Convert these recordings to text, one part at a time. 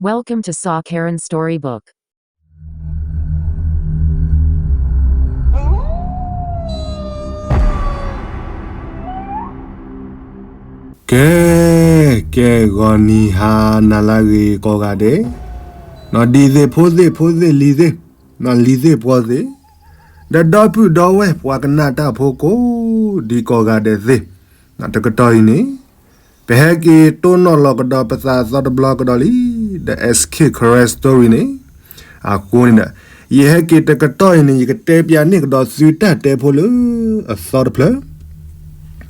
Welcome to Saw Karen Storybook. ကဲ, ကဲ ဂီၤနံၤဟါနၤလၢအဂ့ၤကိးဂၤဒဲး, နီၢ်ဒံသ့ၣ်ဖိသ့ၣ်ဖိသ့ၣ်လံၤသ့ၣ်, နီၢ်လံၤသ့ၣ်ပှီၤသ့ၣ်, ဒီးဒီပုၢ်ဒီဝဲၢ်ပှၤကနၣ်တၢ်ဖိကိးဒံကိးဂၤဒဲးသ့ၣ်, တကတီၢ်အံၤန့ၣ် ပဟဲက့ၤတိၢ်နီၣ်လီၤကဒီးပသးအသီတဘျီကဒီးလံ, ဒီး S K Karen Story န့ၣ်, အဃိန့ၣ်ဒီး ယဟဲက့ၤတကတီၢ်အံၤန့ၣ် ယကတဲပၠးန့ၢ်ကဒီးသုတၢ်တဲဖိလၢအသီတဖျၢၣ်,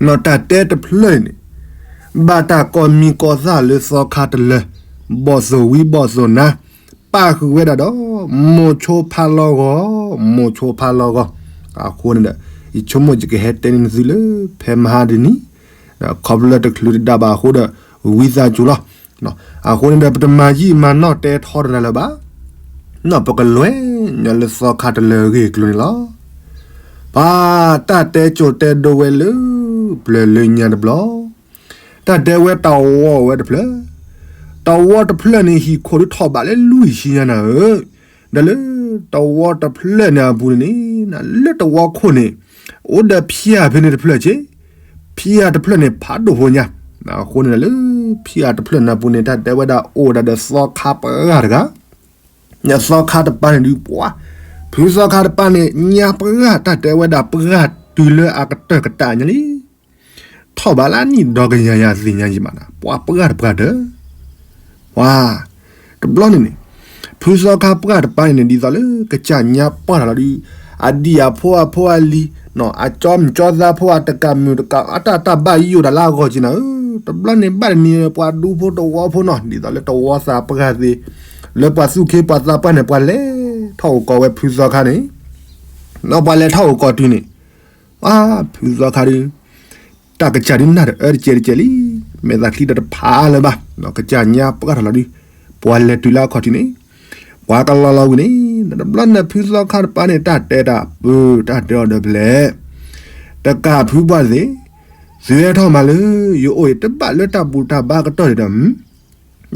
နီၢ်တၢ်တဲတဖျၢၣ်အံၤန့ၣ် ဘၣ်တၢ်ကိးမံၤကိးသၣ်လၢသီခါတလၢၤ, ဘီၣ်သိၣ်ဝံဘီၣ်သိၣ်နါ, ပၣ်ဃုာ်ဝဲဒၣ်ဒီး မိၤဆိဖးလီၤဂီၤ, မိၤဆိဖးလီၤဂီၤ, အဃိန့ၣ်ဒီး ယဆိကမိၣ်ယကဟဲတဲန့ၢ်သုလၢ ဖဲမဟါတနံၤ, ခီဖျိလၢတချုးတဒၣ်ဘၣ်အဃိဒီး ဝံသးစူၤလီၤ. အဃိန့ၣ်ဒီး ပတမၤယံာ်မၤနီၢ်တဲထီတရၢ်လၢၤဘၣ်, နီၢ်ပကလဲၤညီလၢသီခါတလၢၤအဂ့ၢ်အကျိၤန့ၣ်လီၤ. ပှၤတၢ်တဲကိၤတဲဒိဝဲလၢ ပျၢၤလၢညါတဘျီ တၢ်တဲဝဲတဝီဝဲတဖျၢၣ်, တဝီတဖျၢၣ်န့ၣ် ဟံၣ်ခိၣ်ဒုးထီၣ်ဘးလၢလွံၢ်ဆံညါနၤဧၢ, ဒီးလၢတဝီတဖျၢၣ်န့ၣ်အပူၤန့ၣ် လၢတဝီခိၣ်န့ၣ် အိၣ်ဒီးဖံးအါဖဲန့ၣ်တဖျၢၣ်က့, ဖံးအါတဖျၢၣ်န့ၣ် ဖးဒိၣ်ဖိညါ, အဃိန့ၣ်ဒီးလၢဖံးအါတဖျၢၣ်န့ၣ်အပူၤန့ၣ် တၢ်တဲဝဲဒၣ်အိၣ်ဒၣ်ဒီးသီခါပှၢ်တဂၤ, သီခါတပၤန့ၣ်ဒုးပှၤ, ဖုသီခါတပၤန့ၣ် ညါပှၢ်တၢ်တဲဝဲဒၣ်ပှၢ်တုၤလၢအကတၢၢ်ကတၢၢ်ညါလံ ထီၣ်ဘးလၢနံၣ်ဒီကယၤယၤသ့ၣ်ညါယံၤမးနၤ ပှၤပှၢ်တပှၢ်တၢၢ်, ပှၤ, တဘျီန့ၣ်န့ၣ်, ဖုသီခါပှၢ်တပၤန့ၣ်န့ၣ် ဒ်သိးလၢကစၢ်ညါပှၢ်တၢ်လီၤဒုး, အဒံၣ်အဖိအဖိအလံၤ, အကၠီမုၣ်ကၠီသးဖိအတကးမုၣ်တကး အတၢ်တၢ်ဘၣ်ယိၣ်တၢ်လၢအဂီၢ်က့နၤဧၢ, တဘျီန့ၣ်ဘၣ်တနံၤပှၤဒူဖိတဝီဖိနီၤ ဒ်သိးလၢတဝီသးပှၢ်သ့ၣ်, လၢပှၤသူၣ်ခ့ပှၤသးပှၢ်န့ၣ် ပှၤလဲၤထီၣ်အိၣ်ကီးဝဲဖုသီခါန့ၣ်, နီၢ်ပှၤလဲၤထီၣ်အိၣ်ကီးတုၤန့ၣ် အါ ဖုသီခါဒုး, တၢ်ကစၢ်ဒုးနၢ်တအၢတကဲးတကဲးလံ, မဲာ်သးချံဒီးတဖးလၢၤဘၣ်, ကစၢ်ညါပှၢ်တၢ်လီၤဒုး, ပှၤလဲၤတုၤလၢအခီၣ်ထံးန့ၣ်, ပှၤကလီၤလီၤဝံၤန့ၣ်, တဘျီန့ၣ်ဖုသီခါတပၤန့ၣ် တၢ်တဲတၢ်ပၢ တၢ်တဲအီၤဒီးဖဲလဲၣ်, တကးဖုပှၢ်သ့ၣ်, သုဟဲထီၣ်မးလၢ ယအိၣ်အံၤတဘၣ်လၢတၢ်ဘူၣ်တၢ်ဘါကတီၢ်န့ၣ်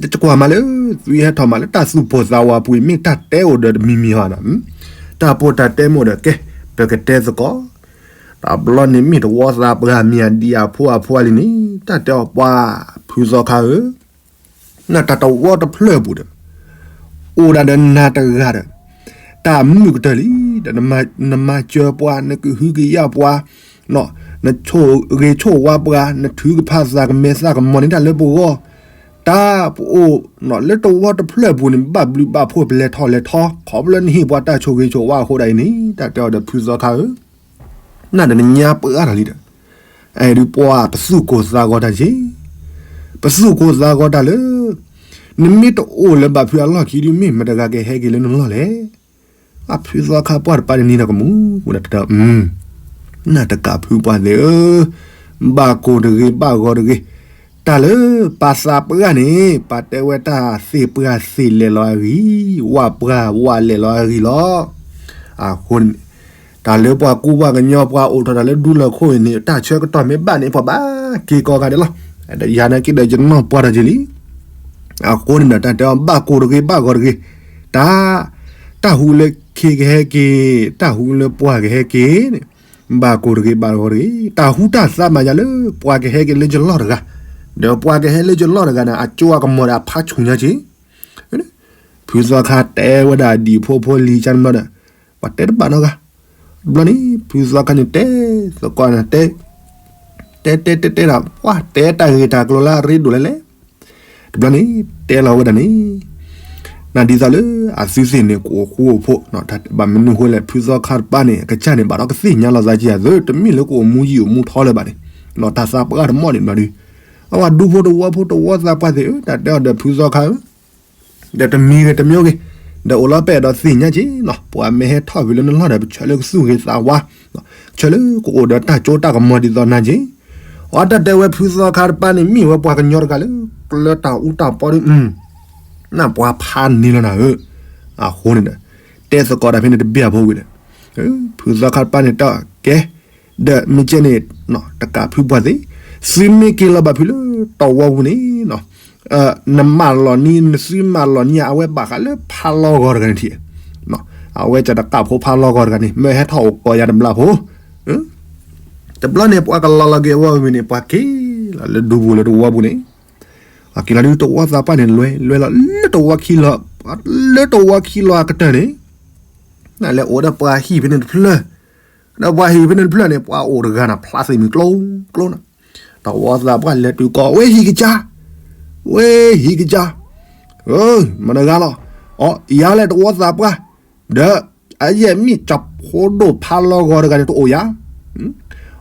ဒီး တကွၢ်မးလၢ သုဟဲထီၣ်မးလၢတၢ်သူၣ်ပိၢ်သးဝးပူၤအံၤ မ့ၢ်တၢ်တဲအိၣ်ဒီးတမံၤမံၤဟီနၤ, တၢ်ပိၢ်တၢ်တဲမ့ၢ်အိၣ်ဒီးကဲ, ပကတဲသကိး, တဘျီန့ၣ်မ့ၢ်တဝီသးပှၢ်မ့ၢ်အဒံၣ်အဖိအဖိအလံၤန့ၣ် တၢ်တဲအီၤပှၤဖုသီခါဧၢ နတၢ်တဝီတဖျၢၣ်အပူၤဒီး, အိၣ်ဒၣ်ဒီးနၤတဂၤဒီး, တၢ်မုာ်ကတၢၢ်လံ, ဒီးနမၤစၢၤပှၤ နကဟုကယာ်ပှၤ, နဆိၣ်ဂ့ၤဆိၣ်ဝါပှၤ နထုကဖၣ်သးကမဲာ်သးကမီၤန့ၣ်တၢ်လၢပဂီၢ်, တၢ်ပအိၣ်လၢတဝီတဖျၢၣ်အပူၤန့ၣ် ဘၣ်ဘျုးဘၣ်ဖှိၣ်ပလဲၤထီၣ်လဲၤထီ, ခီဖျိနဟ့ၣ်ပှၤတၢ်ဆိၣ်ဂ့ၤဆိၣ်ဝါအဃိဒၣ်အံၤန့ၣ် တၢ်တဲအီၤဒီးဖုသီခါဧၢ နတနညါပှၢ်တၢ်လံဒီး, အဒုးပှၤပသူၣ်ကိၢ်သးဂီၤတၢ်က့, ပသူၣ်ကိၢ်သးဂီၤတၢ်လၢ, နမ့ၢ်တအိၣ်လၢၤဘၣ်ဖုအလီၢ်ခံဒုး မ့ၢ်မတၤတဂၤကဟဲက့ၤလၢနလီၢ်လဲၣ်. အဖုသီခါပှၢ်တပၤန့ၣ်နံၤဒီးကမူၣ်, နတကးဖုပှၢ်သ့ၣ်ဧၢ, ဘၣ်ကိၢ်တဂ့ၤဘၣ်ဂီၤတဂ့ၤ, တၢ်လၢပှၤသးပှၢ်န့ၣ် ပှၤတဲဝဲတၢ်သ့ၣ်ပှၢ်သ့ၣ်လဲၤလီၤအဂံၢ်, ဝၣ်ပှၢ်ဝၣ်လဲၤလီၤအဂံၢ်လီၤ. အဃိန့ၣ်, တၢ်လၢပှၤကူပှၤကညီပှၤအိၣ်ထီၣ်တၢ်လၢဒူလၢၢ်ခိၣ်အံၤန့ၣ် တၢ်ဆၢကတီၢ်မ့ၢ်ဘၣ်န့ၣ် ပှၤဘၣ်က့ၤကိးဂၤဒဲးလီၤ. ယၤနာ်က့ဒီးယနီၢ်ပှၢ်တၢ်က့လံ. အဃိန့ၣ်ဒီး တၢ်တဲအီၤဘၣ်ကိၢ်တဂ့ၤဘၣ်ဂီၤတဂ့ၤ, တၢ်, တၢ်ဟူးလၢခ့ကဟဲက့ၤ, တၢ်ဟူးလၢပှၤကဟဲက့ၤန့ၣ်, ဘၣ်ကိၢ်တဂ့ၤဘၣ်ဂီၤတဂ့ၤ, တၢ်ဟူးတၢ်သါမၤယၤလၢ ပှၤကဟဲက့ၤလၢယလီၢ်တဂၤ, ဒီးပှၤကဟဲလၢယလီၢ်တဂၤန့ၣ် အကၠိအကမီၤဒီးအဖးဆူၣ်ညါက့, ဖုသီခါတဲဝဲဒၣ်ဒံၣ်ဖိဖိလံၤကန့ၣ်ဘျီဒီး, ပှၤတဲတဘၣ်နီတဂၤ, တဘျီန့ၣ် ဖုသီခါန့ၣ်တဲ, သကိးန့ၣ်တဲ, တဲတဲတဲတဲဒီး ပှၤတဲတၢ်ဂ့ၢ်တၢ်ကျိၤလၢအရ့ဒိၣ်လဲၣ်လဲၣ်, တဘျီန့ၣ် တဲလီၤဝဲဒၣ်န့ၣ်, နဒ်သိးလၢအသုသ့ၣ်န့ၣ် ကအိၣ်ဃူအိၣ်ဖိး, ဘၣ်မနုၤဃိလဲၣ် ဖုသီခါတပၤန့ၣ် အကစၢ်န့ၣ် ဘၣ်ဒီးကသ့ၣ်ညါလီၤသးက့ၤအသိး တမ့ၢ်လၢကအိၣ်မူယံာ်အိၣ်မူထီလၢၤဘၣ်န့ၣ်, တၢ်သးပှၢ်တမီၣ်န့ၣ်ဘျီဒုး, အဝဲဒူဖိတဝီဖိတဝီသးပှၢ်သ့ၣ်ဧၢ, တၢ်တဲအီၤဒီးဖုသီခါဧၢ ဒီးတမံၤဂ့ၤတမံၤဂ့ၤ, ဒီးအိၣ်လီၤပဲာ်ဒီးသ့ၣ်ညါက့ၤနီၤ, ပှၤမ့ၢ်ဟဲထီၣ်ဝံၤလၢနလီၢ်ဒီး ပဆၢလၢကသူၣ်ဂ့ၤသးဝါ, ဆၢလၢကအိၣ်ဒီးတၢ်ကၠိတၢ်ကမီၤဒ်သိးနၤက့ၤ, အတၢ်တဲဝဲဖုသီခါတပၤန့ၣ် မ့ၢ်ဝဲပှၤကညီတဂၤလၢ ကျၢၤတၢ်အူတၢ်ပီဒီး, နၢ်ပှၤဖးန့ၢ်လီၤနၤဧၢ, အဃိန့ၣ်ဒီး, တဲသကိးတၢ်ဖဲန့ၣ်တဘၣ်ဖိဝံၤဒီး, ဖုသီခါတပၤန့ၣ်တၢ်ကဲ, ဒီးမ့ၢ်ကဲန့ၣ်, တကးဖုပှၢ်သ့ၣ်, သုမ့ၢ်က့ၤလီၤဘၣ်ဖုလၢတဝီပူၤန့ၣ်နီၤ နမၢလီၤနံၤ နသုမၢလီၤနံၤ အဝဲဘၣ်ဃးလၢဖးလီဂီၤတဂၤန့ၣ်ထံး, အဝဲကတကးဖိဖးလီဂီၤတဂၤန့ၣ် မ့ၢ်ဟဲထီၣ်အိၣ်ကီးယၤတဘျီဖိ, တဘျီန့ၣ် ပှၤကလီၤလီၤက့ၤဝဲဝံၤန့ၣ် ပှၤက့ၤလီၤလၢဒူပူၤလၢတဝီပူၤန့ၣ်, ပှၤက့ၤလီၤဒုးတဝီသးပှၢ်န့ၣ် လဲၤလဲၤလီၤလၢတဝီခံလီၤ, လၢတဝီခံလီၤအကတၢၢ်န့ၣ်, နလဲၤအိၣ်ဒီးပှၤဟံၣ်ဖဲန့ၣ်တဖျၢၣ်, ဒီးပှၤဟံၣ်ဖဲန့ၣ်တဖျၢၣ်န့ၣ် ပှၤအိၣ်တဂၤန့ၣ် ဖျါသ့ၣ်မုၢ်ကျိကျိနၤ, တဝီသးပှၢ်လဲၤတုၤကီး ဝဲဟံၣ်ကစၢ်, ဝဲဟံၣ်ကစၢ်, မတၤတဂၤလီၤ, အိ ယၤလဲၣ်တဝီသးပှၢ်, ဒီးအယဲၢ်မ့ၢ်ကၠီဖိဒိၣ်ဖးလီဂီၤတဂၤန့ၣ်တအိၣ်ယၤ,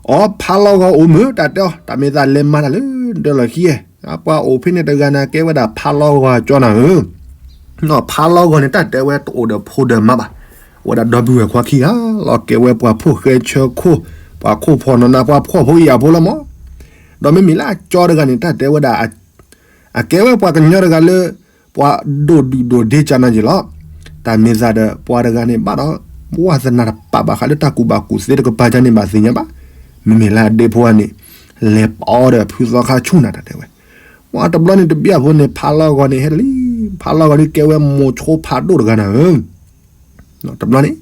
အိ ဖးလီဂီၤအိၣ်မုာ် တၢ်တဲအီၤ တၢ်မ့ၢ်သးလဲၤမၤတၢ်လၢဒၢလီၢ်ခံ, ပှၤအိၣ်ဖဲန့ၣ်တဂၤန့ၣ် ကဲဝဲဒၣ်ဖးလီဂီၤကၠီနၤဧၢ, ဖးလီဂီၤန့ၣ် တၢ်တဲဝဲတအိၣ်ဒီးဖိဒီးမါဘၣ်, အိၣ်ဝဲဒၣ်ဒီပုၢ်ဝဲၢ်ခွါခံဂၤလီၤ, ကဲဝဲပှၤဖိၣ်ဃဲဆၢခိၣ်, ပှၤခိၣ်ဖီၣ်နီၢ်နၤ ပှၤဖှီၣ်ဖိယာ်ဖိလီၤမး, ဒီးမ့မ့ၢ်လၢအကၠီတဂၤန့ၣ် တၢ်တဲဝဲဒၣ် အကဲဝဲပှၤကညီတဂၤလၢ ပှၤဒိၣ်ဒုၣ်ဒိၣ်ဒ့ကၢ်နီၢ်ယံၤလီၤ, တၢ်မ့ၢ်သးဒီးပှၤတဂၤန့ၣ်ဘၣ်ဒီး ဝၣ်သနၢ်တပာ်ဘၣ်ဃးလၢတၢ်ကူၣ်ဘၣ်ကူၣ်သ့တကပၤကန့ၣ်ဘၣ်သ့ၣ်ညါဘၣ်, မ့မ့ၢ်လၢအဒ့ဖိအန့ၣ် လဲၤပီဒီးဖုသီခါဆူၣ်နၤတၢ်တဲဝဲ, ပှၤတဘျီန့ၣ်တဘျီဖိန့ၣ် ဖးလီဂီၤန့ၣ်ဟဲတလံ, ဖးလီဂီၤဒုးကဲဝဲမိၤဆိဖးဒိၣ်တဂၤနၤဧၢ, တဘျီန့ၣ်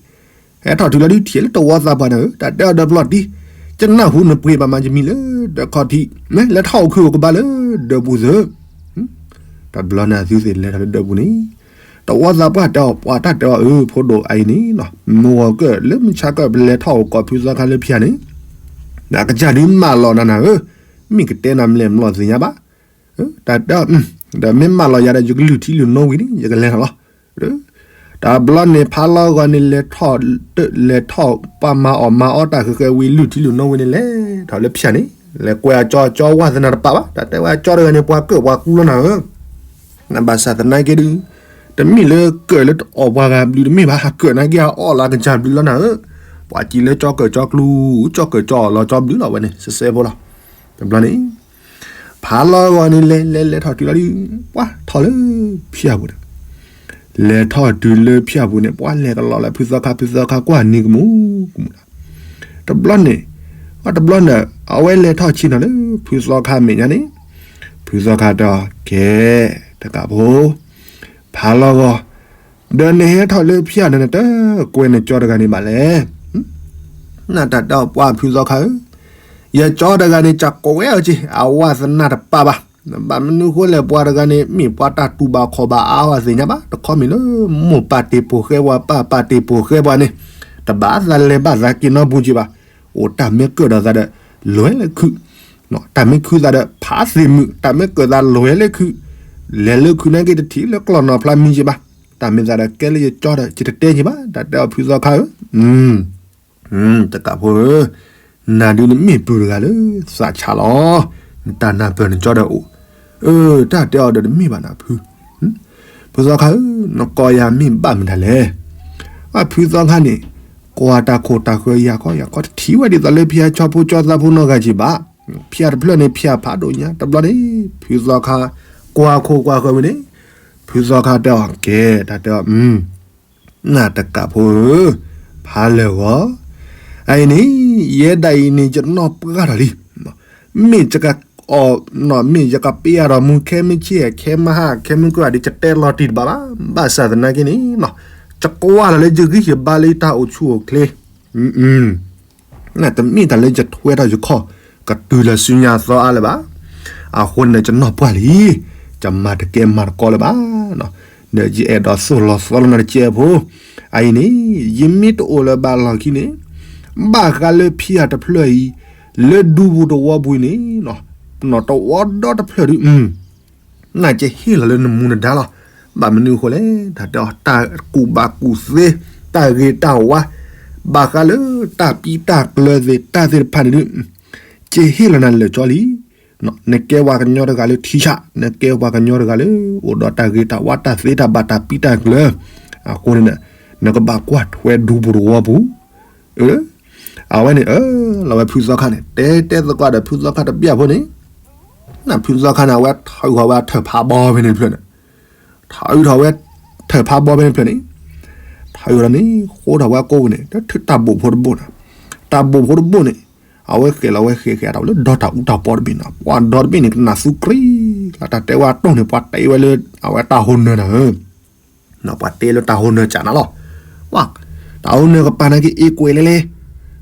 ဟဲထီၣ်တုၤလီၤဒုးထံၣ်လၢတဝီသးပှၢ်နၤဧၢ, တၢ်တဲအီၤဒီးပျီၢ်တံၢ်, ကနၢ်ဟူနပှ့ၤဘၣ်မၤယမံၤလၢဒၢးခီၣ်ထံး, မ့ၢ်လဲၤထီၣ်အိၣ်ခုၣ်အိၣ်ကဘၣ်လၢဒၢးပူၤသၢ, တဘျီန့ၣ်အသုသ့ၣ်လဲၤထီၣ်လၢဒၢးပူၤန့ၣ်, တဝီသးပှၢ်တဲအီၤ ပှၤတၢ်တဲအီၤအၢ ဖိဒိၣ်အအံၤန့ၣ်, မုၢ်ဂီၤကၢၢ်လၢမုၢ်ဆါကၢၢ်ပလဲၤထီၣ်အိၣ်ကီးဖုသီခါလၢဖၠၣ်န့ၣ်, နကစၢ်ဒုးမၢလီၤနၤနၤဧၢ, မ့ၢ်ကတဲနၤမလဲၣ်မလီၤသ့ၣ်ညါဘၣ်, တၢ်တဲအီၤ ဒီးမ့ၢ်မၢလီၤယၤဒီး ယကလုၢ်ထံလုၢ်နိဝံၤန့ၣ် ယကလဲၤထီၣ်လီၤ, တဘျီန့ၣ် ဖးလီဂီၤန့ၣ် လဲၤထီၣ် လဲၤထီၣ်ပှၤမၤအီၣ်မၤအီတၢ်ဃဲးဃဲးဝံၤ လုၢ်ထံလုၢ်နိဝံၤန့ၣ် လဲၤထီၣ်လၢဖၠၣ်န့ၣ်, လဲၤကွဲအကၠီအကၠီဝၣ်သနၢ်တပာ်ဘၣ်, တၢ်တဲဝဲအကၠီတဂၤန့ၣ် ပှၤကၢၣ်ပှၤကူလီၤနၤဧၢ, နဘၣ်ဆၣ်သနာ်က့ဒုး, တမ့ၢ်လၢကၢၣ်လၢအီၣ်ပှၤဂၤဘျုးတမ့ၢ်ဘၣ်, ကၢၣ်နာ်က့အအီၣ်လၢအကစၢ်ဘျုးလီၤနၤဧၢ, ပှၤစံးလၢကၠီကၢၣ်ကၠီကျူ, ကၠီကၢၣ်ကၠီအီၣ်လီၤကၠီဘျုးလီၤဝဲန့ၣ် စဲစဲဖိလီၤ, တဘျီန့ၣ် ဖးလီဂီၤန့ၣ် လဲၤလဲၤလဲၤထီၣ်တုၤလီၤဒုး, ပှၤထီၣ်လၢဖၠၣ်ပူၤန့ၣ်, လဲၤထီၣ်တုၤလၢဖၠၣ်ပူၤန့ၣ် ပှၤလဲၤကလီၤလၢဖုသီခါ ဖုသီခါကွၢ်နံၤကမူၣ်ကမူၣ်လီၤ, တဘျီန့ၣ်, တဘျီန့ၣ် အဝဲလဲၤထီၣ်ဆ့ၣ်နီၤလၢဖုသီခါမဲာ်ညါန့ၣ်, ဖုသီခါတဲအီၤ ကဲ, တကးဖိ, ဖးလီဂီၤ, ဒီးနဟဲထီၣ်လၢဖၠၣ်န့ၣ် နတကွဲးနကၠီတဂၤန့ၣ်ဘၣ်လဲၣ် နတၢ်တဲအီၤ ပှၤဖုသီခါဧၢ, ယကၠီတဂၤန့ၣ် ကကွဲးအီၤက့ၤ အဝၣ်သနၢ်တပာ်ဘၣ်, ဘၣ်မနုၤဃိလဲၣ် ပှၤတဂၤန့ၣ် မ့ၢ်ပှၤတၢ်တူၢ်ဘၣ်ခီၣ်ဘၣ်အါအီၤသ့ၣ်ညါဘၣ်, တခီမ့ၢ်လၢ မိၢ်ပၢ်တ့ၢ်ပိာ်ဃဲပှၤ ပၢ်ပၢ်တ့ၢ်ပိာ်ဃဲပှၤန့ၣ်, တဘၣ်သးလဲၤဘၣ်သးက့ၤနီတပူၤက့ၤဘၣ်, အိၣ်တၢ်မ့ၢ်ကၢၣ်ဒီးသးဒီး လဲၤလၢခုၣ်, တၢ်မ့ၢ်ခုၣ်သးဒီးဖးသ့ၣ်မုာ်, တၢ်မ့ၢ်ကၢၣ်သးလဲၤလၢခုၣ်, လဲၤလၢခုၣ်နာ်က့တထံၣ်လၢကျီၢ်နီၢ်ဖျါမံၤက့ၤဘၣ်, တၢ်မ့ၢ်သးဒီးကဲလၢယကၠီဒီး ယတတဲက့ၤဘၣ်, တၢ်တဲအီၤဖုသီခါဧၢ, တကးဖိဧၢ, နၤဒုးနမ့ၢ်ပုၢ်တဂၤလၢသးဆးလီၤ, နတၢ်နၢ်ပၢၢ်နကၠီဒီးအိၣ်, အၢ တၢ်တဲအီၤဒီးတမ့ၢ်ဘၣ်နၤဖု, ဖုသီခါဧၢ, နကိးယၤမ့ၢ်ဘၣ်မတၤလဲၣ်, အဖုသီခါန့ၣ်, ကွၢ်တၢ်ခိၣ်တၢ်ဃၢယၤခီယၤခီတထံၣ်ဝဲဒ်သိးလၢဖၠၣ်ဆီဖိကၠီသးဖိနီတဂၤက့ၤဘၣ်, ဖၠၣ်တဖျၢၣ်န့ၣ် ဖၠၣ်ဖးဒိၣ်ညါ, တဘျီန့ၣ် ဖုသီခါ, ကွၢ်ခိၣ်ကွၢ်ဃၢဝံၤန့ၣ်, ဖုသီခါတဲအီၤ ကဲ, တၢ်တဲအီၤ နတကးဖိဧၢ, ဖးလၢာ်ဂီၤ, အအံၤန့ၣ်, ယဲဒၣ်အံၤန့ၣ် ယနီၢ်ပှၢ်ထီၣ်လံ, မ့ၢ်ယကအီၣ်, မ့ၢ်ယကပ့အါထီၣ်မူ ခဲမုၢ်ဆ့ၣ် ခဲမုၢ်ဟါ ခဲမုၢ်ကၢၢ်ဒီး ယတဲလီၤတံၢ်တဘၣ်ဘၣ်, ဘၣ်ဆၣ်သနာ်က့န့ၣ်, ယကွၢ်လီၤလၢယဂံၢ်ယဘါလၢယတၢ်အိၣ်ဆူၣ်အိၣ်ချ့ နတမ့ၢ်တၢ်လၢယထွဲထီၣ်ယခီၣ် ကတုၤလၢဆူညါအသီအါလၢၤဘၣ်. အဃိန့ၣ် ယနီၢ်ပှၢ်လံ, ယမၤတကဲမၤတကီလၢၤဘၣ်. ဒီးယအဲၣ်ဒိးသိၣ်လီၤသီလီၤနၤတကဲအဖိ, အအံၤန့ၣ် ယမ့ၢ်တအိၣ်လၢၤဘၣ်လီၢ်ခံန့ၣ်, ဘၣ်ဃးလၢဖံအတဖျၢၣ်အံၤ, လၢဒူပူၤတဝီပူၤအံၤန့ၣ်, နီၢ်တဝီဒီတဖျၢၣ်ဒုး နကဟ့ၣ်လီၤလၢနမူနဒါလီၤ. ဘၣ်မနုၤအဃိလဲၣ်, တၢ်တဲအီၤတၢ်ကူၣ်ဘၣ်ကူၣ်သ့, တၢ်ဂ့ၤတၢ်ဝါ, ဘၣ်ဃးလၢတၢ်ပံတၢ်ကျၢၤသ့ၣ်တၢ်သ့ၣ်တဖၣ်န့ၣ်ဒုး, ကဟ့ၣ်လီၤနၤလၢာ်ကၠီလံ. နကဲပှၤကညီတဂၤလၢထံဆး, နကဲပှၤကညီတဂၤလၢ အိၣ်ဒီးတၢ်ဂ့ၤတၢ်ဝါတၢ်သ့တၢ်ဘၣ်တၢ်ပံတၢ်ကျၢၤ, အဃိန့ၣ်, နကဘၣ်ကွၢ်ထွဲဒူပူၤတဝီပူၤ. အဝဲန့ၣ်အၢ, လီၤဝဲဖုသီခါန့ၣ် တဲတဲသကိးဒီးဖုသီခါတဘျီဖိန့ၣ်, နဖုသီခါန့ၣ် အဝဲထုးထီၣ်ဝဲထၢၣ်ဖးဘီဖဲန့ၣ်တဖျၢၣ်န့ၣ်, ထုးထီၣ်ဝဲထၢၣ်ဖးဘီဖဲန့ၣ်တဖျၢၣ်န့ၣ်, ထုးထီၣ်န့ၣ် ဃိထီၣ်ဝဲကိးပူၤန့ၣ် တၢ်ဘိၣ်ဖိတဘိၣ်န့ၣ်, တၢ်ဘိၣ်ဖိတဘိၣ်န့ၣ်, အဝဲဃဲၤလီၤဝဲဃဲၤဃဲၤအတၢ်ဝဲလၢဒီတၢ်အူတၢ်ပီတဘ့ၣ်န့ၣ်, ပှၤဒီတဘ့ၣ်န့ၣ် ကနၣ်သူကြံး တၢ်တဲဝဲအတိၢ်န့ၣ် ပှၤတဲဝဲလၢ အဝဲတၢ်ဟိနၢၤနၤဧၢ, ပှၤတဲလၢတၢ်ဟိနၢၤကးနၤလီၤ. ဝါ, တၢ်ဟိနၢၤကပၤနာ်က့အ့ကွဲးလဲၣ်လဲၣ်.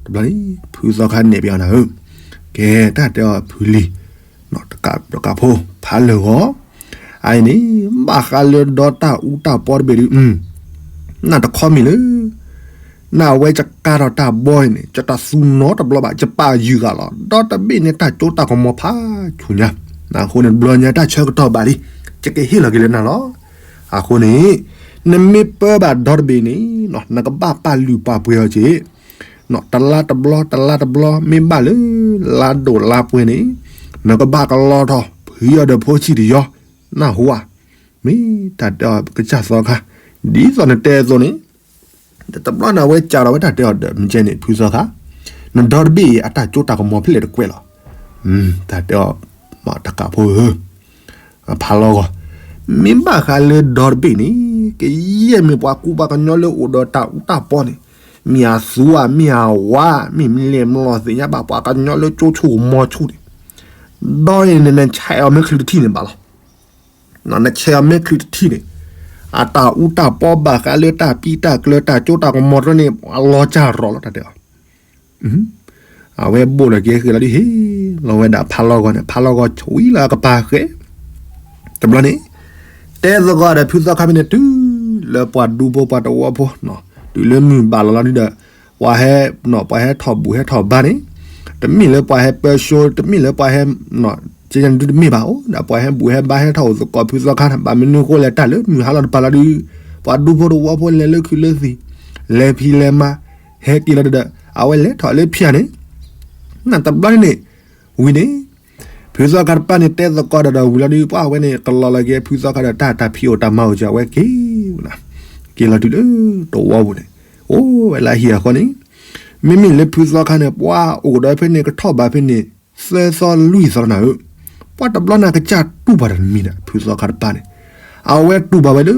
တဘျီန့ၣ် ဖုသီခါနဲၣ်ပယီၤနၤဧၢ, ကဲတၢ်တဲအီၤဖုလံၤ, တကးဖိဖးလၢာ်ဂီၤ, အအံၤန့ၣ် ဘၣ်ဃးလၢဒီတၢ်အူတၢ်ပီတဘ့ၣ်ဒုး, နၢ်တခီမ့ၢ်လၢ နၢ်ဝဲယကါထီၣ်တၢ်ဘီအံၤန့ၣ် ယတၢ်သူနီတဘျီဘၣ် ယပာ်ယုၢ်ဂၤလီၤ. ဒီတဘ့ၣ်န့ၣ် တၢ်ကၠိတၢ်ကမီၤဖးဆူၣ်ညါ, အဃိန့ၣ် တဘျီညါတၢ်ဆၢကတီၢ်ဘၣ်လံ, ယကဟ့ၣ်လီၤက့ၤလၢနၤလီၤ. အဃိန့ၣ် နမ့ၢ်ပၢဘၣ်ဒီတဘ့ၣ်န့ၣ် နကဘၣ်ပာ်လုၢ်ပာ်ပှ့ၤအီၤက့ၤ, တလါတဘျီ တလါတဘျီ မ့ၢ်ဘၣ်လၢ လါဒိၣ်လါပှဲၤန့ၣ် နကဘၣ်ကလီထီၣ် ဖှံအီၤဒီးဖိဆံၣ်တယီ, နၢ်ဟူဧါ. မ့ၢ်တၢ်တဲအီၤကစၢ်သီခါ, ဒ်သိးနတဲအသိးန့ၣ်, တဘျီန့ၣ် အဝဲစးထီၣ်ဝဲတၢ်တဲအီၤဒီး မ့ၢ်ကဲန့ၣ် ဖုသီခါ, နဒီတဘ့ၣ်အံၤ အတၢ်ကၠိတၢ်ကမီၤဖဲလဲၣ်တကွဲးလီၤ. တၢ်တဲအီၤ, တကးဖိဧၢ, ဖးလီၤဂီၤ, မ့ၢ်ဘၣ်ဃးလၢဒီတဘ့ၣ်န့ၣ် ကယဲၢ်မ့ၢ်ပှၤကူပှၤကညီလၢအိၣ်ဒီးတၢ်အူတၢ်ပီန့ၣ်, မ့ၢ်အသူဧါ မ့ၢ်အဝါ, မ့ၢ်မ့ၢ်လဲၤမျိာ်သ့ၣ်ညါဘၣ်ပှၤကညီလၢကၠိဆိၣ်ကမီၤဆိၣ်န့ၣ်, ဒီးအံၤန့ၣ် နဆဲးအီၤမ့ၢ်ချုးတထံၣ်န့ၣ်ဘၣ်လီၤ. နဆဲးအီၤမ့ၢ်ချုးတထံၣ်န့ၣ်, အတၢ်အူတၢ်ပီဘၣ်ဃးလၢတၢ်ပံတၢ်ကျၢၤတၢ်ကၠိတၢ်ကမီၤတဖၣ်န့ၣ် အလီၤစၢ်ရီၤလီၤ တၢ်တဲအီၤ. အဝဲဘိၣ်လီၤက့ၤဃ့လီၤဒုး ဟ့ၣ်လီၤဝဲဒၣ်ဖးလီၤဂီၤန့ၣ် ဖးလီၤဂီၤဆံးလၢအကပၤဃဲ, တဘျီန့ၣ် တဲသကိးဒီးဖုသီခါဖဲန့ၣ် တုၤလၢပှၤဒူဖိပှၤတဝီဖိ, တုၤလၢမုၢ်ဘၣ်လီၤလီၤဒုးဒီး, ပှၤဟဲ, ပှၤဟဲထီၣ်ဘူၣ်ဟဲထီၣ်ဘါန့ၣ်, တမ့ၢ်လၢပှၤဟဲပၢဆိ တမ့ၢ်လၢပှၤဟဲ, ကဲန့ၣ်ဒုးတမ့ၢ်ဘၣ်အိၣ် ဒီးပှၤဟဲဘူၣ်ဟဲဘါဟဲထီၣ်အိၣ်သကိးဖုသီခါန့ၣ် ဘၣ်မနုၤဃိလဲၣ် တၢ်လၢမုၢ်ဟါလီၤတပၤလီၤဒုး, ပှၤဒူဖိတဝီဖိလဲၤလၢခုးလၢသံၣ်, လဲၤဖံးလဲၤမၤ, ဟဲက့ၤလီၤဒီး အဝဲလဲၤထီၣ်လၢဖၠၣ်န့ၣ်, နတဘျီန့ၣ်န့ၣ်, ဝံၤန့ၣ် ဖုသီခါတပၤန့ၣ် တဲသကိးဒီးဒီးဝံၤလီၤဒုး ပှၤဝဲန့ၣ် ကလီၤလီၤက့ၤဖုသီခါဒီးတၢ်တၢ်ဖံးအိၣ်တၢ်မၤအိၣ်ကဝဲက့ၤ, က့ၤလီၤတုၤလၢတဝီပူၤန့ၣ်, အိၣ်ဝဲလၢဟံၣ်အဃီန့ၣ်, မ့မ့ၢ်လၢဖုသီခါန့ၣ် ပှၤအိၣ်ဒီးဖဲန့ၣ် ကထီၣ်ဘးဖဲန့ၣ် သၢသီလွံၢ်သီနၤဧၢ, ပှၤတဘျီန့ၣ်ကစၢ်တူၢ်ဘၣ်တမံၤဒီး ဖုသီခါတပၤန့ၣ်, အဝဲတူၢ်ဘၣ်ဝဲလၢ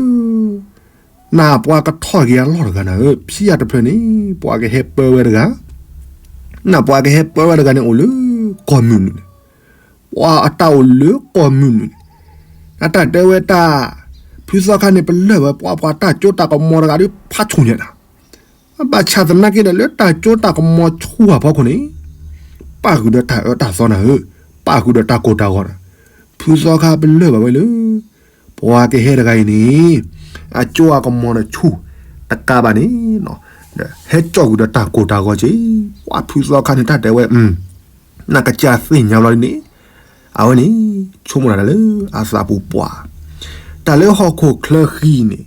နၢ်ပှၤကထီၣ်က့ၤအလီၢ်တဂၤနၤဧၢ, ဖံးယၤတဖျၢၣ်န့ၣ် ပှၤကဟဲပၢဝဲတဂၤ, နၢ်ပှၤကဟဲပၢဝဲတဂၤန့ၣ် အိၣ်လၢကီၢ်မုၢ်နုာ်န့ၣ်, ပှၤအတၢ်အိၣ်လၢကီၢ်မုၢ်နုာ်န့ၣ်, အတၢ်တဲဝဲတၢ်, ဖုသီခါန့ၣ် ပလၢၢ်ဝဲပှၤပှၤတၢ်ကၠိတၢ်ကမီၤတဂၤဒီး ဖးဆူၣ်ညါနၤ ဘၣ်ဆၣ်သနာ်က့ဒီးလၢတၢ်ကၠိတၢ်ကမီၤဆူၣ်အဖီခိၣ်န့ၣ်, ပၣ်ဃုာ်ဒီးတၢ်အၢတၢ်သီနၤဧၢ, ပၣ်ဃုာ်ဒီးတၢ်ကိၢ်တၢ်ဂီၤနၤ, ဖုသီခါပလၢၢ်ဘၣ်ဝဲလၢ ပှၤကဟဲတဂၤအံၤန့ၣ်, အကၠိအကမီၤန့ၣ်ဆူၣ်, တကးဘၣ်န့ၣ်, ဟဲကၠီၣ်ကွံာ်ဒီးတၢ်ကိၢ်တၢ်ဂီၤက့ၤ, ပှၤဖုသီခါန့ၣ်တၢ်တဲဝဲ နကစၢ်သ့ၣ်ညါဘျီဒ်န့ၣ်, အဝဲန့ၣ်, ဆိကမိၣ်တၢ်လၢအသးပူၤပှၤ, တၢ်လၢဟီၣ်ခိၣ်ချၢဃံန့ၣ်,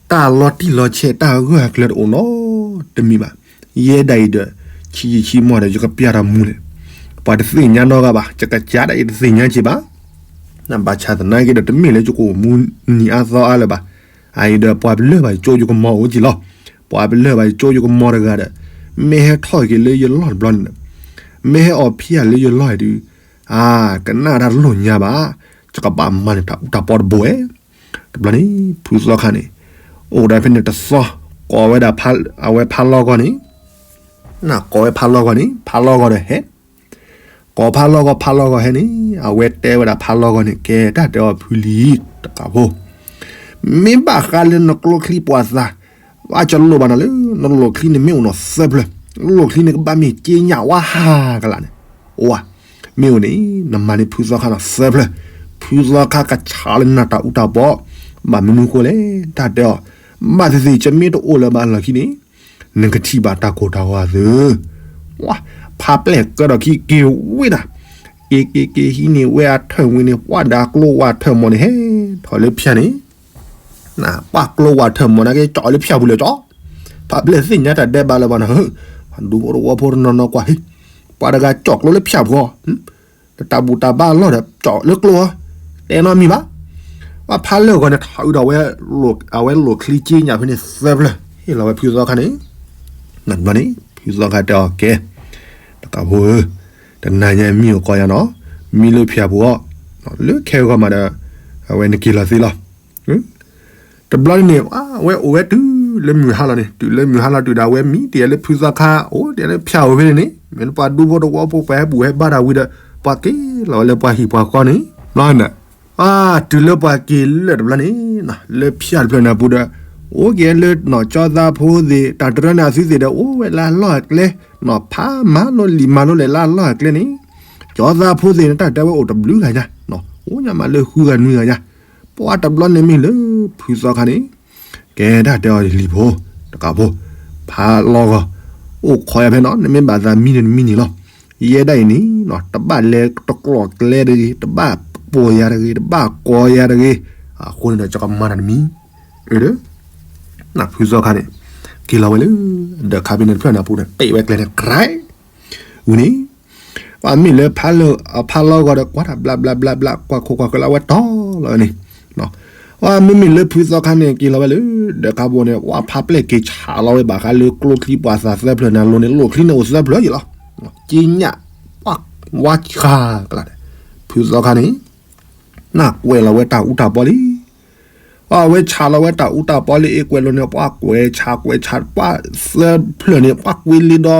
တၢ်လီၤတံၢ်လီၤဆဲးတၢ်ဂၢၢ်ကျၢၤတအိၣ်နီတမံၤဘၣ်, ယဲဒၣ်အံၤဒီး, ဆံးယံာ်ဆံးမီၢ်ဒီးယကပျၢ်တၢ်မူလဲၣ်, ပှၤတသ့ၣ်ညါနီတဂၤဘၣ်, ယကစၢ်ဒၣ်အံၤတသ့ၣ်ညါက့ၤဘၣ်, ဘၣ်ဆၣ်သနာ်က့ဒီးတမ့ၢ်လၢယကအိၣ်မူနံၤအါသီအါလၢၤဘၣ်, အအံၤဒီးပှၤပလၢၢ်ဘၣ်ယကၠိယကမီၤအိၣ်က့ၤလီၤ, ပှၤပလၢၢ်ဘၣ်ယကၠိယကမီၤတဂၤဒီး, မ့ၢ်ဟဲထီၣ်က့ၤလၢယလီၢ်တဘျီန့ၣ်ဒီး, မ့ၢ်ဟဲအီၣ်ဖံးယၤလၢယလီၢ်အံၤဒုး, အါ, ကနၣ်တၢ်တလိၣ်ညါဘၣ်, ယကဘၣ်မၤန့ၢ်တၢ်အူတၢ်ပီတဘိဝဲ, တဘျီန့ၣ် ဖုသီခါန့ၣ်, အိၣ်ဒီးဖဲန့ၣ်တသီ, ကိးဝဲဒၣ်, အဝဲဖးလီၤဂီၤန့ၣ်, နကိးဝဲဖးလီၤဂီၤန့ၣ် ဖးလီၤဂီၤဒီးဟဲ ကိးဖးလီၤဂီၤ ဖးလီၤဂီၤဟဲန့ၣ် အဝဲတဲဝဲဒၣ်ဖးလီၤဂီၤန့ၣ် ကဲတၢ်တဲအီၤဖုလံၤတကးဖိ, မ့ၢ်ဘၣ်ဃးလၢနကျိချံပှၤသး, ဘၣ်ကလိၣ်ဘၣ်နၤလၢ နလိၣ်ချံန့ၣ်မ့ၢ်အိၣ်နီၤသၢဖျၢၣ်, နလိၣ်ချံန့ၣ်ကဘၣ်မ့ၢ်က့ညၣ်ဝါဟးကလးန့ၣ်, အိၣ်ဧါ, မ့ၢ်အိၣ်န့ၣ် နမၤန့ၢ်ဖုသီခါနီၤသၢဖျၢၣ်, ဖုသီခါကဆးလၢနတၢ်အူတၢ်ပီ, ဘၣ်မနုၤဃိလဲၣ် တၢ်တဲအီၤ, ဘၣ်သ့ၣ်သ့ၣ် ယမ့ၢ်တအိၣ်လၢၤဘၣ်လီၢ်ခံန့ၣ် နကထံၣ်ဘၣ်တၢ်ကိၢ်တၢ်ဂီၤသု, ဖးပျဲၢ်ကၢထီၣ်ခံက့ၤဝ့ၢ်ဒၣ်, က့ၤက့ၤက့ၤဟံးန့ၢ်ဝဲအထၢၣ်ဝံၤန့ၣ် ပှၤဒီးကျိဝဲထၢၣ်မီၢ်န့ၣ် ဟဲထီၣ်လၢဖၠၣ်န့ၣ်, ပှၤကျိဝဲထၢၣ်မီၢ်န့ၣ်က့ၤ ကၠီၣ်လၢဖၠၣ်ပူၤလၢကၠီၣ်, ဖးပျဲၢ်သ့ၣ်ညါတၢ်ဒဲးဘးလၢၤဘၣ်နီၤ, ဒူဖိတဝီဖိတနီၤနီၤကွၢ်, ပှၤတဂၤကၠီၣ်ကျိလၢဖၠၣ်ပူၤ တၢ်ဘူၣ်တၢ်ဘါအလီၢ်ဒီး ကၠီၣ်လၢကျိဧါ, တဲနီတမံၤဘၣ်, ပှၤဖးလၢာ်ဂီၤန့ၣ် ထီၣ်အုးဒီးဝဲ, အဝဲလိၣ်ချံက့ညၣ်ဖဲန့ၣ်သၢဖျၢၣ် ဟ့ၣ်လီၤဝဲဖုသီခါန့ၣ်, နဘျီန့ၣ် ဖုသီခါတဲအီၤကဲ, တကးဖိဧၢ, တနၤညါမံအိၣ်ကီးယၤနီၤ, မံလၢဖၠၣ်ပူၤအီၤ, လၢခဲဂီၤမးဒီး, အဝဲနက့ၤလီၤသ့လီၤ တဘျီန့ၣ်န့ၣ် အဝဲအိၣ်ဝဲတုၤလၢမုၢ်ဟါလီၤန့ၣ်, တုၤလၢမုၢ်ဟါလီၤတုၤဒီး အဝဲမံတ့ၢ်လၢဖုသီခါ အိၣ်တ့ၢ်လၢဖၠၣ်အိၣ်ဖဲန့ၣ်န့ၣ်, မ့ၢ်လၢပှၤဒူဖိတဝီဖိ ပှၤဟဲဘူၣ်ဟဲဘါတၢ်ဝံၤဒီး ပှၤက့ၤလီၤဝဲလၢပှၤဟံၣ်ပှၤဃီန့ၣ်, ဘျီန့ၣ်, အါ, တုၤလၢပှၤက့ၤလၢာ်တဘျီန့ၣ်, လၢဖၠၣ်တဖျၢၣ်န့ၣ်အပူၤဒီး, အိၣ်က့ၤလၢနီၢ်ကၠီသးဖိသ့ၣ် တၢ်တရၢန့ၣ်အသုသ့ၣ်ဒီး အိၣ်ဝဲလၢအလီၢ်အကျဲ, နီၢ်ဖးမၤလိလံာ်မၤလိလဲၢ်လၢအလီၢ်အကျဲန့ၣ်, ကၠီသးဖိသ့ၣ်န့ၣ် တၢ်တဲဝဲအိၣ်တဘျုးဂၤညါ, အိၣ်ညါမးလၢဃုဂၤနွံဂၤညါ, ပှၤတဘျီန့ၣ်မ့ၢ်လၢဖုသီခါန့ၣ်, ကဲဒၣ်တဲအီၤလံၤဖိ, တကးဖိ, ဖးလီၤဂီၤ, အိၣ်ခိးယၤဖဲနီၤ နမ့ၢ်ဘၣ်သးမံန့ၣ်နမံန့ၣ်လီၤ. ယဲဒၣ်အံၤန့ၣ်, တဘၣ်လဲၤတကျိၤကျဲတဂ့ၤ, တဘၣ်ပိာ်ယၤတဂ့ၤ, တဘၣ်ကိးယၤတဂ့ၤ, အဃိန့ၣ်ဒီး ကမၤတၢ်တမံၤ, အၢ, ဖုသီခါန့ၣ်, က့ၤလီၤဝဲလၢ, ဒီးခါဖဲန့ၣ်တဖျၢၣ်န့ၣ်အပူၤန့ၣ် တ့ၢ်ဝဲကျဲန့ၣ် ကြဲး ဝံၤန့ၣ်, ပှၤမ့ၢ်လၢဖးလီၤဂီၤဒီး ကွၢ်တၢ်ဘျးဘျးဘျးဘျး ကွၢ်ခိကွၢ်ဃၢလၢအဝဲတီၤလီၤဝဲန့ၣ်, ပှၤမ့မ့ၢ်လၢဖုသီခါန့ၣ် က့ၤလီၤဝဲလၢ, ဒီးခါဘိန့ၣ် ပှၤဖးပျဲၢ်က့ၤဆးလီၤဝဲဘၣ်ဃးလၢကျိချံပှၤသးသၢဖျၢၣ်န့ၣ်အလိၤန့ၣ် လိၣ်ချံန့ၣ်အိၣ်သၢဖျၢၣ်ယံၤလီၤ, က့ညၣ်, ပှၤဝါဆှါကလါန့ၣ်, ဖုသီခါန့ၣ်, နကွဲးလီၤဝဲတၢ်အူတၢ်ပီလံ အဝဲဆးလီၤဝဲတၢ်အူတၢ်ပီလၢအ့ကွဲးလိၤန့ၣ် ပှၤကွဲးဆးကွဲးဆး ပှၤသၢဖျၢၣ်န့ၣ် ပှၤကွ့လ့ဒီ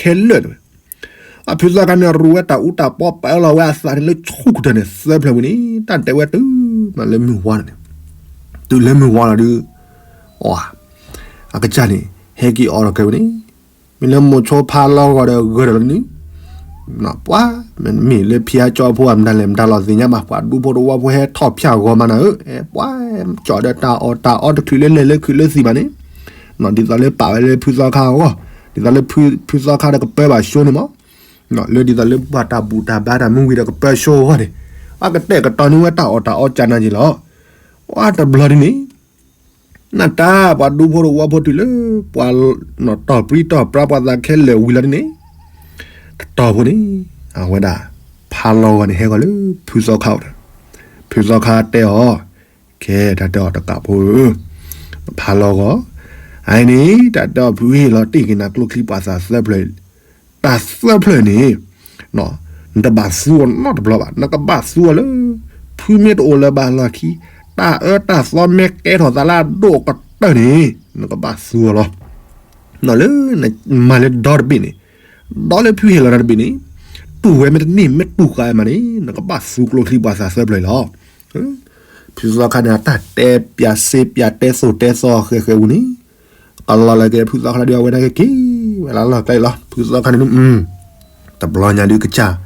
ခဲလၢာ်တဝဲ, အဖုသီခါန့ၣ် ရူးဝဲတၢ်အူတၢ်ပီ ပာ်လီၤဝဲအသးန့ၣ်လၢဆူၣ်ကတၢၢ်န့ၣ် သၢဖျၢၣ်ဝံၤန့ၣ် တၢ်တဲဝဲတုၤမးလၢမုၢ်ဝါလီၤန့ၣ်, တုၤလၢမုၢ်ဝါလီၤဒုး, အ, အကစၢ်န့ၣ် ဟဲက့ၤအိးထီၣ်ကဲဝဲန့ၣ်, မ့ၢ်လၢမိၤဆိဖးလီၤဂီၤဒီးဂၢၢ်ဒီးလီၤန့ၣ်, ပှၤ, မ့မ့ၢ်လၢဖံးအါကၠီဖိအမတၤလဲၣ်မတၤလီၤသ့ၣ်ညါဘၣ် ပှၤဒူဖိတဝီဖိဟဲထီၣ်ဖၠၣ်ဂီၤမးနၤဧၢ, ပှၤ, ကၠီဒီးတၢ်အီၣ်တၢ်အီတချုးလၢလဲၤလၢခုးလၢသံၣ်ဘၣ်န့ၣ်, ဒ်သိးလၢပာ်ဝဲလၢဖုသီခါအဂီၢ်, ဒ်သိးလၢဖုသီခါဒီးကပၢဘၣ်ဆိန့ၣ်မး, လၢဒ်သိးလၢပှၤတၢ်ဘူၣ်တၢ်ဘါတၢ်မူဝံၤဒီးကပၢဆိအဂီၢ်န့ၣ်, ပှၤကတဲာ်ကတီၤန့ၢ်ဝဲတၢ်အီၣ်တၢ်အီကၢ်နၤက့ၤလီၤ, ပှၤတဘျီဒ်န့ၣ် နတၢ်ပှၤဒူဖိတဝီဖိတုၤလၢ, ပှၤ, နီၢ်တီၢ်ပြံတီၢ်ပြါပှၤသးခဲလၢာ်ဝံၤလီၤဒ်န့ၣ်, တတီၤဖိန့ၣ်, အဝဲဒၣ်, ဖးလီၤဂီၤန့ၣ်ဟဲဂီၤလၢဖုသီခါအိၣ်ဒီး, ဖုသီခါတဲအီၤ, ကဲတၢ်တဲအီၤတကးဖိဧၢ, ဖးလီၤဂီၤ, အအံၤန့ၣ် တၢ်တဲအီၤဖုဟ့ၣ်လီၤတ့ၢ်က့ၤနၤကျိချံပှၤသးသၢဖျၢၣ်, တၢ်သၢဖျၢၣ်န့ၣ် နတဘၣ်သူအီၤနီတဘျီဘၣ် နကဘၣ်သူအီၤလၢ, ဖုမ့ၢ်တအိၣ်လၢၤဘၣ်လီၢ်ခံ, တၢ်အၢတၢ်သီမ့ၢ်ကဲထီၣ်သးလၢအဒိၣ်ကတၢၢ်န့ၣ်, နကဘၣ်သူအီၤလီၤ, လၢ, မၤလၢဒီတဘ့ၣ်န့ၣ်, ဒီလၢဖုဟ့ၣ်လီၤနၤတဘ့ၣ်န့ၣ်, တူၢ်ဝဲမ့ၢ်တန့ၢ်မ့ၢ်တူၢ်ဃာ်မးန့ၣ် နကဘၣ်သူကျိချံပှၤသးသၢဖျၢၣ်လီၤ, ဖုသီခါန့ၣ် အတၢ်တဲပၠးစ့ပၠးတဲသိၣ်တဲသီဃဲးဃဲးဝံၤန့ၣ်, ကလီၤလၢက့ၤဖုသီခါဒီးအဝဲဒၣ်က့ၤက့ၤဝဲလၢလီၢ်ကျဲလီၤ ဖုသီခါန့ၣ်, တဘျီညါဒုးကစၢ်,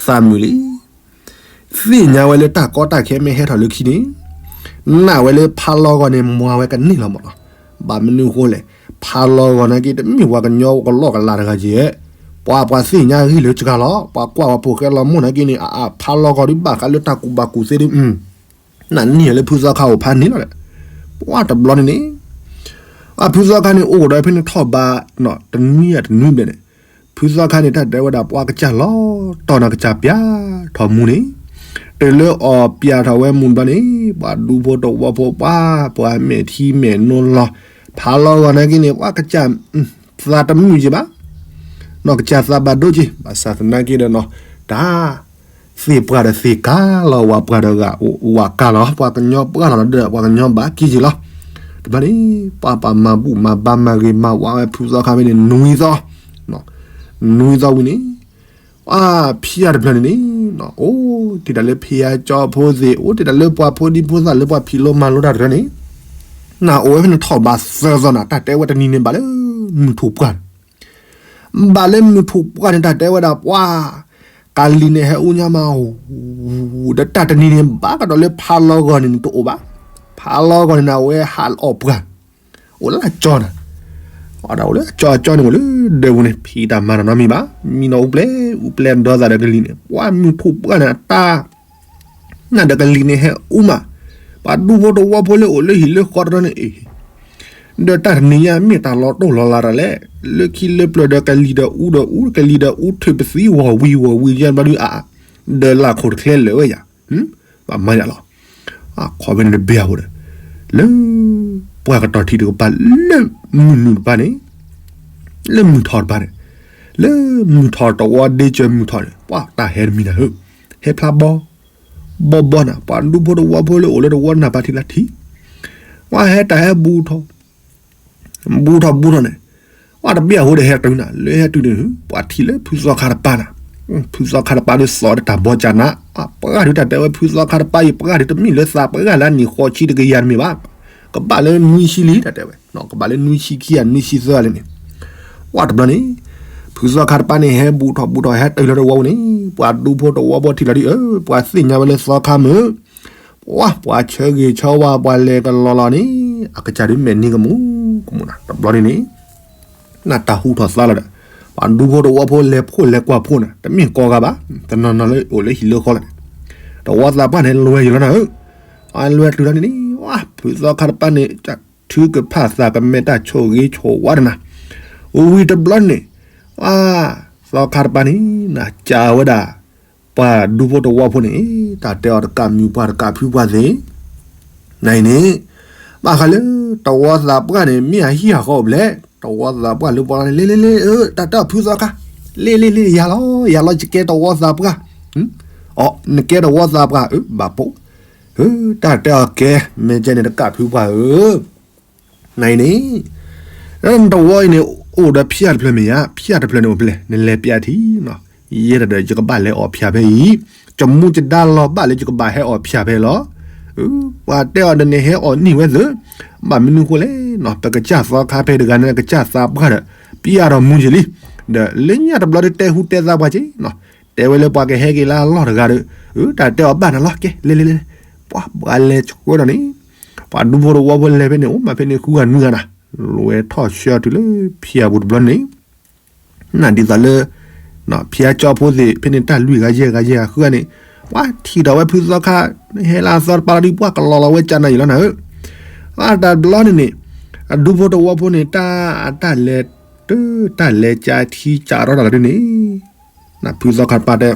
သးမုာ်လံ, သ့ၣ်ညါဝဲလၢတၢ်ကီတၢ်ခဲမ့ၢ်ဟဲထီၣ်လၢခံန့ၣ်, နာ်ဝဲလၢဖးလီၤဂီၤန့ၣ် မၤဝဲကန့ၢ်လီၤမးလီၤ, ဘၣ်မနုၤအဃိလဲၣ်, ဖးလီၤဂီၤနာ်က့ တမ့ၢ်ပှၤကညီကလီၢ်ကလးတဂၤကဲ, ပှၤပှၤသ့ၣ်ညါဂံၢ်လၢစှၤလီၤ ပှၤကွၢ်ပှၤဖိၣ်ဃဲလီၤမိၢ်နာ်က့န့ၣ် အအါဖးလီၤဂီၤဒုး ဘၣ်ဃးလၢတၢ်ကူၣ်ဘၣ်ကူၣ်သ့ဒုး, နာ်န့ၢ်လၢဖုသီခါအိၣ်ဖးန့ၣ်လီၤဒီး, ပှၤတဘျီန့ၣ်န့ၣ်, အဖုသီခါန့ၣ် အိၣ်ဒီးဖဲန့ၣ်ထီၣ်ဘး, တနွံအတနွံဘျဲၣ်န့ၣ်, ဖုသီခါန့ၣ် တၢ်တဲဝဲဒၣ်ပှၤကစၢ်လီၤ, တီၢ်နၤကစၢ်ပၠးထီၣ်မူန့ၣ်, တုၤလၢအီၣ်ပၠးထီၣ်ဝဲမူဘျီန့ၣ် ပှၤဒူဖိတဝီဖိပှၤ, ပှၤမဲာ်ထံမဲာ်နိလီၤ, ဖးလီၤဂီၤနာ်က့န့ၣ် ပှၤကစၢ်, သးတမုာ်က့ဘၣ်, နီၢ်ကစၢ်သးဘၣ်ဒိက့, ဘၣ်ဆၣ်သနာ်က့ဒီးနီၤ, တၢ်, သ့ၣ်ပှၢ်ဒီးသ့ၣ်ကါလီၤ ဝၤပှၢ်ဒီးဂၤဝၤကါလီၤ ပှၤကညီပှၢ်လီၤဒီး ပှၤကညီဘၣ်က့က့လီၤ, တဘျီန့ၣ်, ပှၤပာ်မၤဘူၣ်မၤဘါမၤဂ့ၤမၤဝါဝဲဖုသီခါဖဲန့ၣ် နွံသီ, နွံသီဝံၤန့ၣ်, ပှၤဖံးယါတဖျၢၣ်န့ၣ်န့ၣ်, အိၣ်တ့ၢ်တၢ်လၢဖံးယါကၠီဖိသ့ၣ် အိၣ်တ့ၢ်တၢ်လၢပှၤဖိဒံဖိသၣ်လၢပှၤဖံးလိမၤလိတၢ်တဖျၢၣ်န့ၣ်, နအိၣ်ဝဲဖဲန့ၣ်ထီၣ်ဘးသၢသီနၤ တၢ်တဲဝဲတနံၤန့ၣ်ဘၣ်လၢ, မုၢ်ထူၣ်ပှၢ်န့ၣ် ဘၣ်လၢမုၢ်ထူၣ်ပှၢ်န့ၣ် တၢ်တဲဝဲဒၣ်ပှၤ, ကလံၤန့ၣ်ဟဲအူညါမး, ဒီးတၢ်တနံၤန့ၣ် ဘၣ်ကဒီးလၢဖးလီၤဂီၤန့ၣ်န့ၣ်တအိၣ်ဘၣ်, ဖးလီၤဂီၤန့ၣ်န့ၣ် အဝဲဟးအီၣ်ပှၢ်, အိၣ်လၢအကၠီန့ၣ်, အဝဲဒၣ်အိၣ်လၢအကၠီအကၠီန့ၣ်အိၣ်လၢဒၢးပူၤန့ၣ် ဖံးတၢ်မၤတၢ်နီတမံၤဘၣ်, မံနီၤအူပျဲၢ်, အူပျဲၢ်ဒီသးဒီးကလံၤန့ၣ် ပှၤမုၢ်ထူၣ်ပှၢ်န့ၣ်အတၢ် နဒီးကလံၤန့ၣ်ဟဲအူမး, ပှၤဒူဖိတဝီဖိလၢအိၣ်လၢဟံၣ်လၢဃီတရၢန့ၣ်အံၤ, ဒီးတၢ်တနံၤညါမ့ၢ်တၢ်လီၤတိၢ်လီၤလးတၢ်လဲၣ်, လၢခံလၢပျၢၤဒီးကလံၤဒီးအူဒီးအူ ကလံၤဒီးအူထုးပသံဝီၤဝံၤဝီၤဝံၤယဲၢ်ဘျီဒုးအါ, ဒီးလၢခိၣ်တချဲလၢာ်ဝဲယၤ, ဘၣ်မၤယၤလီၤ, ခီဖဲန့ၣ်တဘ့ၣ်အဃိဒီး, လၢ, ပှၤကတီၤထံတကပၤလၢမုၢ်နုာ်တပၤန့ၣ်, လၢမုၢ်ထီၣ်တပၤန့ၣ်, လၢမုၢ်ထီၣ်တဝီဒ့စၢၤမုၢ်ထီၣ်န့ၣ် ပှၤတၢ်ဟဲတမံၤနၤဧၢ, ဟဲဖျါဘီ ဘီဘီနၤ ပှၤဒူဖိတဝီဖိလၢအိၣ်လၢတဝီနၢ်ပၤထံလၢထံ, ပှၤဟဲတၢ်ဟဲဘူးထီၣ်, ဘူးထီၣ်ဘူးထီၣ်န့ၣ်, ပှၤတဘ့ၣ်အဃိဒီးဟဲတုၤနၤ လၢဟဲတုၤန့ၣ် ပှၤထံၣ်လၢဖုသီခါတပၤနၤ ဖုသီခါတပၢ်ဒုးသီၣ်ဒီးတၢ်ဘီကၢ်နး, ပှၢ်ဒုးတၢ်တဲဝဲ ဖုသီခါတပၢ်အံၤ ပှၢ်ဒုးတမ့ၢ်လၢသးပှၢ်လၢအနံၣ်ဃိးဆံတကယၤတမ့ၢ်ဘၣ်, ကဘၣ်လၢနွံဆံလံ တၢ်တဲဝဲ, ကဘၣ်လၢနွံဆံခံဂၤ နွံဆံသၢဂၤလံန့ၣ်, ဝဲတဘျီန့ၣ် ဖုသီခါတပၢ်န့ၣ် ဟဲဘူးထီၣ်ဘူးထီၣ် ဟဲတုၤလီၤတဝီပူၤန့ၣ် ပှၤဒူဖိတဝီဖိထံၣ်လီၤဒုး ပှၤသ့ၣ်ညါဝဲလၢသီခါမုၢ် ပှၤ ပှၤဆၢဂ့ၤဆၢဝါ ပှၤလဲၤကလီလီၤန့ၣ် အကစၢ်ဒုးမဲာ်နံၤကမူၤကမူၤနၤ တဘျီန့ၣ်န့ၣ် နတၢ်ဟူထီၣ်သါလီၤဒီး ပှၤဒူဖိတဝီဖိလဲၤဖှိၣ်လဲၤကွၢ်ဖှိၣ်နၤ တမ့ၢ်ကိးဂၤဘၣ်, တနီၤနီၤလၢအိၣ်လၢဟံၣ်လၢဃီလီၤန့ၣ်, တဝီသးပှၢ်န့ၣ်လဲၤယံၤလီၤနၤဧၢ, အလဲၤတုၤလီၤန့ၣ်န့ၣ် ဝဲ ဖုသီခါတပၢ်န့ၣ် ထုကဖၣ်သးကမဲာ်တၢ်ဆိၣ်ဂ့ၤဆိၣ်ဝါတနၤ, ဝံၤတဘျီန့ၣ် ဝဲ သီခါတပၢ်န့ၣ် နကးဝဲဒၣ် ပှၤဒူဖိတဝီဖိန့ၣ် တၢ်တဲအီၤတကးမုာ်ပှၢ်တကးဖုပှၢ်သ့ၣ် နၤအံၤန့ၣ် ဘၣ်ဃးလၢ တဝီသးပှၢ်န့ၣ် မ့ၢ်အဟံၣ်အဃီအိၣ်ဖျဲၣ် တဝီသးပှၢ်လၢပှၤန့ၣ် လ့လ့လ့ တၢ်တဲအီၤဖုသီခါ လ့လ့လ့ ယၤလီၤ ယၤလီၤ ယကဲတဝီသးပှၢ်, အီ နကဲတဝီသးပှၢ် ဘၣ်ပိာ်, တၢ်တဲအီၤကဲ မ့ၢ်ကဲန့ၣ်တကးဖုပှၢ်ဧၢ နၤအံၤန့ၣ် တဝီအံၤန့ၣ် အိၣ်ဒီးဖၠၣ်တဖျၢၣ်မ့ၢ်ဧါ, ဖၠၣ်တဖျၢၣ်န့ၣ်အိၣ်ဖဲလဲၣ် နလဲၤပျးထံနီၤ, ယဲဒၣ်ဒီးယကဘၣ်လဲၤအီၣ်ဖၠၣ်ဖဲအံၤ, ကမူကဒါလီၤဘၣ်လၢယကဘၣ်ဟဲအီၣ်ဖၠၣ်ဖဲလီၤ, ပှၤတဲအီၤဒီးန့ၣ်ဟဲအီၣ်နံၣ်ဝဲသ့ၣ်, ဘၣ်မနုၤဃိလဲၣ်နီၤ, ပကစၢ်သီခါဖဲတဂၤန့ၣ် ကစၢ်သးပှၢ်ဒီး ပျးထီၣ်မူက့ၤလံ, ဒီးလၢညါတဘျီဒီးတဲဟူတဲသါပှၤက့ၤနီၤ, တဲဝဲလၢပှၤကဟဲက့ၤလၢအလီၢ်တဂၤဒီး, တၢ်တဲအီၤဘၣ်နၤလီၤ ကဲ လဲၤလဲၤလဲၤ, ပှၤပှၤလဲၤဆှၢဒီးန့ၣ် ပှၤဒူဖိတဝီဖိလဲၤဖဲန့ၣ် အိၣ်မးဖဲန့ၣ်ဃုဂၤနွံဂၤနၤ, လဲၤထီၣ်ဆှၢတုၤလၢဖၠၣ်ပူၤတဘျီန့ၣ်, နဒ်သိးလၢ ဖၠၣ်ကၠီဖိသ့ၣ် ဖဲန့ၣ်တၢ်လွံၢ်ဂၤယဲၢ်ဂၤယဲၢ်ဂၤဃုဂၤန့ၣ်, ပှၤထံၣ်ထီၣ်ဝဲဖုသီခါ ဟဲလၢအသီတပၤလီၤဒုး ပှၤကလီလီၤဝဲကၢ်နၤယံၤလီၤနၤဧၢ, အတၢ်တဘျီန့ၣ်န့ၣ်, အဒူဖိတဝီဖိန့ၣ် တၢ်အတၢ်လဲၤ တၢ်လဲၤကၢ်ထံကၢ်ရီတၢ်လီၤဒုးန့ၣ် နဖုသီခါတပၤတဲ,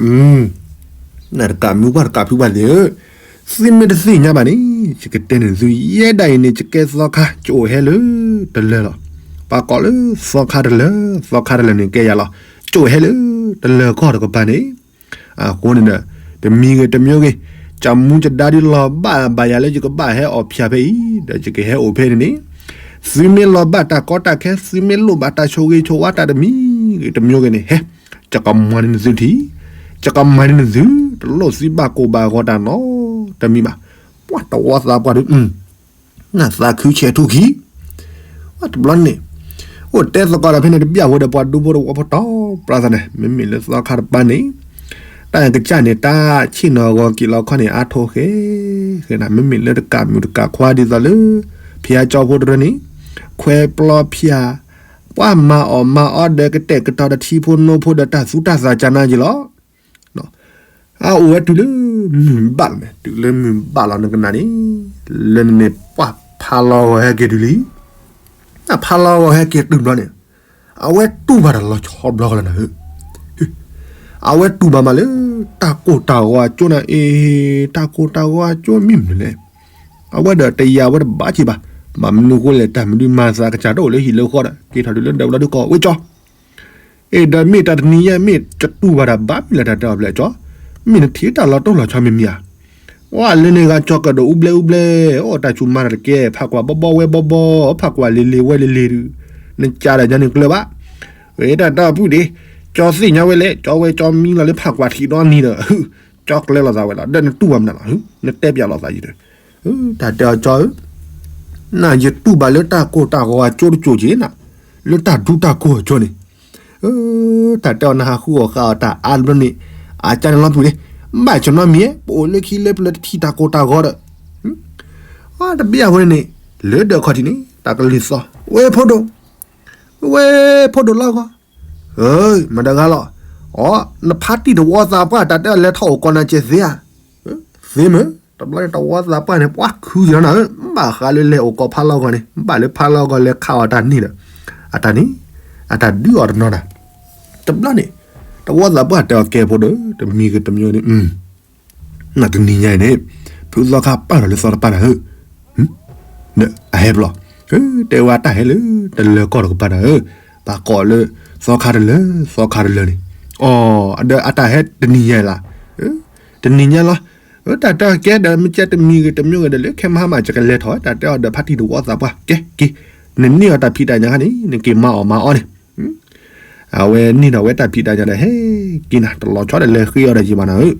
နတကးမုာ်ပှၢ်တကးဖုပှၢ်သ့ၣ်ဧၢ, သုမ့ၢ်တသ့ၣ်ညါဘၣ်န့ၣ် ယကတဲန့ၣ်သု ယဲဒၣ်အံၤန့ၣ် ယကဲသီခါ ယအိၣ်ဟဲလၢတလၢာ်လီၤ. ပှၤကိးလၢသီခါတလၢာ်, သီခါတလၢာ်န့ၣ်ကဲယၤလီၤ. ယအိၣ်ဟဲလၢတလၢာ်ကီၢ်တကပၤန့ၣ်, အဃိန့ၣ်ဒီး တမံၤဂ့ၤတမံၤဂ့ၤ, ကမူကဒါဒ်လီၤဘၣ်ဘၣ်ယၤလၢယကဘၣ်ဟဲအီၣ်ဖၠၣ်ဖဲအံၤ, ဒီးယကဟဲအိၣ်ဖဲန့ၣ်န့ၣ်, သုမ့ၢ်လီၤဘၣ်တၢ်ကီတၢ်ခဲ, သုမ့ၢ်လိၣ်ဘၣ်တၢ်ဆိၣ်ဂ့ၤဆိၣ်ဝါတၢ်တမံၤဂ့ၤတမံၤဂ့ၤန့ၣ် ဟဲ ယကမၤန့ၢ်နသုထံ, ယကမၤန့ၢ်နသု, တလိၣ်သုဘၣ်ကိၢ်ဘၣ်ဂီၤတၢ်နီတမံၤဘၣ်. ပှၤတဝီသးပှၢ်ဒုး, နသးခုဆဲးထူၣ်ခံ, တဘျီန့ၣ်, အိၣ်တဲသကိးဒီးဖဲန့ၣ်တဘျီဝဲဒီးပှၤဒူဖိတဝီဖိတီၤပြါသးန့ၣ် မ့မ့ၢ်လၢသီခါတပၤန့ၣ်, တၢ်ကစၢ်န့ၣ် တၢ်ဆ့ၣ်နီၤဂီၤက့ၤလီၤခီန့ၣ် အါထီၣ်ဃဲဃဲနၤ မ့မ့ၢ်လၢတကးမုာ်တကးခွါဒ်သိးလၢ ဖၠၣ်ကၠီဖိတရၢန့ၣ်, ခွဲပျီဖၠၣ် ပှၤမၤအီၣ်မၤအီဒီးကတဲာ်ကတီၤဒီးထံဖိနိဖိဒီးတၢ်သူတၢ်သးကၢ်နါယံၤလီၤ. အအိၣ်ဝဲတုၤလၢမုၢ်ဘၣ်လီၤ, တုၤလၢမုၢ်ဘၣ်လီၤနကနၣ်န့ၣ်, လၢန့ၣ်န့ၣ်ပှၤဖးလီၤဂီၤဟဲက့ၤတုၤလံ. ဖးလီၤဂီၤဟဲက့ၤတုၤဘျီန့ၣ်, အဝဲတူၢ်ဘၣ်တၢ်လီၤဆီဘျီကလီၤနၤဧၢ, အဝဲတူၢ်ဘၣ်မးလၢ တၢ်ကိၢ်တၢ်ဂီၤအကၠိနၤအံၤ, တၢ်ကိၢ်တၢ်ဂီၤအကၠိမ့ၢ်မနုၤလဲၣ်. အဝဲဒီးတယာ်ဝဲတဘၣ်က့ၤဘၣ်, ဘၣ်မနုၤဃိလဲၣ် တၢ်မနုၤမၤသးကစၢ်တအိၣ်လၢဟံၣ်လၢဃီဒီး က့ၤထီၣ်တုၤလၢဒၢးဘျီဒုးကိးဝဲကၠီ အ့ၣ် ဒီးမ့ၢ်တၢ်တနံၤညါ မ့ၢ်ကတူၢ်ဘၣ်တၢ်ဘၣ်မနုၤလဲၣ် တၢ်တဲအီၤဘျဲၣ်ကၠီ, မ့ၢ်နထံၣ်တၢ်လီၤတိၢ်လီၤဆီမ့ၢ်မ့ၢ်ဧါ. ဝဲလၢန့ၣ်ဂၤကၠီကဒီးအူဘျဲၣ်အူဘျဲၣ်, အိၣ်တၢ်ဆူၣ်မၤတၢ်တကဲ, ဖးကွၢ်ဘီဘီဝဲဘီဘီ, ဖးကွၢ်လ့ၤလ့ၤဝဲလ့ၤလ့ၤဒုး, နကးဒီးယၤန့ၣ်ကျၢၤဘၣ်. ဝဲတၢ်တဲအီၤဖုၣ်ဒ့, ကၠီသ့ၣ်ညါဝဲလဲၣ်, ကၠီဝဲကၠီမံလီၤလၢဖးကွၢ်ထံးဒီနံၤဒီး, ကၠီကျဲလီၤသးဝဲလီၤ, ဒီးနတူၢ်ဘၣ်မနုၤလီၤ, နတဲပျးလိာ်သးယံၤဒီး, တၢ်တဲအီၤကၠီဧၢ နယတူၢ်ဘၣ်လၢတၢ်ကိၢ်တၢ်ဂီၤအကၠိတကၠိက့ၤနၤ, လၢတၢ်ဒူတၢ်ကိၢ်အကၠိန့ၣ်, တၢ်တဲအီၤနဟးဃုအီၣ်ဃာ်အီၤတၢ်အါတဘျီန့ၣ်, အကၢန့ၣ်လီၤပူၤလံ, ဘၣ်ဆၢနီတမံၤ, ပအိၣ်လၢခံလၢပျၢၤတထံၣ်တၢ်ကိၢ်တၢ်ဂီၤဒီး, တဘျီအဝဲန့ၣ်, လၢဒၢးခီၣ်ထံးန့ၣ် တၢ်ကလုၢ်သီၣ်, ဝဲဖိဒိၣ်, ဝဲဖိဒိၣ်လီၤဂီၤ, မတၤဂၤလီၤ, အိ နဖါတံၢ်တဝီသးပှၢ် တၢ်တဲအီၤလဲၤထီၣ်အိၣ်ကီးနၤကဲသ့ဧါ, သ့မ့ၢ်, တဘျီန့ၣ်တဝီသးပှၢ်န့ၣ် ပှၤခုယၤနၤဧၢ, ဘၣ်ဃးလၢလဲၤအိၣ်ကီးဖးလီဂီၤန့ၣ် ဘၣ်လၢဖးလီဂီၤလဲၤခးအီၤတၢ်န့ၣ်ဒီး, အတၢ်န့ၣ်, အတၢ်ဒုးအီၤတနီၤနၤ, တဘျီန့ၣ်, တဝီသးပှၢ်တဲအီၤကဲဖိဒီး တမံၤဂ့ၤတမံၤဂ့ၤန့ၣ်, နတနံၤညါအံၤန့ၣ်, ဖုသီခါပာ်လီၤလၢသီတပၤနၤဧၢ အဟဲဘျီ, တဲဝဲတၢ်ဟဲလၢ တလၢၤကီၢ်တကပၤနၤဧၢ, ပှၤကိးလၢ သီခါတလၢၤ သီခါတလၢၤန့ၣ်, အဒီးအတၢ်ဟဲတနံၤညါလီၤ, တနံၤညါလီၤ, တၢ်တဲကဲဒီး မ့ၢ်ကဲတမံၤဂ့ၤတမံၤဂ့ၤဒီး လၢခဲမဟါမး ယကလဲၤထီၣ် တၢ်တဲအီၤဒီးဖါတံၢ်တဝီသးပှၢ် ကဲက့ၤ, နန့ၢ်အီၤတၢ်ဖံးတၢ်ညၣ်ခါန့ၣ် နက့ၤမၤအီၣ်မၤအီန့ၣ် အဝဲန့ၢ်ဒီးဝဲတၢ်ဖံးတၢ်ညၣ်ဒီးဟဲက့ၤနၤ တလီၤဆီဒီးလဲၤဃ့အီၤဒီးယံာ်ဘၣ်နၤဧၢ.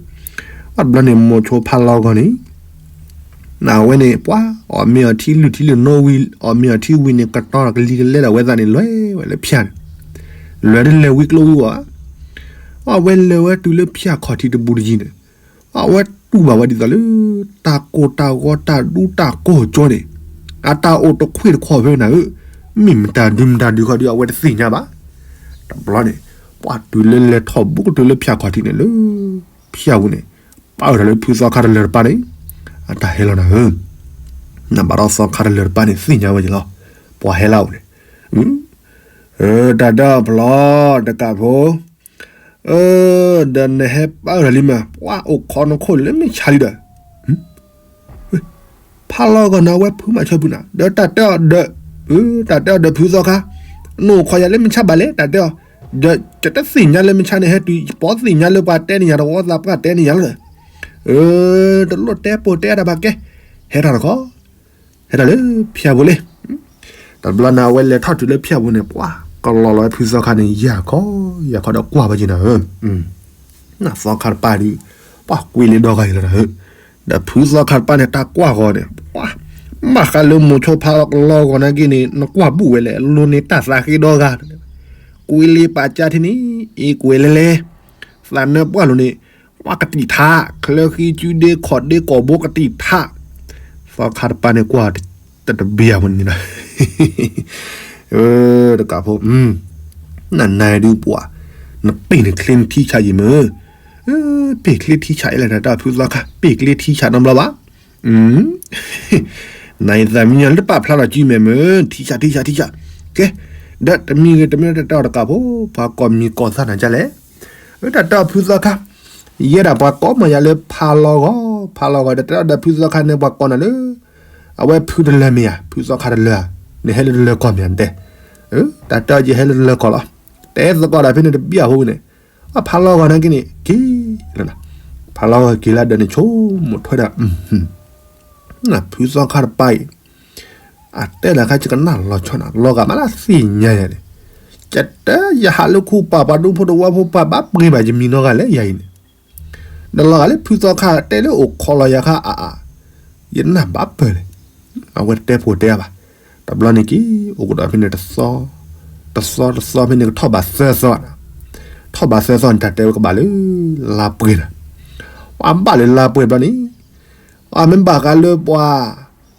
ဘၣ်တဘျီန့ၣ် မိၤဆိဖါလီဂီၤန့ၣ် အဝဲန့ၣ် ပှၤ အီၣ်မ့ၤအီၤထံလုၢ်ထံလုၢ်နီဝံၤ အီၣ်မ့ၤအီၤထံဝံၤန့ၣ် ကတီၤဒီးကလံၤကလဲဒီးဝဲသးန့ၣ် လဲၤဝဲလၢဖၠၣ်န့ၣ်, လဲၤဒ်လဲၤဝံၤကျိဝံၤဝီၤ, အဝဲလဲၤဝဲတုၤလၢဖၠၣ်ခီၣ်ထံးတဘူးတယံၤန့ၣ်, အဝဲတူၢ်ဘၣ်ဝဲဒ်သိးလၢ တၢ်ကိၢ်တၢ်ဂီၤတၢ်ဒူတၢ်ကိၢ်ကၠီန့ၣ်, အတၢ်အိၣ်တခွ့ၣ်တခီၣ်ဖဲနၤဧၢ, မ့ၢ်မတၤဒုမတၤဒုခီဒုးအဝဲတသ့ၣ်ညါဘၣ်. တဘျီန့ၣ် ပှၤတုၤလၢလဲၤထီၣ်ဘူးကတုၤလၢဖၠၣ်ခီၣ်ထံးန့ၣ်လၢ ဖၠၣ်ပူၤန့ၣ်, ပာ်အၢၣ်ထီၣ်လၢဖုသီခါတလၢာ်တပၤန့ၣ်, အတၢ်ဟဲလီၤနၤဧၢ, နဘၣ်ဒီးသီခါတလၢာ်တပၤန့ၣ် သ့ၣ်ညါဝဲယလီၤ, ပှၤဟဲလၢအအိၣ်န့ၣ်, တၢ်တၢ်အီၣ်ဖျီ တကးဖိ ဒီးနဟဲပာ်အၢၣ်ထီၣ်လံမး ပှၤအိၣ်ခိးနခိၣ်လၢမ့ၢ်ဆါလံဒီး ဖးလီၤဂီၤနၤဝဲဖုမၤဆၢဖုနၤ ဒီးတၢ်တဲအီၤဒီး, တၢ်တဲအီၤဒီးဖုသီခါ, နအိၣ်ခိးယၤလၢမ့ၢ်ဆါဘၣ်လဲၣ် တၢ်တဲအီၤ, ဒီးယတသ့ၣ်ညါလၢမ့ၢ်ဆါန့ၣ် ဟဲတုၤပိာ်သ့ၣ်ညါလၢပှၤတဲန့ၢ်ယၤတဝီသးပှၢ်တဲန့ၢ်ယၤလီၤဒီး, တလိၣ်တဲပိာ်တဲတၢ်ဘၣ်ကဲ, ဟဲထီၣ်တခီ, ဟဲထီၣ်လၢဖၠၣ်ပူၤလံ. တဘျီန့ၣ် အဝဲလဲၤထီၣ်တုၤလၢဖၠၣ်ပူၤန့ၣ် ပှၤကလီၤလီၤဝဲဖုသီခါန့ၣ် ယၤခီ, ယၤခီဒီးကွၢ်ဝဲက့ၤနၤဧၢ, သီခါတပၤဒုး, ပှၤကွံာ်လ့ဒီဂၤအံၤလီၤနၤဧၢ, ဒီးဖုသီခါတပၤန့ၣ် တၢ်ကွၢ်ဂီၤန့ၣ်, ပှၤ, ဘၣ်ဃးလၢမိၤဆိဖးလီၤဂီၤနာ်က့န့ၣ် နကွၢ်ဘူးဝဲလဲၣ် အလိၤန့ၣ်တၢ်သးဃ့ဒီဂၤ, ကွံာ်လ့ပာ်ကၢ်ထံန့ၣ်, အ့ၣ်ကွဲးလဲၤလဲၤ, သးနၢပှၢ်လိၤန့ၣ်, ပှၤကတံာ်ထး, ချၢဃံစုဒ့ခီၣ်ဒ့ကီၢ်ဘိကတံာ်ထး, သီခါတပၤန့ၣ်ကွၢ်တတဘျံးအမနုၤ, တကးဖိ, နနၤဒုးပှၤ, နပ့ၢ်နချ့နထံဆးယံာ်မ့ၢ်, ပ့ၢ်ချ့ထံဆးအံၤလဲၣ် တၢ်ဖုသီခါ ပ့ၢ်ချ့ထံဆးနီတဘျီဘၣ် နသးမံညီၤလၢတပာ်ဖျါထီၣ်စုမဲာ်မ့ၢ် ထံဆးထံဆးထံဆး, ကဲ, ဒီးတမံၤဂ့ၤတမံၤတၢ်တဲအီၤတကးဖိ, ပှၤကိးမံၤကိးသးနၤဒ်လဲၣ်, တၢ်တဲအီၤဖုသီခါ, ယဲဒၣ်ပှၤကိးမၤယၤလၢဖးလီဂီၤ, ဖးလီဂီၤဒီးတၢ်တဲအီၤဒီးဖုသီခါန့ၣ် ပှၤကိးနၤလၢ, အဝဲဖုတလၢမ့ၢ်ဧါ, ဖုသီခါတလၢဧါ, နဟဲလၢတလၢကီၢ်မ့ၢ်ဧါတဲ, တၢ်တဲအီၤယဟဲလၢတလၢကီၢ်လီၤ, တဲသကိးဒီးဖဲန့ၣ်တဘံးအဖိန့ၣ်, အဖးလီဂီၤနာ်က့န့ၣ် က့ၤလီၤ, ဖးလီဂီၤက့ၤလၢဒီးန့ၣ်ဆိကမိၣ်ထွဲဒီး, ဖုသီခါတပၤအံၤ, အတဲလၢခါယကနၣ်လီၤဆီနၤ လီၤဂာ်မးလၢသ့ၣ်ညါယၤန့ၣ်, ကတဲယဟးလၢခူပာ်ပှၤဒူဖိတဝီဖိပှၤဘၣ်ပှ့ၤဘၣ်ယမံၤနီတဂၤလဲၣ်ယၤအံၤန့ၣ်, ဒီးလီၤဂာ်လၢဖုသီခါတဲလၢအိၣ်ခိးလီၤယၤခါအါအါ, ယနၢ်ဘၣ်ပၢၢ်လဲၣ်, အဝဲတတဲဖိတဲအါဘၣ်, တဘျီန့ၣ်က့ၤ အိၣ်ကဒီးဖဲန့ၣ်တသီ, တသီတသီဖဲန့ၣ်ကထီၣ်ဘးသၢသီ, ထီၣ်ဘးသၢသီန့ၣ် တၢ်တဲဝဲကဘၣ်လၢလါပှဲၤနၤ, ပှၤဘၣ်လၢလါပှဲၤဘျီန့ၣ်, အမ့ၢ်ဘၣ်ဃးလၢပှၤ,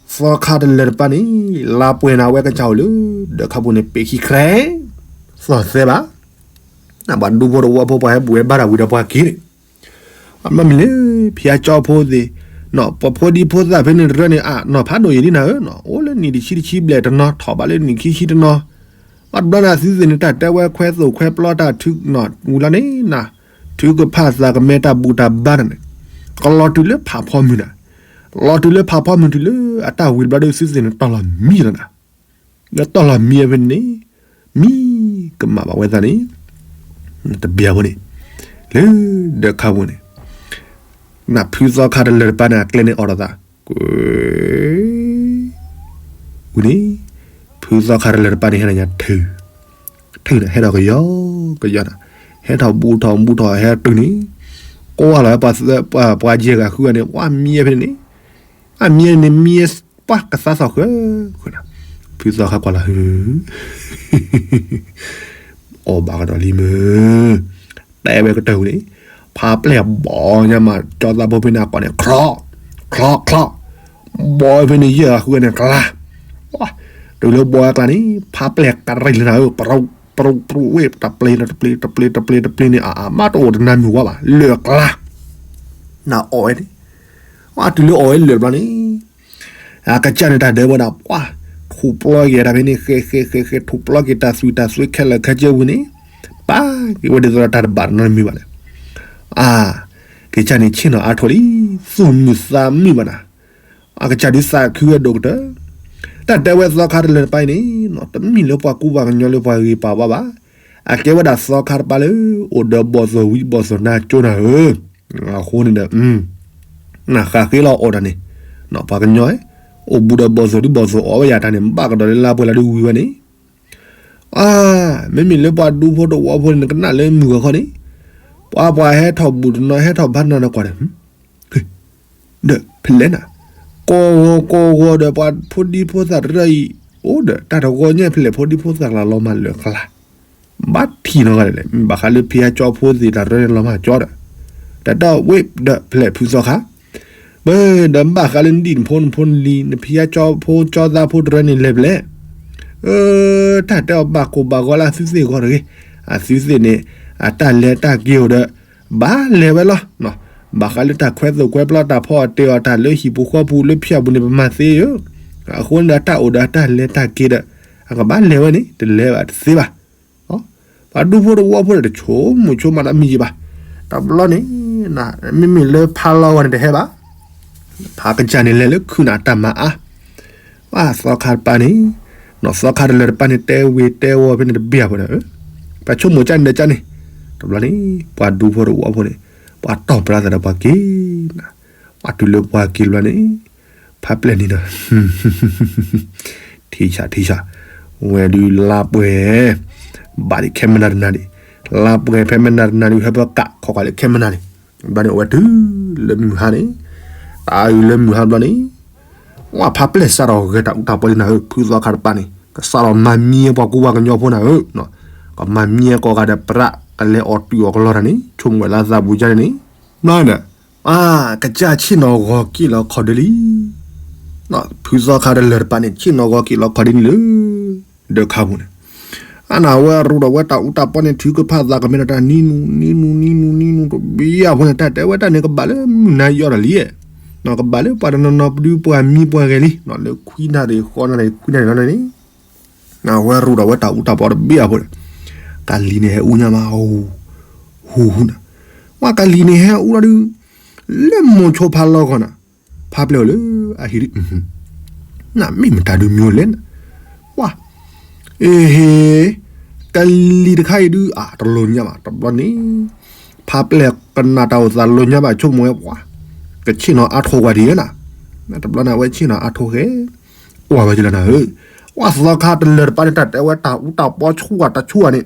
သီခါတလၢာ်တပၤန့ၣ်, လါပှဲၤနၤဝဲကစၢ်အိၣ်လၢ, ဒီးခါပူၤန့ၣ် ပ့ၤခံခြဲ, သီၣ်သဲဘၣ်, ပှၤဒူဖိတဝီဖိပှၤဟဲဘူးဝဲဘၣ်တၢ်ဝံၤဒီးပှၤက့ၤန့ၣ်, အမ့ၢ်မ့ၢ်လၢ, ဖံးအကၠီဖိသ့ၣ်, ပဖိဒံဖိသၣ်ဖဲန့ၣ်တရၢန့ၣ် အနီၢ်ဖးဒိၣ်ယံာ်လံနၤဧၢ, အိၣ်လၢနံၣ်တဆံတဆံဘျဲၣ်တနီၤ ထီၣ်ဘးလၢနံၣ်ခံဆံတနီၤ, ဘၣ်တဘျီန့ၣ်သုသ့ၣ်န့ၣ် တၢ်တဲဝဲခွဲသိၣ်ခွဲပျီတၢ်ထုးနီၢ်ဝံၤလီၤန့ၣ်နၤ, ထုကဖၣ်သးကမဲတၢ်ဘူၣ်တၢ်ဘါန့ၣ်, ကလီၤတုၤလၢဖးဖီမုၢ်နၤ, လီၤတုၤလၢဖးဖီမုၢ်တုၤလၢအတၢ်ဝံၤတဘျီဒီးသုသ့ၣ်န့ၣ်တီၢ်လီၤမံလီၤနၤ, ဒီးတီၢ်လီၤမံအဖဲန့ၣ်, မံကမၣ်ဘၣ်ဝဲသးန့ၣ်, တဘံၤဖိန့ၣ်, လၢ, ဒီးခါပူၤန့ၣ် နဖုသီခါတလၢာ်တပၤန့ၣ် အကျဲန့ၣ်အိးထီၣ်သး, ကွဲ, ဝံၤန့ၣ်, ဖုသီခါတလၢာ်တပၤန့ၣ် ဟဲထီၣ်ညါထုး, ထုးန့ၣ် ဟဲထီၣ်ကယီကယီန့ၣ်, ဟဲထီၣ်ဘူးထီၣ်ဘူးထီၣ်ဟဲတုၤန့ၣ်, ကိးဝဲလီၤဝဲ, ပှၤယဲၢ်ဂၤဃုဂၤန့ၣ် ဝဲမံဖဲန့ၣ်န့ၣ်, အမံန့ၣ်မံ, ပှၤကသါသီၣ်ဃၢ, ဃၢ, ဖုသီခါကွၢ်လီၤဟု အီၣ်ဘၣ်ကဒီးလံမ့ၢ်, တဲဝဲကတၢၢ်ဝံၤန့ၣ်, ဖးပျဲၢ်ဘီညါမး ကၠီသးဖိဖဲန့ၣ်အကိးန့ၣ် ချီ, ချီ, ချီ, ဘီဖဲန့ၣ်ယဲၢ်ဂၤဃုဂၤန့ၣ်ကျါ, တုၤလၢဘီအကျါန့ၣ် ဖးပျဲၢ်ကရံၣ်လၢနၤဧၢ, ပရူး, ပရူး, ပရူးဝဲ တပျ့ၤ, တပျ့ၤ, တပျ့ၤ, တပျ့ၤန့ၣ် အမးတအိၣ်တနၤမုၢ်ဝါဘၣ် လၢာ်ကျါ, နအီၣ်ဝဲန့ၣ်, တုၤလၢအီၣ်ဝဲလၢာ်တဘျီန့ၣ် အကစၢ်န့ၣ်တၢ်ဒဲးဝဲဒၣ် ပှၤ, ထူးပျီက့ၤတၢ်ဖဲန့ၣ် ဃဲဃဲဃဲဃဲ ထူးပျီက့ၤတၢ်သွံၣ်တၢ်သွဲခဲလၢာ်ခဲဆ့ဝံၤန့ၣ်, ပာ်က့ၤဝဲဒ်သိးဒီးတၢ်တဘၣ်တနီတမံၤဘၣ်န့ၣ်, အါ, ကစၢ်န့ၣ်ဆ့ၣ်နီၤအါထီၣ်လံ, သူၣ်မုာ်သးမုာ်ဘၣ်နၤ, အကစၢ်ဒုးသးခုဝဲဒိၣ်ကတၢၢ်, တၢ်တဲဝဲသီခါတလၢာ်တပၤအံၤန့ၣ်, တမ့ၢ်လၢပှၤကူပှၤကညီလၢပှၤဂ့ၤပှၤဝါဘၣ်, အကဲဝဲဒၣ်သီခါတပၤလၢ အိၣ်ဒီးဘီၣ်သိၣ်ဝံဘီၣ်သိၣ်နါကၠိနၤဧၢ အဃိန့ၣ်ဒီး, နဃးဃ့လီၤအီၣ်တၢ်န့ၣ်, ပှၤကညီ, အိၣ်ဘူးဒီးဘီၣ်သိၣ်ဒုးဘီၣ်သိၣ်အီၣ်ဝဲယၤတၢ်န့ၣ် ဘၣ်ကဒီးလၢလါပှဲၤလၢဒုးဝံၤဝဲန့ၣ်, အါ, မ့မ့ၢ်လၢပှၤဒူဖိတဝီဖိန့ၣ် နကနၣ်လၢမုၢ်ဂီၤခီန့ၣ်, ပှၤပှၤဟဲထီၣ်ဘူးတနီၤ ဟဲထီၣ်ဘါတနီၤဒီးကွၢ်ဒီး, ဒီးဖဲလဲၣ်နၤ, ကိးဂီၤကိးဂီၤဒီးပှၤဖိဒံဖိသၣ်တရၢအံၤ, အိၣ်ဒီးတၢ်တဂီၤညါ ဖဲလဲၣ်ဖိဒံဖိသၣ်ကျါလီၤမၢ်လၢကျါ ဘၣ်ထံၣ်နီတဂၤဒ်လဲၣ်, ဘၣ်ဃးလၢဖံဟါကၠီဖိသ့ၣ်တၢ်တရၢန့ၣ်လီၤမၢ်ကၠီဒီး, တၢ်တဝ့ၢ်ဒီးဖဲလဲၣ်ဖုသီခါ, မ့ၢ်ဒီးဘၣ်ဃးလၢနဒံၣ်နဖိနဖိနလံၤ နဖံဟါကၠီဖိကၠီသးဖိတရၢန့ၣ်လဲၤဖဲလဲၣ်, အၢ, တၢ်တဲအီၤဘၣ်ကိၢ်ဘၣ်ဂီၤလၢအသုသ့ၣ်ဂီၢ်တဂ့ၤ, အသုသ့ၣ်န့ၣ်, အတၢ်လဲၤတၢ်က့ၤအိၣ်ဒီး, ဘၣ်လဲၤဝဲလီၤ, ဘၣ်ဃးလၢတၢ်ခွဲးသိၣ်ခွဲးပျီတၢ်ဖီအီၣ်တဲအီၤ တၢ်လၢဟံၣ်ပူၤဃီပူၤလၢဖၠၣ်ပူၤန့ၣ် ပမၤသ့ယိၤ, အဃိန့ၣ်ဒီးတၢ်အိၣ်ဒီးအတၢ်လဲၤတၢ်က့ၤဒီး, အကဘၣ်လဲၤဝဲန့ၣ် တလဲၤဘၣ်တသ့ဘၣ် ပှၤဒူဖိတဝီဖိဒီးတဆိကမိၣ်ဆိကမးတၢ်မံၤယံၤဘၣ်, တဘျီန့ၣ်, မ့မ့ၢ်လၢဖါလီၤဂီၤန့ၣ်တဟဲဘၣ်, ဖါကစၢ်န့ၣ်လဲၤလၢခုၣ်နၤတၢ်မၤအါ, ပှၤသီခါတပၤန့ၣ်, နီၢ်သီခါတလၢာ်တပၤန့ၣ် တဲဝ့ၤတဲဝီၤဖဲန့ၣ်တဘ့ၣ်အဖိဒီး, ပှၤဆိကမိၣ်ကၢ်န့ၣ်ဒီးကၢ်န့ၣ်, တဘျီန့ၣ် ပှၤဒူဖိတဝီဖိန့ၣ်, ပှၤတီၢ်ပြါသးဒီးပှၤက့ၤ, ပှၤတုၤလၢပှၤက့ၤတဘျီန့ၣ်, ဖါပျဲၢ်န့ၣ်ဒီး ထံဆးထံဆး, ဝဲဒုးလါပှဲၤ, ဘၣ်ဒံးခဲမနၤတနၤဒံး, လါပှဲၤဖဲမနၤတနၤဒုး ဟဲပၢကးခီခီလၢခဲမနၤန့ၣ်, ဘျီန့ၣ် အဝဲတုၤလၢမုၢ်ဟါန့ၣ်, တၢ်အုၣ်လၢမုၢ်ဟါဘျီန့ၣ်, ဝဲဖါပျဲၢ်စးထီၣ်ဂဲၤတၢ်အူတၢ်ပီလံနၤဧၢ, ဖုသီခါတပၤန့ၣ် ကစးထီၣ်မၤမံပှၤကူပှၤကညီဖိနၤဧၢ, ကမၤမံကိးဂၤဒီးပြး ကလဲၤအီၣ်တုၤအီၣ်ကလီတၢ်န့ၣ် ဆိကမိၣ်ဝဲလၢသးပူၤကၢ်န့ၣ်, ဘျီန့ၣ် အါ, ကစၢ်ဆ့ၣ်နီၤဂီၤက့ၤလီၤခီၣ်ဒ့လံ, ဖုသီခါတလၢာ်တပၤန့ၣ် ဆ့ၣ်နီၤဂီၤက့ၤလီၤခီၣ်ဒ့န့ၣ်လၢ ဒၢးခါပူၤန့ၣ်, အါနၤဝဲရူးဒီးဝဲတၢ်အူတၢ်ပီန့ၣ် ထုကဖၣ်သးကမဲထီၣ်တၢ်နံနူ နံနူ နံနူ နံနူ တဘ့ၣ်အဖိန့ၣ် တၢ်တဲဝဲတၢ်န့ၣ် ကဘၣ်လၢမုၢ်နၤယီၤဒီးလံ, ကဘၣ်လၢပှၤတနီၤနီၤပဒုပှၤမံပှၤဂဲၤလံ, လၢခွံနၣ်ရံၣ်ဃိးနၣ်ရံၣ်ခွံနၣ်ရံၣ်လီၤန့ၣ်, နဝဲရူးဒီးဝဲတၢ်အူတၢ်ပီတဘ့ၣ်အဖိန့ၣ်, ကလံၤန့ၣ်ဟဲအူညါမး, ဟူဟူနၤ, ဝဲကလံၤန့ၣ်ဟဲအူလီၤဒုး, လၢမိၤဆိဖါလီၤဂီၤနၤ, ဖါပျဲၢ်အိၣ်လၢအဟံၣ်ဒုး, နမ့ၢ်မတၤဒုးမံအိၣ်လဲၣ်, ဝဲ, အ့ဟ့, ကလံၤတခါအံၤဒုး အတလိၣ်ညါဘၣ် တဘျီန့ၣ်, ဖါပျဲၢ်ကနၣ်တၢ်အိၣ်သးလိၣ်ညါဘၣ်ဆိကမိၣ်ဝဲပှၤ, ကဆ့ၣ်နီၤအါထိၣ်ကွၢ်ဒံးဧၢနၤ, တဘျီန့ၣ် အဝဲဆ့ၣ်နီၤအါထိၣ်ဃဲ, ကွၢ်ဝဲကလီၤနၤဧၢ, ဝဲသီခါတလၢာ်တပၤန့ၣ် တၢ်တဲဝဲတၢ်အူတၢ်ပီဆူၣ်တၢ်ဆူၣ်န့ၣ်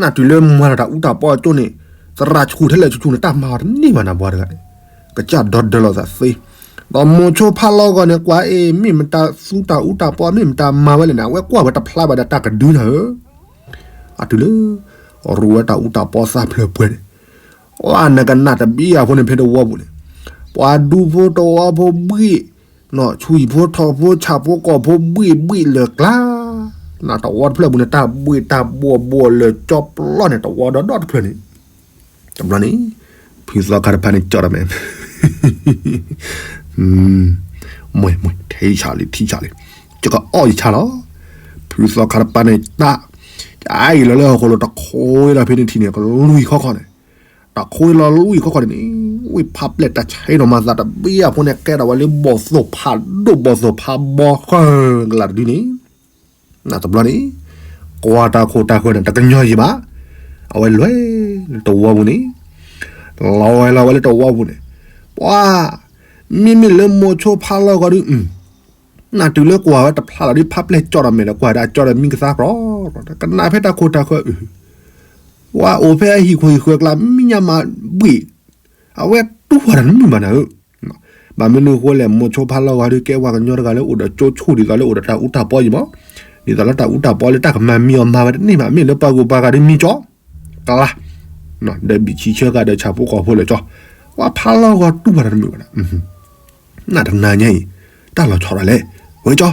နတုၤလၢမၤလီၤတၢ်အူတၢ်ပီအကၠိန့ၣ်, သရၣ်ဆူၣ်ထဲလဲၣ်ဆူၣ်ဆူၣ်န့ၣ် တၢ်မၤအီၤတန့ၢ်ဘၣ်နၤပှၤတဂၤန့ၣ်, ကစၢ်ဒီဒၢလီၤသးသ့, ဒီးမိၤဆိဖါလီၤဂီၤန့ၣ် ကွၢ်အ့ၣ် မ့ၢ်မတၤသူတၢ်အူတၢ်ပီ မ့ၢ်မတၤမၤဝဲလဲၣ်န့ၣ် အဝဲကွၢ်ဝဲတဖျါဘၣ်ဒီးတၢ်ကဒုနၤဧၢ, အတုၤလၢ, ရူးဝဲတၢ်အူတၢ်ပီသၣ်ဖျၢၣ်ပှဲၤန့ၣ်, အနကနၣ်တဘ့ၣ်အဖိန့ၣ်ဖဲတဝီပူၤန့ၣ်, ပှၤဒူဖိတဝီဖိဘှံး, နီၢ်ဆူၣ်ဖိထီၣ်ဖိဆၣ်ဖိကီၢ်ဖိဘှံးဘှံးလၢာ်ကျါ, နတဝီတဖျၢၣ်ပူၤန့ၣ် တၢ်ဘှံးတၢ်ဘှီၣ်ဘှီၣ်လၢာ်ကၠီပျီန့ၣ် တဝီဒီဒီတဖျၢၣ်န့ၣ်, တဘျီန့ၣ်, ဖုသီခါတဖၣ်န့ၣ်ကၠီဒီးမဲာ် မွဲမွဲ ထံဆးလံ ထံဆးလံ, ယကအီၣ်ယဆါလီၤ, ဖုသီခါတဖၣ်န့ၣ်တၢ်, အအံၤလီၤလၢဟီၣ်ခိၣ်လိၤ တခိလီၤဖဲန့ၣ်ထံန့ၣ် ကလွံၢ်ခီခီန့ၣ်, တခိလီၤလွံၢ်ခီခီန့ၣ်န့ၣ်, ဝံၢ်ဖါပျဲၢ်တၢ်ဆဲးနီၤမၤသးတဘ့ၣ်အဖိန့ၣ် ကဲထီၣ်ဝဲလၢဘီၣ်သိၣ်ဖးဒိၣ်ဘီၣ်သိၣ်ဖးဘီဃၢကလးတဒုန့ၣ် နတဘျီန့ၣ်, ကွၢ်တၢ်ခိၣ်တၢ်ဃၢၤန့ၣ် တကညီၤယံၤဘၣ်, အဝဲလဲၤလၢတဝီပူၤန့ၣ်, လီၤဝဲလီၤဝဲလၢတဝီပူၤန့ၣ်, ပှၤ, မ့မ့ၢ်လၢမိၤဆိဖါလီၤဂီၤဒု, နတုၤလၢကွၢ်ဝဲတဖျါလီၤဒု ဖါပျဲၢ်ကၠီဒီးမဲာ်လီၤ ကွၢ်ဒီးကၠီဒီးမံကသါကြီ, ကနၣ်ဖဲတၢ်ခိၣ်တၢ်ဃၢၤအု, ပှၤအိၣ်ဖဲအဟံၣ်ခိၣ်ဟံၣ်ဃၢၤကျါ မံညါမးဘှံး, အဝဲတူၢ်ဝဲတၢ်တမုာ်ဘၣ်နၤဧၢ ဘၣ်မနုၤအဃိလဲၣ် မိၤဆိဖါလီၤဂီၤဒုး ကဲပှၤကညီတဂၤလၢအိၣ်ဒီးကၠိဆိၣ်ဒ်သိးလၢအိၣ်ဒီးတၢ်အူတၢ်ပီယံၤမး, ဒ်သိးလၢတၢ်အူတၢ်ပီလၢတၢ်ကမၤမံအီၤမၤဝဲတန့ၢ်ဘၣ် မ့ၢ်လၢပှၤဂုၤပှၤဂၤဒုးမံကၠီ, ကလါ, ဒီးဘံၣ်ဆံဆၢကဒီးဆၣ်ဖိကီၢ်ဖိလၢာ်ကၠီ, ပှၤဖါလီၤဂီၤတူၢ်ဘၣ်တၢ်တမုာ်ဘၣ်နၤ, နတနာ်ညါအံၤ, တၢ်လီၤဆီဒၣ်လဲၣ်, ဝဲကၠီ,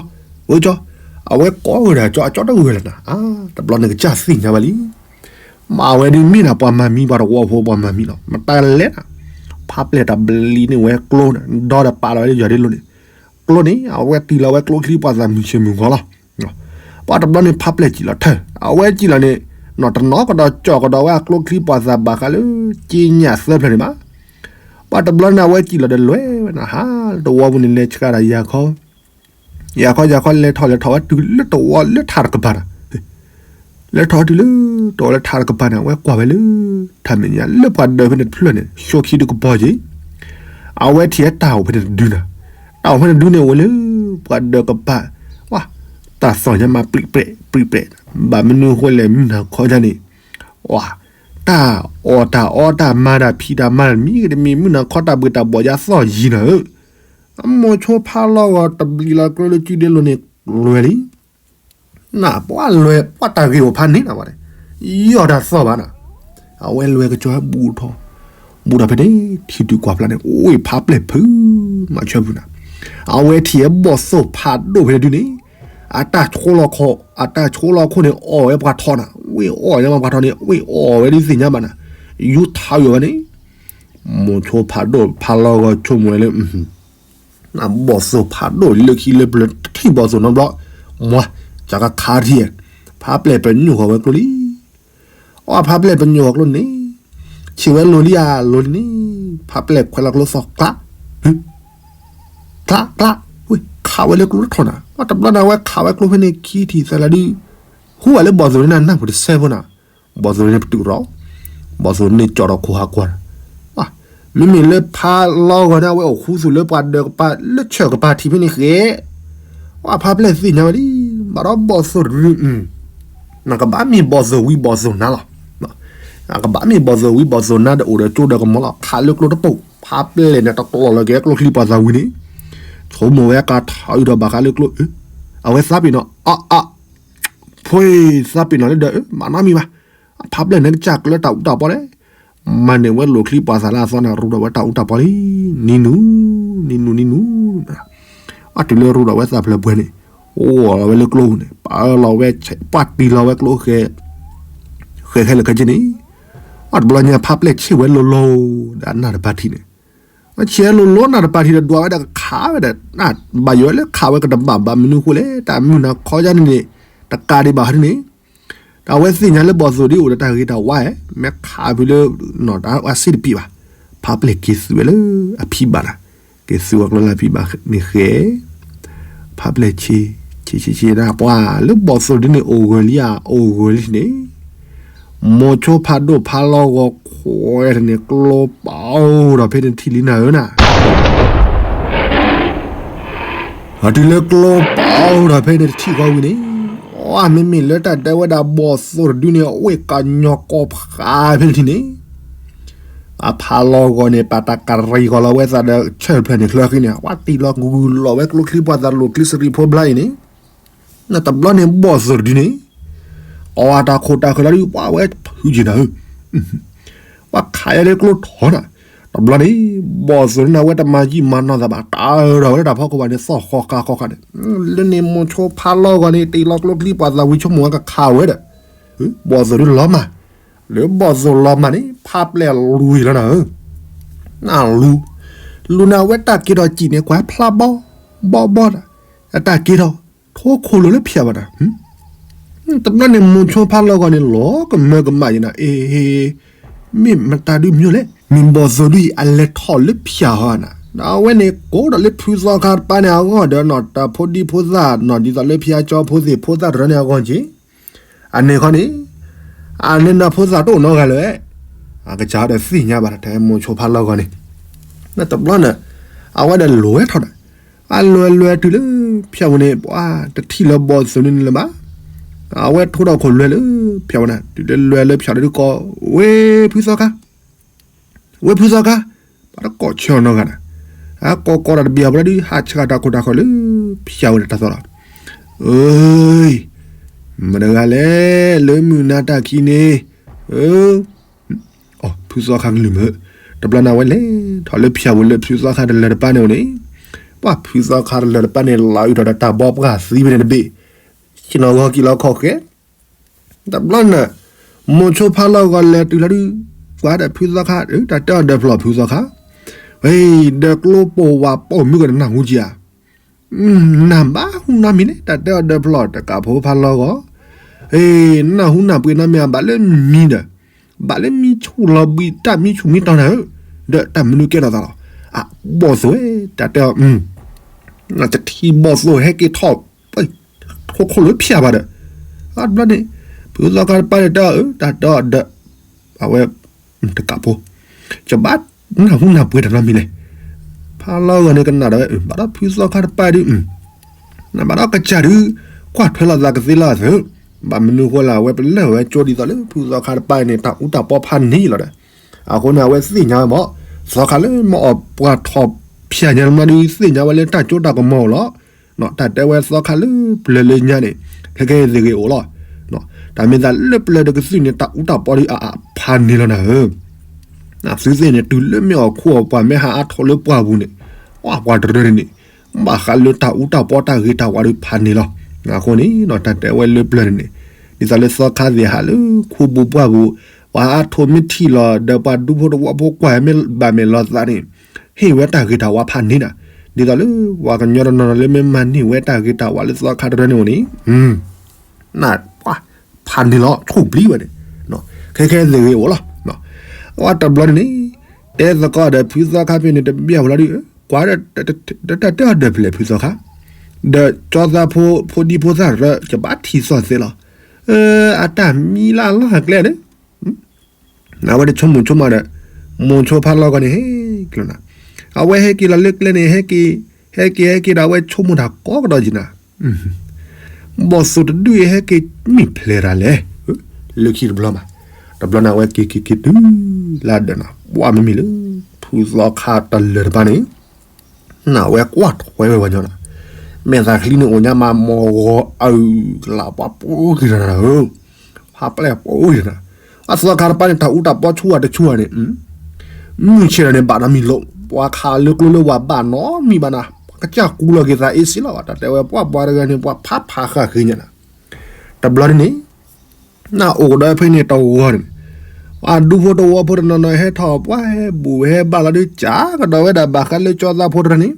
ဝဲကၠီ, အဝဲကိးဂၤဒီးကၠီ အကၠီတဂၤလၢၤနၤ, တဘျီန့ၣ်ကစၢ်သ့ၣ်ညါဝဲလံ မ့ၢ်အဝဲဒုးမ့ၢ်ဒၣ်ပှၤမၤမံ ပှၤတဝီဖိပှၤမၤမံလီၤ မတၤလဲၣ်, ဖါပျဲၢ်တၢ်ဘျံးန့ၢ်ဝဲကျိန့ၣ် ဒီဒီးပာ်လီၤဝဲလၢယွၤဒ့လိၤန့ၣ်, ကျိန့ၣ် အဝဲတံၢ်လီၤဝဲကျိချံပှၤသးမုၢ်ဆ့ၣ်မုၢ်ဂီၤလီၤ, ပှၤတဘျီန့ၣ် ဖါပျဲၢ်စံၣ်လီၤထၢၣ် အဝဲစံၣ်လီၤန့ၣ်, နီၢ်တနီၤကဒီးကၠီၣ်ကဒီးဝဲအကျိချံပှၤသးဘၣ်ဃးလၢ က့ညၣ်သၢဖျၢၣ်န့ၣ်ဘၣ်, ပှၤတဘျီန့ၣ် အဝဲစံၣ်လီၤဒီးလဲၤဝဲနၤဟးလၢတဝီပူၤန့ၣ် လဲၤဆှၣ်ဒီးယၤခီ ယၤခီယၤခီလဲၤထီၣ်လဲၤထီၣ်ဝဲတုၤလၢတဝီလၢထးတကပၤန့ၣ်, လဲၤထီၣ်ဝဲတုၤလၢတဝီလၢထးတကပၤန့ၣ် အဝဲကွၢ်ဝဲလၢ ထးမဲာ်ညါလၢပှၤဒၢးဖဲန့ၣ်တဖျၢၣ်န့ၣ် ဆှိခံတကပီၤက့ၤ, အဝဲထံၣ်ဝဲတၢ်အိၣ်ဖဲန့ၣ်တဒုနၤ, တၢ်အိၣ်ဖဲန့ၣ်တဒုန့ၣ် အိၣ်ဝဲလၢ ပှၤဒၢးကပၤ, ဝါ, တၢ်သီၣ်ညါမး ပြံးပြဲး ပြံးပြဲး ဘၣ်မနုၤဃိလဲၣ် မုၢ်နၤခီဒ်န့ၣ်, တၢ်အီၣ်တၢ်အီတၢ်မၤတၢ်ဖံးတၢ်မၤတမံၤကတမံၤ မုၢ်နၤခီတၢ်ဘှံးတၢ်ဘှီးယါသီၣ်ယံၤနၤဧၢ, အမိၤဆိဖးလီၢ်ဂီၤတဘျံးလီၤကျိလၢကုဒ့လိၤန့ၣ် လွဲၤလံ နပှၢ်လွဲၤပှၢ်တၢ်ဂ့ၢ်အိၣ်ဖးန့ၣ်နၤဝဲ, ယီၢ်တၢ်သီၣ်ဘၣ်နၤ, အဝဲလွဲၤကစီၤဟဲဘူးထီၣ်, ဘူးထီၣ်ဖဲန့ၣ် ထံတုၤကွၢ်ဖျါန့ၣ် အိၣ်ဖးပျဲၢ်ဖုး မၤဆၢဖုးနၤ, အဝဲထံၣ်ဟဲဘီၣ်သိၣ်ဖးဒိၣ်ဖဲန့ၣ်ဒုန့ၣ်, အတၢ်ဆိလီၤခီ, အတၢ်ဆိလီၤခိၣ်န့ၣ် အီၣ်ဝဲပှၤထီနၤ, ဝ့ၢ်အီၣ်ညါမးပှၤထီန့ၣ် ဝ့ၢ်အီၣ်ဝဲဒ်သ့ၣ်ညါဘၣ်နၤ, ယူၤထးယိာ်ဝဲန့ၣ်, မိၤဆိဖးဒိၣ်ဖးလီၢ်ဂီၤဆိကမိၣ်ဝဲလၢ နဘီၣ်သိၣ်ဖးဒိၣ်လၢခံလၢပျၢၤတထံၣ်ဘီၣ်သိၣ်နီတဘျီ, မွၤ, ကကခါထံၣ်, ဖးပျဲၢ်ပညိၣ်ဃီၤဝဲကျိလံ, အီဖးပျဲၢ်ပညိၣ်ဃီၤကျိန့ၣ်, ဆံးဝဲလိၤလံဧါ လိၤလံန့ၣ်, ဖးပျဲၢ်ခွဲးလီၤကျိသီၣ်ကျါ, ကျါ, ကျါ, ဝ့ၢ်ခးဝဲလၢကျိထီၣ်နၤ, တဘျီန့ၣ် အဝဲခးဝဲကျိဖဲန့ၣ်ခံထံၣ်သၢလၢဒုး, ဟူဝဲလၢဘီၣ်သိၣ်န့ၣ်နၢ်ပူၤတစဲးဖိနၤ, ဘီၣ်သိၣ်န့ၣ်ပတုာ်ရီ, ဘီၣ်သိၣ်န့ၣ်ကၠီၣ်ထီၣ်ခိၣ်ဟးကွၢ်, မ့မ့ၢ်လၢဖးလီၢ်ဂီၤန့ၣ် အဝဲအိၣ်ဃူသိၣ်လၢပှၤဒၢးကပၤလၢဆၢၣ်ကပၤထံးဖဲန့ၣ်ဃဲ, အီဖးပျဲၢ်သ့ၣ်ညါဝဲလံ, ဘၣ်ဒီးဘီၣ်သိၣ်တဒု, နကဘၣ်မ့ၢ်ဘီၣ်သိၣ်ဝံၤဘီၣ်သိၣ်နါလီၤ, နကဘၣ်မ့ၢ်ဘီၣ်သိၣ်ဝံၤဘီၣ်သိၣ်နါဒီးအိၣ်ဒီးကၠိဒီးကမီၤလီၤ, ခးလၢကျိတပိာ်, ဖးပျဲၢ်န့ၣ်တကျီၢ်လီၤက့ၤကျိချံပှၤသးဝံၤန့ၣ်, ဆိကမိၣ်ဝဲကထးအုးဒီးဘၣ်ဃးလၢကျိ, အဝဲသးပ့ၤနီၣ်, အ အ ဖိသးပ့ၤနီၣ်လၢဒီး မၤနီတမံၤဘၣ်, အဖးပျဲၢ်န့ၣ်ကစၢ်ကျၢတၢ်အူတၢ်ပီလဲၣ်, မၤန့ၢ်ဝဲလိာ်ချံပှၤသးလၢအသီန့ၣ် ရူဒီးဝဲတၢ်အူတၢ်ပီလံ, နံၤနူ, နံၤနူ, နံၤနူ, အတုၤလၢရူဒီးဝဲသးဖျၢၣ်ပှဲၤန့ၣ်, အိၣ်လီၤဝဲလၢကျိန့ၣ် ပာ်လီၤဝဲ, ပာ်တံၢ်လီၤဝဲကျိဃဲ, ဃဲဃဲလၢာ်ခဲဆ့န့ၣ်, အတဘျီညါဖးပျဲၢ်ဆံးဝဲလိၤလိၤ, ဒီးနၢ်တပၤထံးန့ၣ် ဆံးလိၤလိၤနၢ်တပၤထံးဒီးဒွးဝဲဒီးကခးဝဲဒီး, ဘၣ်ယိၣ်ဝဲလၢခးဝဲကတဘၣ်ဘၣ်မနုၤဃိလဲၣ်, တၢ်မုၢ်နၤခီယါန့ၣ်န့ၣ်, တကးဒံးဘၣ်ဟီဒ်န့ၣ်, တၢ်အဝဲသ့ၣ်ညါလၢဘီၣ်သိၣ်ဒ်အိၣ်ဒီးတၢ်ဂ့ၤတၢ်ဝါ, မ့ၢ်ခးဖုလၢ, တၢ်အဝဲစ့တပံးဘၣ်, ဖးပျဲၢ်က့ၤသုးဝဲလၢအဖံဘၣ်နၤ, က့ၤသုးဝဲကျိလၢအဖံဘၣ်န့ၣ်ဃဲ ဖးပျဲၢ်ဆံး, ဆံးဆံးဆံးနၢ်ပှၢ်လၢဘီၣ်သိၣ်ဒ်န့ၣ်အိၣ်ဂၢၢ်လံဧါ အိၣ်ဂၢၢ်လံန့ၣ်, မိၤဆိဖးဒိၣ်ဖးလီၢ်ဂီၤခွဲးန့ၣ် ကျိပာ်အိၣ်ဒီးဖဲန့ၣ်တထံၣ်လံနၤဧၢနၤ, အတုၤလၢကျိပာ်အိၣ်ဒီးဖဲန့ၣ်တထံၣ်ဃီဝံၤန့ၣ်, အမ့မ့ၢ်လၢတၢ်ဒဲဝဲဒၣ်ဘီၣ်သိၣ်တဒုန့ၣ် အဝဲကညီကီၢ်ဖးဖဲန့ၣ်တထံၣ်န့ၣ် အဖးလီၢ်ဂီၤန့ၣ် ပာ်တၢ်ကရံၣ်ကီၤလီၤဝဲသးဒီးဆၢၣ်ဖျၢၣ်န့ၣ်ချၢဃီန့ၣ် အဝဲတံၢ်လီၤဂုာ်လီၤဝဲကျိချံပှၤသးလိာ်ချံစရံးဖိဘျါအံၤန့ၣ်, နတဘျီန့ၣ်ဘီၣ်သိၣ်တဒုန့ၣ်, အီတၢ်ခိၣ်တၢ်ဃၢၤလီၤဒုး ပှၤဝဲဖုးက့ၤနၤဧၢ, ပှၤခးယဲလၢကျိထီနၤ, တဘျီန့ၣ်, ဘီၣ်သိၣ်န့ၣ်အဝဲတမၤယံာ်မၤနီၢ်သးဘၣ် တၢ်အၢၣ်ဒီးဝဲလၢတၢ်ဖီခိၣ်ဘၣ်န့ၣ် သီၣ်ဃီဃာ်ဃီဃာ်န့ၣ်, လၢန့ၣ်မိၤဆိဖးလီၢ်ဂီၤန့ၣ် တံၢ်လီၤကျိချံပှၤသးဝံၤဆိကမိၣ်ဝဲကခးဝဲဒီး, ဘီၣ်သိၣ်ဒုးလီၤမၢ်, လၢဘီၣ်သိၣ်လီၤမၢ်န့ၣ် ဖးပျဲၢ်လူၤလီၤနၤဧၢ, နလူၤ, လူၤန့ၣ်အဝဲတၢ်က့ၤထီၣ်စံၣ်န့ၣ် ကွၢ်ဖျါဘီဘီဘီဒီး, အတၢ်က့ၤထီၣ်, ထိခိၣ်လိၤလၢဖၠၣ်ဘၣ်ဒီး တဘျီန့ၣ်မိၤဆိဖးလီၢ်ဂီၤန့ၣ် လီၤကမၢကမၣ်ယံၤနၤ အ့ဟ့, မ့ၢ်မတၤဒုးမ့ၢ်လဲၣ် မ့ၢ်ဘီၣ်သိၣ်ဒုးအံၤ အလဲၤထီၣ်လၢဖၠၣ်ဟီနၤ, ဒီးအဝဲန့ၣ်ကိးဒီးလၢဖုသီခါတပၤန့ၣ်အဂီၢ်ဒီးနီၤ တၢ်ဖိဒံဖိသၣ်နီၤ ဒ်သိးလၢဖုအကၠီဖိသ့ၣ်ဖိသၣ်တရၢန့ၣ်အဂီၢ်က့ၤ, အန့ၣ်ခီန့ၣ်, အန့ၣ်နၢ်ဖိသၣ်တအိၣ်နီတဂၤလၢၤ, အကစၢ်ဒီးသ့ၣ်ညါဘၣ်တၢ်မိၤဆိဖးလီၢ်ဂီၤန့ၣ်, တဘျီန့ၣ်, အဝဲဒီးလိၤဝဲထီၣ်ဒီး အလွဲၤလွဲၤတုၤလၢဖၠၣ်ဝဲန့ၣ် ပှၤတထံၣ်လၢဘီၣ်သိၣ်န့ၣ်လၢၤဘၣ်, အဝဲထိဒီးခိၣ်လွဲၤလၢဖၠၣ်ဝဲန့ၣ် တုၤလၢလွဲၤလၢဖၠၣ်ဒီးဒုးကိး, ဝဲဖုသီခါ, ဝဲဖုသီခါ, ပှၤတကိးဆၢအီၤနီတဂၤန့ၣ်, အကိးကိးဒီးတဘ့ၣ်အီၤဘျီဒုး ဟးဆှၣ်တၢ်ခိၣ်တၢ်ဃၢၤလၢဖၠၣ်ဝဲန့ၣ်တၢ်သီၣ်လီၤ, အၢ, မတၤတဂၤလဲၣ် လၢမုၢ်နၤတၢ်ခံန့ၣ်, အၢ အီ ဖုသီခါကလုၢ်မုာ်, တဘျီန့ၣ်ဝဲလဲၤထီၣ်လၢဖၠၣ်ဝဲလၢဖုသီခါတလၢၤတပၤန့ၣ်ဝဲန့ၣ်, ပှၤဖုသီခါတလၢၤတပၤန့ၣ် လီၤအုးထီၣ်ဒီးတၢ်ဘီပှၢ်သံဝဲန့ၣ်တဘ့ၣ်, ဆ့ၣ်နီၤဂီၤက့ၤလီၤခီၣ်ဃဲ, တဘျီန့ၣ်, မိၤဆိဖးလီၢ်ဂီၤလဲၤတုၤလီၤဒုး, ပှၤဒီးဖုသီခါ တၢ်တဲအီၤဒီးဖျီၣ်ဖုသီခါ, ဝဲ, ဒီးကျိပိာ်ဝးပိာ်မုၣ်ကနၢ်ဟူကဧါ နဘၣ်ဟူနီတမံၤလဲၣ် တၢ်တဲအီၤဒီးဖျီၣ်တကးဖိဖးလီၢ်ဂီၤ, နၢ်ဟူနၢ်ပှ့ၤနီတမံၤ အဘၣ်လၢမံဒီး, ဘၣ်လၢမံဆူၣ်လီၤဘှံးတၢ်မံဆူၣ်မံတီၤနၤဧၢ, ဒီးတၢ်မနုၤကဲထီၣ်သးလီၤ, အဘီၣ်သိၣ်ဝဲ တၢ်တဲအီၤ, တထံၣ်ဘီၣ်သိၣ်ဟဲက့ၤထီၣ်, ထိခိၣ်လၢဖၠၣ်ဘၣ်ဒီး, အဘျီန့ၣ်, ဖုသီခါတပၤန့ၣ်တဲအီၤ တၢ်တဲအီၤဒီး, အဝဲ, တကးဖိ, ကဘၣ်နၢ်ဟူနၢ်ပှ့ၤတၢ်နီတမံၤလဲၣ်, ဖးလီၢ်ဂီၤန့ၣ်ကနၣ်ဒီးဝဲ ဘၣ်ဒီးဖုသီခါတပၤဒုး, နဘၣ်ဒီးကစၢ်ဒုး, ကွၢ်ထွဲလိာ်သးကသ့လီၤသၢ ဘၣ်မနုၤဃိလဲၣ် အဝဲပလၢၢ်ဝဲကၠိဒ်သိးလၢဖုသီခါတပၤန့ၣ် တၢ်အူတၢ်ပီဖးန့ၢ်လီၤဒီး အဃိန့ၣ် အဝဲသ့ၣ်ညါဝဲမး သီခါလၢမ့ၢ်အီၣ်ပှၤထီၣ်ဖၠၣ်ညါလၢမးဒီး သ့ၣ်ညါဝဲလၢတၢ်စိတၢ်ကမီၤအိၣ်လီၤ. တၢ်တဲဝဲသီခါလၢပျၢၤလၢညါန့ၣ် ခဲကဲသ့ၣ်ဂ့ၤအိၣ်လီၤ. တၢ်မ့ၢ်သးလၢပျၢၤတကသုၣ်န့ၣ် တၢ်အူတၢ်ပီဒီးအဖးန့ၢ်လီၤနၤဧၢ သုသ့ၣ်န့ၣ် တုၤလၢမ့ၢ်အီၣ်ခူအီၣ်ပှၤမ့ၢ်ဟးအါထီၣ်လၢပှၢ်ပူၤန့ၣ် ပှၤတရၢန့ၣ်န့ၣ် ဘၣ်ဃးလၢတၢ်အူတၢ်ပီတၢ်ဂ့ၤတၢ်ဝါဒီးဖးန့ၢ်လီၤ. အဃိန့ၣ် တၢ်တဲဝဲလၢပျၢၤန့ၣ်န့ၣ် ဒ်သိးလၢသီခါသ့ၣ်ဟးလၢခူပူၤပှၢ်ပူၤ ပှၤအါထီၣ်မ့ၢ်ထံၣ်လီၤ ဒီးပှၤဒူဖိတဝီဖိကွၢ်မ့ၢ်ဘၣ်မဲာ်လီၤသးန့ၣ် ဟ့ၣ်ဝဲတၢ်ဂ့ၤတၢ်ဝါဖးန့ၢ်နၤ ဒ်သိးလၢပှၤကညီတနီၤနီၤလၢမ့ၢ်မၤန့ၢ်ဝဲတၢ်ဂ့ၤတၢ်ဝါလၢသီခါတရၢန့ၣ်အိၣ်န့ၣ် နၢ်ပှၤဖးန့ၢ်လီၤ ဆူၣ်ပျံၤဝဲန့ၣ် ခဲခဲသ့ၣ်ဂ့ၤအိၣ်လီၤ. အဝဲတဘျီန့ၣ်န့ၣ် တဲသကိးဒီးဖုသီခါဖဲန့ၣ်တဘၣ်ဝဲလီၤဒုး ကွၢ်ဒီး တၢ်တဲအီၤဒီးဖဲလဲၣ်ဖုသီခါ ဒီးကၠီသးဖိ ဖိဒံဖိသၣ်ရၢ ကဘၣ်ထံၣ်သီၣ်သဲလီၤ. အတၢ်မံလၢအလီၢ်အကျဲန့ၣ် အဝဲတဆိကမိၣ်ဆိကမးဒီး မိၤဆိဖးလီၢ်ဂီၤန့ၣ် ဟဲက့ၤလီၤနၤ အဝဲဟဲက့ၤလီၤလၢကျဲန့ၣ် ဟဲက့ၤ ဟဲက့ၤ ဟဲက့ၤဒီး အဝဲဆိကမိၣ်တၢ်ကိးကဒီးက့ၤနၤ ဘီၣ်သိၣ်တဒုအံၤဟဲက့ၤမ့ၢ်ဖျဲၣ်တၢ်လဲၣ် လၢခံတဘျီမး တဘျီန့ၣ် အဝဲက့ၤက့ၤက့ၤတုၤလၢဒၢးနၤ ပှၢ်မ့မ့ၢ်လၢ ဖုသီခါတလၢၤတပၤန့ၣ် နဝဲကွၢ်ထွဲဝဲပှၤညီနၤ မဲာ်သးချံန့ၣ်အိၣ်ညါမး မီၢ်ဂီၤအုၣ်ကလးပှၤပူၤက့ၤနၤဧၢ ဖးပျဲၢ်ပူၤက့ၤနၤ အသီခါတပၤန့ၣ် တၢ်အူတၢ်ပီဆူၣ်ဝဲတဆူၣ်ဝဲန့ၣ် မုၢ်ဆ့ၣ်ထီၣ်န့ၣ် ဘၣ်နီတမံၤလီၤ ပှၤခးလၢကျိလၢဝၤဘၣ်နီတမံၤဘၣ်နၤ ပှၤကစၢ်ကူလီၤက့ၤသးအ့ၣ်စ့လီၤ တၢ်တဲဝဲပှၤပှၤတဂၤန့ၣ် ပှၤဖးဖးဃာ်ဃ့ညါနၤ တဘျီန့ၣ်န့ၣ် နအိၣ်ကဒီးဖဲန့ၣ်တဝီန့ၣ် အဒူဖိတဝီဖိတနီၤနီၤဟဲထီၣ်ပှၤဟဲဘူၣ်ဟဲဘၣ်လီၤဒုး ကးကဒီးဝဲဒၣ်ဘၣ်ဃးလၢကၠီသးဖိတရၢန့ၣ်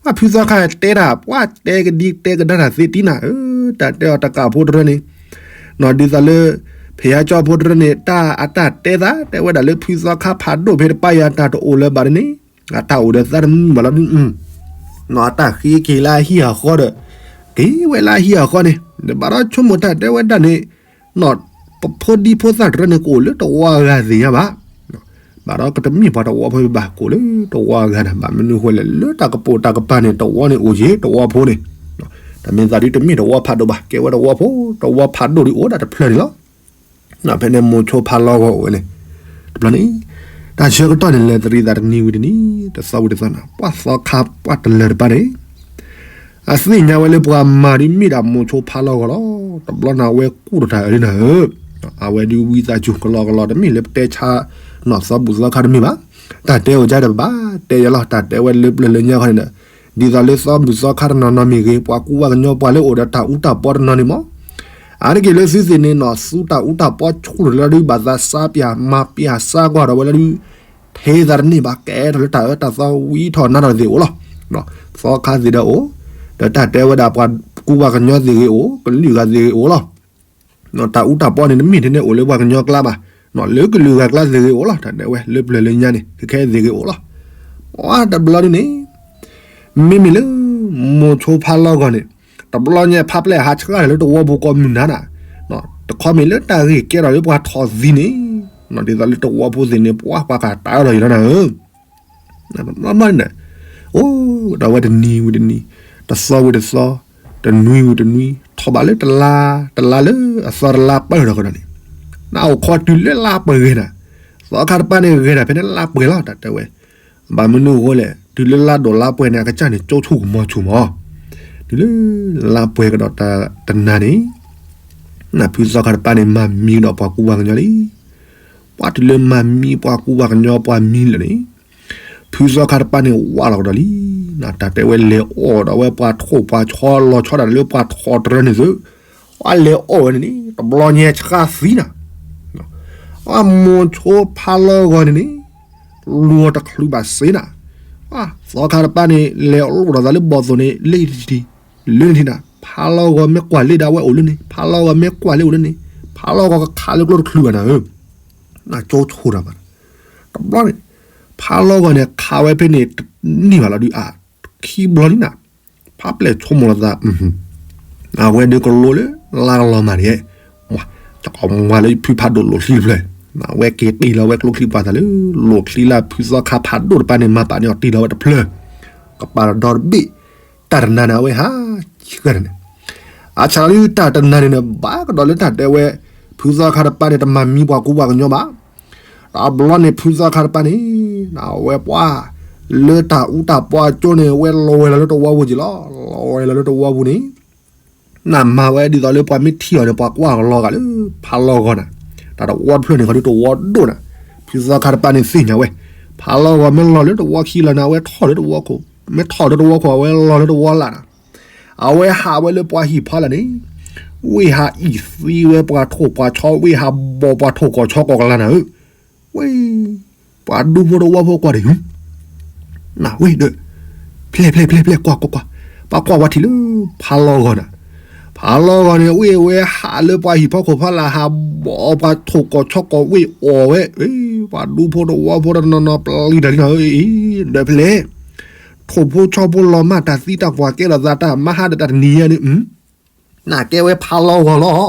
အဖုသီခါတဲတၢ် ပှၤတဲကဒံတဲကဒါတၢ်သ့တံနၤဧၢ တၢ်တဲအီၤတကးဖိတရၢန့ၣ် နီၢ်ဒ်သိးလၢ ဖဲယါကၠီဖိတရၢန့ၣ် တၢ်အတၢ်တဲသး တဲဝဲဒၣ်လၢဖုသီခါဖးဒိၣ်ဖဲတပၤယၤတၢ်တအိၣ်လၢၤဘၣ်န့ၣ် အတၢ်အိၣ်ဒီးသးတမုာ်ဘၣ်လီၤဒုး နီၢ်အတၢ်ဃ့က့ၤလၢအဟံၣ်အဃီဒီး က့ၤဝဲလၢအဟံၣ်အဃီန့ၣ် ဒီးဘၣ်ဒီးဆိကမိၣ်တၢ်တဲဝဲဒၣ်န့ၣ် နီၢ်ပဖိဒံဖိသၣ်တရၢန့ၣ် ကအိၣ်လၢတဝီအဂၤသ့ၣ်ညါဘၣ် ဘၣ်ဒီးကတမ့ၢ်ပှၤတဝီဖိဘၣ် ကအိၣ်လၢတဝီအဂၤန့ၣ် ဘၣ်မနုၤဃိလဲၣ် လၢတၢ်ကပိာ်တၢ်ကပၤန့ၣ် တဝီန့ၣ်အိၣ်က့ၤတဝီဖိန့ၣ် တၢ်မ့ၢ်သးဒုးတမ့ၢ်တဝီဖးဒိၣ်ဘၣ် ကဲဝဲတဝီဖိ တဝီဖးဒိၣ်ဒုးအိၣ်ဒၣ်တဖျၢၣ်န့ၣ်လီၤ. ဖဲန့ၣ်မိၤဆိဖးလီၢ်ဂီၤအိၣ်ဝဲန့ၣ် တဘျီန့ၣ် တၢ်ဆၢကတီၢ်န့ၣ် လဲၤတရံးသးတနံၤဝံၤတနံၤ တသီဝံၤတသီနၤ ပှၤသီခါပှၤတလၢၤတပၤန့ၣ် အသ့ၣ်ညါဝဲလၢပှၤမၤဒ်မ့ၢ်ဒၣ်မိၤဆိဖးလီၢ်ဂီၤလီၤ. တဘျီန့ၣ် အဝဲကူၣ်ထီၣ်တၢ်အၢလံနၤဧၢ, အဝဲဒုးဝံသးစူၤကလီကလီ တမ့ၢ်လၢပတဲဆါ နီၢ်သီဘူၣ်သီခါတမ့ၢ်ဘၣ်. တၢ်တဲအိၣ်ဒ်ဒီးပဘၣ်တဲယလီၤ တၢ်တဲဝဲလၢပျၢၤလၢညါခီန့ၣ်ဒီး ဒ်သိးလၢသီဘူၣ်သီခါတနီၤနီၤမ့ၢ်ဂ့ၤ ပှၤကူပှၤကညီပှၤလၢအိၣ်ဒီးတၢ်အူတၢ်ပီတနီၤန့ၣ်မး အါတက့ၢ်လၢသုသ့ၣ်န့ၣ်နီၤ သူတၢ်အူတၢ်ပီဆူၣ်ထီၣ်လၢဒုး ဘၣ်သးစါပၠးမၤပၠးစါကွၢ်ဒီးဝဲလၢဒုး ထဲသးတန့ၢ်ဘၣ် ကဲထီၣ်လၢတၢ်အၢတၢ်သီဝံထီၣ်နါထီၣ်သ့ၣ်အိၣ်လီၤ. သီခါသ့ၣ်ဒီးအိၣ် ဒီးတၢ်တဲဝဲဒၣ်ပှၤကူပှၤကညီသ့ၣ်ဂ့ၤအိၣ် ကလုာ်ဂၤသ့ၣ်ဂ့ၤအိၣ်လီၤ. တၢ်အူတၢ်ပီန့ၣ် တမ့ၢ်ထဲန့ၣ်အိၣ်လၢပှၤကညီကျါဘၣ်, လၢကလုာ်ဂၤကျါသ့ၣ်ဂ့ၤအိၣ်လီၤ. တၢ်တဲဝဲလၢပျၢၤလၢညါန့ၣ် ခဲခဲသ့ၣ်ဂ့ၤအိၣ်လီၤ. ပှၤတဘျီဒ်န့ၣ် မ့မ့ၢ်လၢ မိၤဆိဖးလီၢ်ဂီၤန့ၣ် တဘျီညါဖးပျဲၢ်ဟးဆှၣ်လၢတဝီပူၤကိးမုၢ်နၤနၤ, တခီမ့ၢ်လၢတၢ်ဂ့ၢ်ကဲထီၣ်လၢပှၤထီၣ်သံန့ၣ်, ဒ်သိးလၢတဝီဖိသ့ၣ်န့ၣ် ပှၤပှၤကတၢၢ်ဒီးယလီၤနၤဧၢ တဘျီဘျီန့ၣ် အိၣ်ဒီးဝဲတနံၤဝံၤတနံၤ, တသီဝံၤတသီ, တနွံဝံၤတနွံ, ထီၣ်ဘးလၢတလါ, တလါလၢအသီတလါပၢၢ်ထီၣ်ကဒီးန့ၣ်, နအိၣ်ခိးတုၤလၢလါပှဲၤဂ့ၤနၤ, သီခါတပၤန့ၣ်ဂ့ၤဒၣ်ဖဲန့ၣ်လါပှဲၤလီၤ တၢ်တဲဝဲ. ဘၣ်မနုၤအဃိလဲၣ်, တုၤလၢလါဒိၣ်လါပှဲၤန့ၣ် အကစၢ်န့ၣ် ကၠိဆိကမီၤဆိမး, တုၤလၢလါပှဲၤကဒီးတနၤန့ၣ် နဖုသီခါတပၤန့ၣ် မၤမံကဒီးပှၤကူပှၤကညီလံ. ပှၤတုၤလၢမၤမံပှၤကူပှၤကညီပှၤမံလၢာ်န့ၣ်, ဖုသီခါတပၤန့ၣ် ဝးလီၤကဒီးလံ. တၢ်တဲဝဲလဲၤအီၣ်ဒီးဝဲပှၤထိၣ်ပှၤဆီလီၤဆီဒၣ်တၢ်လၢပှၤထီၣ်တရၢန့ၣ်သု, ပှၤလဲၤအီၣ်ဝဲန့ၣ်န့ၣ် တဘျီညါဆှါသံနၤ, အမိၤဆိဖးလီၢ်ဂီၤန့ၣ်န့ၣ် လူၤအီၤတချုးဘၣ်စ့နၤ, သီခါတပၤန့ၣ် လဲၤလိၣ်ဒီးသးလၢဘီၣ်သိၣ်န့ၣ် လၢနထံၣ်, လၢနထံၣ်နၤ, ဖးလီၢ်ဂီၤမ့ၢ်ကွၢ်လၢဒၣ်ဝဲအိၣ်လၢန့ၣ်, ဖးလီၢ်ဂီၤမ့ၢ်ကွၢ်လၢအိၣ်လၢန့ၣ်, ဖးလီၢ်ဂီၤကခးလၢကျိတချုးဘၣ်နၤဧၢ, နကၠိဆိတၢ်မး, တဘျီန့ၣ် ဖးလီၢ်ဂီၤန့ၣ် ခးဝဲဖဲန့ၣ် တန့ၢ်ဘၣ်လီၤဒုးအါ, ခံဘျီလံနၤ, ဖးပျဲၢ်ဆိကမိၣ်လီၤသး အဝဲဒုးကလိလၢ လါကလီၤမၢ်န့ၣ်, ကမၤလၢဖုဖးဒိၣ်လိာ်ချံတဖျၢၣ်, အဝဲက့ၤတ့ၢ်လီၤဝဲကျိချံပှၤသးလၢ လိာ်ချံလၢဖုသီခါဖးဒိၣ်တပၤန့ၣ် မၤပာ်န့ၢ်အီၤတ့ၢ်လီၤဝဲတဖျၢၣ်, ကပာ်ဒီးဒီတဘ့ၣ်, တၢ်တနၤန့ၣ် အဝဲဟးဆှၢန့ၣ်, အဆၣ်လီၤဒုးတၢ်တနၤန့ၣ်န့ၣ် ဘၣ်ကဒီးလၢတၢ်တဲဝဲ ဖုသီခါတပၤန့ၣ် တမၤမံပှၤကူပှၤကညီဘၣ်. တဘျီန့ၣ် ဖုသီခါတပၤန့ၣ် အဝဲပှၤ လၢတၢ်အူတၢ်ပီအကၠိန့ၣ် ဝဲလီၤဝဲလီၤလၢတဝီပူၤက့ၤလီၤ. လီၤဝဲလီၤလၢတဝီပူၤန့ၣ် နမၤဝဲဒ်သိးလၢပှၤမ့ၢ်ထံၣ်အီၤန့ၣ် ပှၤကွၢ်လီၤဂာ်လၢ ဖးလီၢ်ဂီၤန့ၣ်, တၢ်တဝီတဖျၢၣ်န့ၣ် ခီဒုးတဝီဒိၣ်န့ၣ်, ဖုသီခါတပၤန့ၣ်သ့ၣ်ညါဝဲ, ဖးလီၢ်ဂီၤမ့ၢ်လီၤလၢတဝီခံလီၤန့ၣ် အဝဲထီၣ်လၢတဝီခိၣ်, မ့ၢ်ထီၣ်လၢတဝီခိၣ် အဝဲလီၤလၢတဝီလၢ်န့ၣ်, အဝဲဟးဝဲလၢပှၤဟံၣ်ဖီလာ်န့ၣ်, ဝ့ၢ်ဟးအံၣ်သံဝဲပှၤထိၣ်ပှၤဆီ ဝ့ၢ်ဟးဘီၣ်ပှၤထိၣ်ကီၢ်ဆီကီၢ်ကလါန့ၣ်ဧၢ, ဝ့ၢ် ပှၤဒူဖိတဝီဖိကွၢ်ဒီး နဝ့ၢ်ဒီး ဖျဲၣ်ဖျဲၣ်ဖျဲၣ်ဖျဲၣ် ကွၢ်ကွၢ်ကွၢ်, ပှၤကွၢ်ဝဲထံၣ်လၢ ဖးလီၢ်ဂီၤန့ၣ်, ဖးလီၢ်ဂီၤန့ၣ် ဝ့ၢ်ဝဲဟးလၢပှၤဟံၣ်ဖီခိၣ်ဖီလာ် ဟးဘီၣ်ပှၤထိၣ်ကီၢ်ဆီကီၢ်ဝ့ၢ်အီၣ်ဝဲ, ပှၤဒူဖိတဝီဖိတနီၤနီၤပျံၤတၢ်လံနီၤ, ထိၣ်ဖိဆီဖိလီၤမၢ်တၢ်သံတၢ်ပှၢ်ကဲထီၣ်သးတၢ်မၤဟါဒီးတၢ်တနံၤညါန့ၣ် နကဲဝဲဖးလီၢ်ဂီၤလီၤ.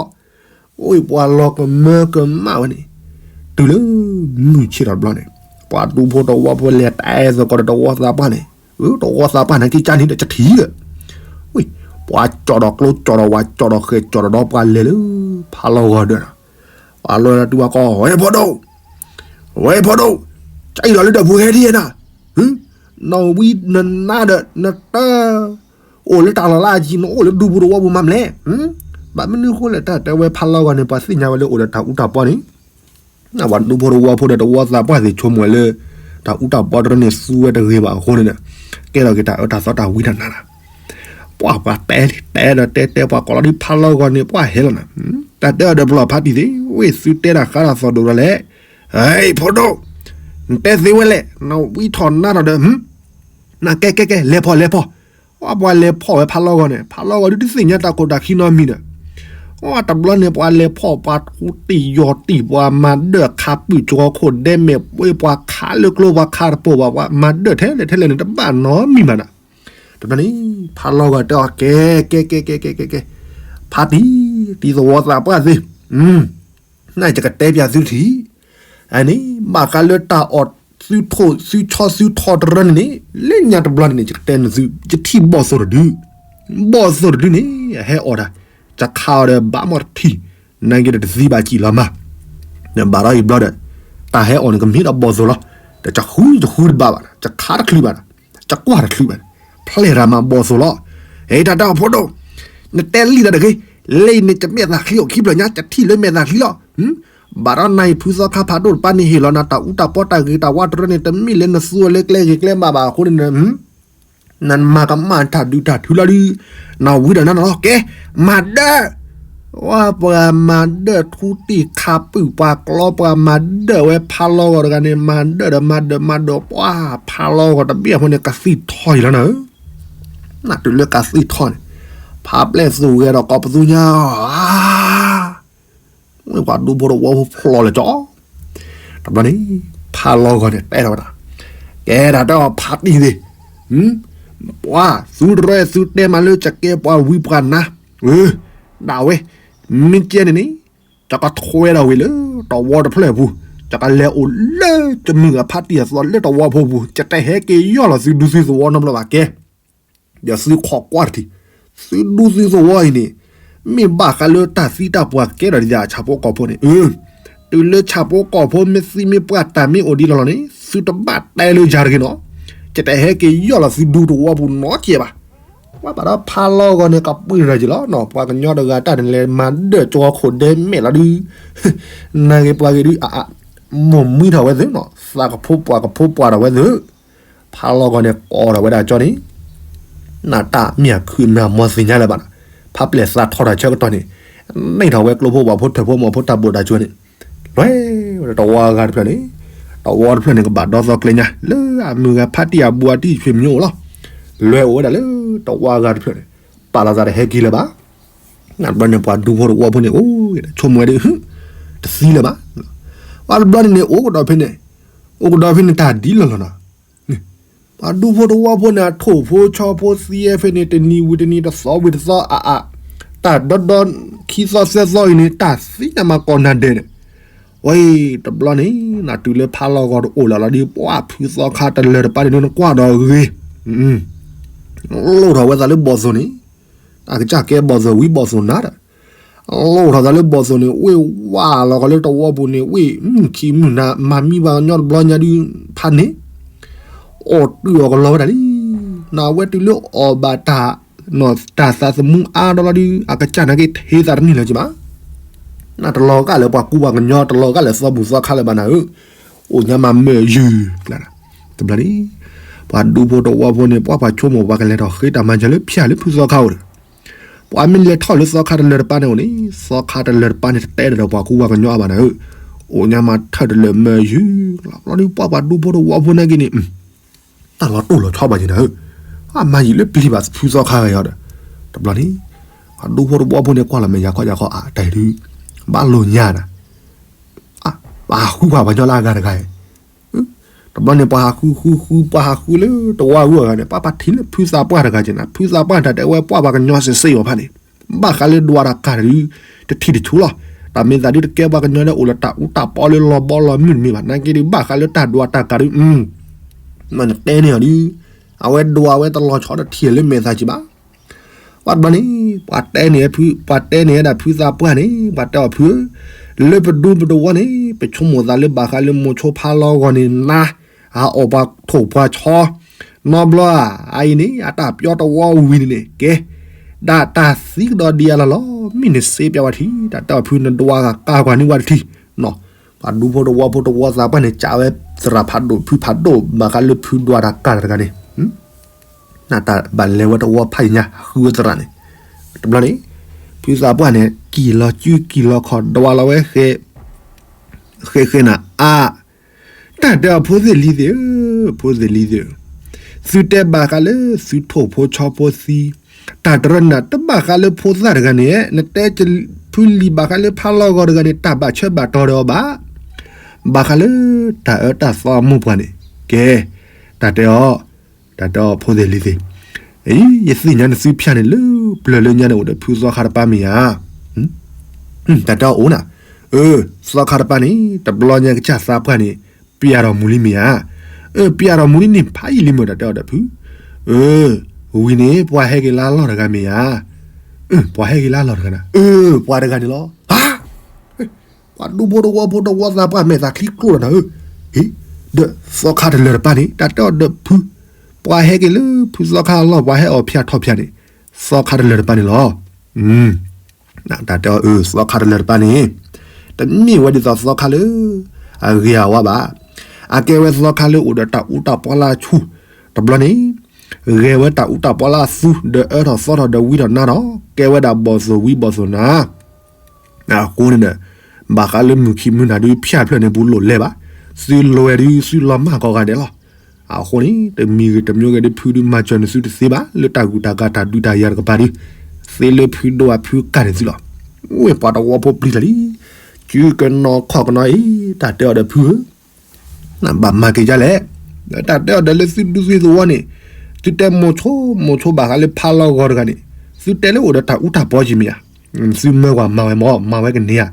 အိၣ်ပှၤလီၤကမၢကမၣ်ဝဲန့ၣ်, တုၤလၢမုၢ်ဆ့ၣ်ထီၣ်တဘျီန့ၣ်, ပှၤဒူဖိတဝီဖိလဲၤတဲသကိးဒီးတဝီသးပှၢ်န့ၣ်, တဝီသးပှၢ်န့ၣ်က့ၤကၢ်န့ၣ်ဒီးကထံၣ်ဒီး, ဝ့ၢ် ပှၤကၠီၣ်ဒီးကျိကၠီၣ်ဒီးဝၤကၠီၣ်ဒီးဃဲၤကၠီၣ်ဒီးဒီးပှၤလဲၤလၢ ဖးလီၢ်ဂီၤဒၢးန့ၣ်, ပှၤလီၤလၢတူၢ်ဘၣ်ကီၢ် ဝဲဖိဒိၣ် ဝဲဖိဒိၣ်, ကၢ်အံၤလီၤလၢဒီးပူၤဟဲဒ်နၤ, နဝံနနါဒီးနတၢ အိၣ်လၢတၢ်လီၢ်လၢအယံၤ နအိၣ်လၢဒူဖိတဝီပူၤမးမလဲၣ်. ဘၣ်မနုၤအဃိလဲၣ် တၢ်တဲဝဲဖးလီၢ်ဂီၤန့ၣ် ပှၤသ့ၣ်ညါဝဲလၢအိၣ်ဒီးတၢ်အူတၢ်ပီန့ၣ်, ပှၤဒူဖိတဝီဖိဒီးတဝီသးပှၢ်သ့ၣ်ဆိကမိၣ်ဝဲလၢ တၢ်အူတၢ်ပီတရၢန့ၣ် သူဝဲတဂ့ၤဘၣ်အဃိန့ၣ်ဒီး ကဲထီၣ်က့ၤတၢ်အၢတၢ်သီတၢ်ဝံတၢ်နါလီၤ. ပှၤပှၤတဲလံ တဲဒီးတဲတဲပှၤကိးလီၤဒုးဖးလီၢ်ဂီၤန့ၣ် ပှၤဟဲလီၤနၤ, တၢ်တဲအီၤဒီးပလီၢ်ဖးတံၢ်သ့ၣ် ဝ့ၢ်သုတဲတၢ်ဃးတၢ်သီၣ်ဒိၣ်ဒီးလဲၣ်, ဟဲဖိဒိၣ်, နတဲသ့ဝဲလဲၣ် နဝံထီၣ်နါထီၣ်ဒီး နကဲကဲကဲ လဲၤဖီၣ်လဲၤဖီၣ်, ပှၤလဲၤဖီၣ်ဝဲဖးလီၢ်ဂီၤန့ၣ် ဖးလီၢ်ဂီၤဒုးတသ့ၣ်ညါတၢ်ကိၢ်တၢ်ခံနီတမံၤဒီး, အတဘျီန့ၣ် ပှၤလဲၤဖီၣ်ပှၤထူတံၢ်ယီၤတံၢ် ပှၤမၤဒၢၣ်ခးပုၢ်ကၠီခိၣ်ဒဲမဲာ် ပှၤခးလၢကျိပှၤခးတပိၢ်ဘၣ် ပှၤမၤဒၢၣ်ထဲလဲၣ်ထဲလဲၣ်န့ၣ် တဘၣ်နီတမံၤဘၣ်နၤ. တဘျီန့ၣ် ဖးလီၢ်ဂီၤတဲအီၤ ကဲ ကဲ ကဲ ကဲ ကဲ ကဲ, ဖးတံၢ် တံၢ်သဝီသးပှၢ်သ့ၣ်, နကတဲပၠးသုတထံၣ် အန့ၣ် ဘၣ်ဃးလၢတၢ်အီၣ်သုထိၣ်သုဆီသုထီတရၢန့ၣ်န့ၣ် လၢညါတဘျီန့ၣ်န့ၣ် ယကတဲနသု ယထံၣ်ဘီၣ်သိၣ်တဒု, ဘီၣ်သိၣ်တဒုန့ၣ် အဟဲအီၣ်တၢ်, ယခးအီၤဒီးဘၣ်မီၢ်တထံၣ်, နာ်က့ဒီးတသံဘၣ်စံၣ်လီၤမး, နဘၣ်ဒီးယဘျီဒီး, တၢ်ဟဲအီၣ်န့ၣ်ကမ့ၢ်ဒီးဘီၣ်သိၣ်လီၤ, ဒီးယဃုယဃုတဘၣ်ဘၣ်ဒီး ယခးတချုးဘၣ်ဒီး, ယကွၢ်တချုးဘၣ်, ဖျဲၣ်တၢ်မးဘီၣ်သိၣ်လီၤ, ဟဲတၢ်တဲအီၤဖိဒိၣ်, နတဲလံတၢ်တဂ့ၤ, လၢန့ၣ် ယမဲာ်သၣ်ချံအိၣ်ခံဖျၢၣ်ညါ ယထံၣ်လၢမဲာ်သၣ်ချံလီၤ. ဘၣ်ဒီးနၤအံၤဖုသီခါဖးဒိၣ်တပၤန့ၣ်ဟ့ၣ်လီၤနၤတၢ်အူတၢ်ပီတၢ်ဂ့ၤတၢ်ဝါတရၢန့ၣ် တမ့ၢ်လၢနသူအီၤလၢကျဲဂ့ၤကျဲဘၣ်ဘၣ်အဃိန့ၣ် နမၤကမၣ်တၢ်ဒုးတၢ်ထုလီၤဒုး, နဝံဒီးနါနီၤလီၤ ကဲ, မၤဒၢၣ်, ဝဲပှၤမၤဒၢၣ်ထူတံၢ်ခးပုၢ်ပှၤကျီပှၤမၤဒၢၣ်ဝဲဖးလီၢ်ဂီၤတဂၤန့ၣ် မၤဒၢၣ်ဒီးမၤဒၢၣ်မၤဒၢၣ် ပှၤဖးလီၢ်ဂီၤတဘ့ၣ်အဃိန့ၣ် ကသံၣ်ထီၣ်အံၤလီၤနၤဧၢ, နတုၤလၢကသံၣ်ထီၣ်န့ၣ်, ဖးပျဲၢ်သူၣ်ဂဲၤဒီးကိးပသူညါ ဝဲပှၤဒူဖိတဝီဖိဖျိးလၢၤကၠီ, တဘျီန့ၣ် ဖးလီၢ်ဂီၤန့ၣ် တဲထီၣ်ဝဲဒၣ်, ကဲဒၣ်တဲအီၤဖးတံၢ်သ့ၣ်, ပှၤသုတရၢသုတဲမးလၢယကဲပှၤဝံပှၤနါ, ဒၣ်ဝဲ, မ့ၢ်ကဲန့ၣ်န့ၣ်, ယကထွဲဒီးဝံၤလၢတဝီတဖျၢၣ်အပူၤ, ယကလဲၤအိၣ်လၢယမုၢ်အဖးတံၢ်အသီလၢတဝီဖိပူၤ, ယတဟဲက့ၤယီၢ်လီၤသုဒူသုသဝီနီတဘျီဘၣ်ကဲ ဒီးသုခိးကွၢ်တထံၣ်, သုဒူသုသဝီအံၤန့ၣ်, မ့ၢ်ဘၣ်ဃးလၢတၢ်သံတၢ်ပှၢ်ကဲထီၣ်ဒ်ယၤဆၣ်ဖိကီၢ်ဖိန့ၣ်, အၢ, တုၤလၢဆၣ်ဖိကီၢ်ဖိမ့ၢ်သံမ့ၢ်ပှၢ်တၢ်မ့ၢ်အိၣ်ဒံးလီၤလီၤန့ၣ် သုတဘၣ်တဲလၢယၤတဂ့ၤနီၤ, ယတဟဲက့ၤယီၢ်လီၤသုဒူသဝီပူၤနီတစဲးဘၣ်. ပှၤဘၣ်ဒီးဖးလီၢ်ဂီၤန့ၣ် ကပှ့ၤရၤက့ၤလီၤနီၤ, ပှၤကညီတဂၤတၢ်န့ၣ်လဲၤမၤဒၢၣ်ကၠီခိၣ်ဒဲမဲာ်လီၤဒုး, နာ်က့ၤပှၤဂ့ၤဒုးအါအါ, မိၢ်မှံထီၣ်ဝဲသုနီၤ, သးကဖိပှၢ်ကဖိပှၢ်ထီၣ်ဝဲသု ဖးလီၢ်ဂီၤန့ၣ် ကိးထီၣ်ဝဲဒၣ်ကၠီန့ၣ်, နတၢ်မ့ၢ်အခုၣ်မ့ၢ်အမီၤသ့ၣ်ညါလၢၤဘၣ်နီၤ, ဖးပျဲၢ်သးထီၣ်တၢ်ဆၢကတီၢ်န့ၣ်, န့ၢ်ထီၣ်ဝဲကျိဖိဝၣ်ဖိထၢၣ်ဖိမီၤဖိတၢ်ဘိၣ်တၢ်ကၠိန့ၣ်, လွဲၢ်ဝဲဒၣ်တဝီအဂၤတဖျၢၣ်န့ၣ်, တဝီတဖျၢၣ်န့ၣ် ကဘၣ်ဒီသီကျဲညါ လၢအမုၢ်ဂၤဖးတံၢ်အဘူးအတံၢ်ဆွေမျိုးလီၤ, လွဲၢ်အိၣ်ဝဲဒၣ်လၢတဝီအဂၤတဖျၢၣ်န့ၣ်, ပာ်လီၤသးတဟဲက့ၤလၢၤဘၣ်. နဘျီန့ၣ် ပှၤဒူဖိတဝီဖိန့ၣ် အိၣ်ဆိကမိၣ်ဝဲဒၣ်, တသံလၢၤဘၣ်. ပှၤတဘျီန့ၣ်န့ၣ် အိၣ်ကဒီးဖဲန့ၣ်, အိၣ်ကဒီးဖဲန့ၣ်တၢ်ဒ်လီၢ်လီၢ်နီၤ, ပှၤဒူဖိတဝီဖိန့ၣ် အထိၣ်ဖိဆီဖိသံဝဲဖဲန့ၣ် တနံၤဝံၤတနံၤ တသီဝံၤတသီအါအါ, တၢ်ဒီဒီခံသီသၢသီအံၤန့ၣ် တၢ်သံန့ၣ်မၤကိးနၤဒဲးန့ၣ်, ဝဲအံၤတဘျီန့ၣ် နတုၤလၢဖးလီၢ်ဂီၤတအိၣ်လၢၤလီၤဒီး ပှၤဖုသီခါတလၢၤတပၤန့ၣ် နကွၢ်ဒီးဂ့ၤ, လိၣ်ထီၣ်ဝဲသးလၢဘီၣ်သိၣ်န့ၣ်, အကစၢ်ကဲဘီၣ်သိၣ်ဝံၤဘီၣ်သိၣ်နၤဒီး လီၢ်ထီၣ်သးလၢဘီၣ်သိၣ်န့ၣ် ဝ့ၢ်ဝါလီၤကီးလၢတဝီပူၤန့ၣ် ဝ့ၢ်မုၢ်ခံမုၢ်နၤ မၤမံပှၤကညီတဘျီညါဒုးဖးန့ၣ် အီၣ်တုၤအီၣ်ကလီဝဲဒၣ်လံ. နဝဲတုၤလၢအီၣ်ဘၣ်တၢ် တၢ်သးသမူအါဒီးလီၤဒုး အကစၢ်နာ်က့ထံသးတန့ၢ်လၢၤက့ဘၣ်. နတလီၤဂာ်လၢပှၤကူပှၤကညီ တလီၤဂာ်လၢသီဘူၣ်သီခါလၢၤဘၣ်နၤဧၢ, အိၣ်ညါမးမၢယုၢ်ကျါ, တဘျီန့ၣ် ပှၤဒူဖိတဝီဖိန့ၣ် ပှၤပှၤဆိကမိၣ် ပှၤကလဲၤထီၣ်ဃ့တၢ်မၤစၢၤလၢဖၠၣ်လၢဖုသီခါအိၣ်ဒီး ပှၤမ့ၢ်လဲၤထီၣ်လၢသီခါတလၢၤတပၤန့ၣ်အိၣ်န့ၣ် သီခါတလၢၤတပၤန့ၣ် တတဲဒီးပှၤကူပှၤကညီအါဘၣ်နၤဧၢ, အိၣ်ညါမးထၢၣ်တလၢာ်မၢယုၢ်လီၤ. ဘျီဒုး ပှၤပှၤဒူဖိတဝီဖိနာ်က့န့ၣ် တၢ်လီၤတိၢ်လီၤဆီဘၣ်က့ၤနၤဧၢ, အမၤယံာ်လၢပျံၤဘၣ်ဖုသီခါဂ့ၤအီၤဒီး, တဘျီန့ၣ် ပှၤဒူဖိတဝီဖိန့ၣ် ကွၢ်လီၤမဲာ်ယၤခီယၤခီအါတၢ်အံၤဒုး ဘၣ်လိာ်ညါနၤ, ပှၤဟးဃုပှၤပှၤကညီလၢအဂၤတဂၤအံၤ, တဘျီန့ၣ် ပှၤဟးဃုဃုဃု ပှၤဟးဃုလၢတဝီဧိၤအဂၤန့ၣ် ပှၤပှၤထံၣ်လၢဖုသးပှၢ်တဂၤက့ၤနၤ, ဖုသးပှၢ်တၢ်တဲဝဲ ပှၤပှၤကညီစ့စ့အီၤဖးန့ၣ် ဘၣ်ဃးလၢဒွးတၢ်ကၤတၢ်ဒုး တထံၣ်တဆူလီၤ. တၢ်မ့ၢ်သးဒုးတကဲပှၤကညီလၢအိၣ်လၢတၢ်အူတၢ်ပီလၢလီၤဘီလီၤမုၢ်တမ့ၢ်ဘၣ်, နာ်က့ဒုး ဘၣ်ဃးလၢတၢ်ဒွးတၢ်ကၤဒုး မ့ၢ်နတဲန့ၢ်အီၤဒုး အဝဲဒွးဝဲတလီၤဆီတထံၣ်လၢမဲာ်သးက့ၤဘၣ်. ပှၤတဘျီန့ၣ် ပှၤတဲန့ၢ်ဖု ပှၤတဲန့ၢ်ဝဲဒၣ်ဖုသးပှၢ်န့ၣ် ပှၤတဲအီၤဖုဧၢ, လၢပဒူပတဝီန့ၣ် ပဆိကမိၣ်သးလၢဘၣ်ဃးလၢမိၤဆိဖးလီၤဂီၢ်န့ၣ်နၤ, အအီၣ်ပှၤထိၣ်ပှၤဆီ, နီဘျီဧါ, အအံၤန့ၣ် အတၢ်ပျီတဝီဝံၤန့ၣ်န့ၣ် ကဲ, ဒၣ်တၢ်သံကဒီးဒံးအလီၢ်လီၤ, မ့ၢ်နစ့ပျးဝဲထံ တၢ်တဲအီၤဖုနဒွးဂၤကၤကွၢ်န့ၢ်ဝဲတထံၣ်, ပှၤဒူဖိတဝီဖိတဝီသးပှၢ်န့ၣ် ကးဝဲသရၣ်ဖးဒိၣ်ဖုဖးဒိၣ် ဘၣ်ဃးလၢဖုဒွးတၢ်ကၤတၢ်တဂၤန့ၣ် နတၢ်ဘၣ်လဲၤဝဲတဝီဖးယံာ်ညါ ဟးဃုဝဲသရၣ်န့ၣ်, တဘျီန့ၣ် ဖုသးပှၢ်န့ၣ် ကံၢ်လီၤစုကံၢ်လီၤခီၣ် ဒွးလီၤဝဲ ဃဲဃဲနၤအါ, တၢ်တဲအီၤဖိသ့ၣ်လံၤသ့ၣ်ဧၢ, ဖိသ့ၣ်လံၤသ့ၣ်ဧၢ, သုတဲဘၣ်ဃးလၢသုထိၣ်ဖိဆီဖိသံ, တၢ်တရၢနၤ တဘၣ်ဃးလၢဖိသၣ်တဂၤန့ၣ်, နတဲဖုလံၤဘၣ်ဃးလၢဖးလီၤဂီၤတဂၤန့ၣ် တၢ်ဘၣ်ဆၢဘၣ်တီၤဒီးအီၤဘၣ် ဘၣ်ဃးလၢတၢ်အၢတၢ်သီအမိၢ်ပှၢ်န့ၣ်, ကဲ, တၢ်တဲအီၤ, တၢ်တဲအီၤဖိသ့ၣ်လံၤသ့ၣ်, အံၤ ယသ့ၣ်ညါန့ၣ်သုဖၠၣ်န့ၣ်လၢပျၢၤလၢညါန့ၣ်အိၣ်ဒီးဖုသီခါတပၤမ့ၢ်ဧါ, တၢ်တဲအီၤအိၣ်နၤ, အၢ သီခါတပၤန့ၣ် တဘျီညါကစၢ်သးပှၢ်န့ၣ် ပျၢ်ထီၣ်မူၤလံမ့ၢ်ဧါ, အၢ ပျၢ်ထီၣ်မူၤလံန့ၣ် ဖးယံာ်လံမ့ၢ် တၢ်တဲအီၤဒီးဖု, အၢ ဝံၤန့ၣ် ပှၤဟဲက့ၤလၢလီၢ်တဂၤမ့ၢ်ဧါ, အၢ ပှၤဟဲက့ၤလၢလီၢ်တဂၤနၤ, အၢ ပှၤတဂၤန့ၣ်လီၤ, ပှၤဒူဖိတဝီဖိတဝီသးပှၢ်မဲာ်သးချံကျိဒီးနၤဧၢ, ဟ့ၣ်, ဒီးသီခါတလၢၤတပၤန့ၣ် တၢ်တဲအီၤဒီးဖု, ပှၤဟဲက့ၤလၢဖုသီခါအလီၢ် ပှၤဟဲအီၣ်ဖၠၣ်ထီၣ်ဖၠၣ်န့ၣ် သီခါတလၢၤတပၤန့ၣ်လီၤ. တၢ်တဲအီၤအၢ သီခါတလၢၤတပၤန့ၣ် တမ့ၢ်ဝဲဒ်သိးသီခါလၢ အဂ့ၤအဝါဘၣ်. အကဲဝဲသီခါလၢအိၣ်ဒီးတၢ်အူတၢ်ပီလၢအဆူၣ်, တဘျီန့ၣ် ဂဲၤဝဲတၢ်အူတၢ်ပီလၢအသူ ဒီးအၢထီၣ်သီထီၣ်ဒီးဝံထီၣ်နါထီၣ် ကဲဝဲဒၣ်ဘီၣ်သိၣ်ဝံဘီၣ်သိၣ်နၤ အဃိန့ၣ်ဒီး ဘၣ်ဃးလၢမုၢ်ခံမုၢ်နၤဒုးဖၠၣ်ဖျၢၣ်န့ၣ် ပူၤလိၣ်လဲၤဘၣ်, သုလဲၤဝဲဒုးသုလီၤမၢ်ကိးဂၤဒဲးလီၤ. အဃိန့ၣ် တမံၤဂ့ၤတမံၤဂ့ၤဒုး ဖုဒုးမၤစၢၤန့ၢ်သုတသ့ဘၣ် လၢတၢ်ဂုၤတၢ်ဂၤတၢ်ဒုးတၢ်ယၤတကပၤဒုး, သ့လၢဖုဒိၣ်အဖုကၢ်န့ၢ်သုလီၤ. ဝ့ၢ်ပှၤတဝီဖိပျံၤတၢ်လံ, စုကနီၤခီၣ်ကနီၤအံၤ တၢ်တဲအီၤဒီးဖုဧၢ နဘၣ်မၤက့ၤဒ်လဲၣ်. တၢ်တဲအီၤဒီးလၢသုဒူသုသဝီန့ၣ်, သုတဲမိၤဆိမိၤဆိဘၣ်ဃးလၢဖးလီၤဂီၤတဂၤန့ၣ်, သုတဲလၢအိၣ်ဒီးတၢ်အူတၢ်ပီက့ၤမ့ၢ်ဧါ. သုမၢကွၢ်မၤဝဲမ့ၢ် မၤဝဲကန့ၢ်ဧါ.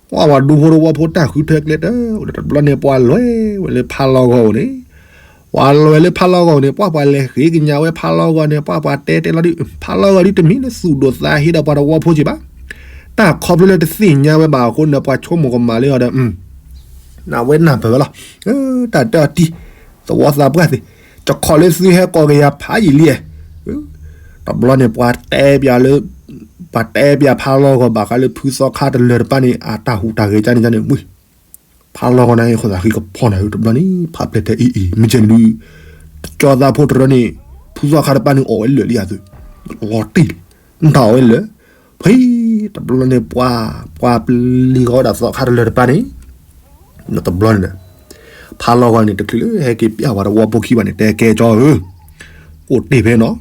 ပှၤပှၤဒူဖိတဝီဖိတၢ်ဃုထၢကျဲတၢၢ်အိၣ်ဒီး တဘျီန့ၣ် ပှၤလဲၤဝဲလၢဖးလီၤဂီၤအိၣ်န့ၣ်, ပှၤလဲၤဝဲလၢဖးလီၤဂီၤအိၣ်န့ၣ် ပှၤပှၤလဲၤဃ့ကညးဝဲဖးလီၤဂီၤန့ၣ် ပှၤပှၤတဲတဲလီၤဒုး ဖးလီၤဂီၤဒုးတမ့ၢ်လၢသူၣ်ဒိၣ်သးဟ့ဒီးပှၤတဝီဖိက့ၤဘၣ်. တၢ်ခီဖျိလၢတသ့ၣ်ညါဝဲဘၣ်အဃိန့ၣ် ပှၤဆိကမိၣ်ကမၣ်လၢအီၤဒီး နဝဲနၢ်ပၢၢ်ဝဲလီၤ. တၢ်တဲအီၤတံၢ်, သဝီသးပှၢ်သ့ၣ်, တခီလၢသုဟဲကိးက့ၤယၤဖးယံာ်လံဧါ. တဘျီန့ၣ် ပှၤတဲပျးလၢ, ပှၤတဲပျးဖးလီၤဂီၤဘၣ်ဃးလၢဖုသီခါတလၢၤတပၤန့ၣ် အတၢ်ဟူးတၢ်ဂဲၤကန့ၣ်ကန့ၣ် ဝံၤ ဖးလီၤဂီၤန့ၣ် ဃိသးဃံကဖီနၤဧၢ တဘျီန့ၣ် ဖးပျဲၢ်တဲအံၤအံၤ မ့ၢ်ကဲန့ၣ်ဒုး ကၠီသးဖိတရၢန့ၣ် ဖုသီခါတပၤန့ၣ် အီၣ်ဝဲလၢာ်လံဧါသု, လီၤတံၢ်လံ, နတၢ်အီၣ်ဝဲလၢာ်, ဖဲ တဘျီန့ၣ် ပှၤ, ပှၤပျံၤဂီၤဝဲဒၣ်သီခါတလၢၤတပၤန့ၣ် တဘျီန့ၣ်ဒီး ဖးလီၤဂီၤန့ၣ် တချုးလၢဟဲက့ၤပျၢ်ဝဲတဝီဖိခံဘၣ်န့ၣ် တဲကဲကၠီဧၢ, အိၣ်တ့ၢ်ဖဲနီၤ,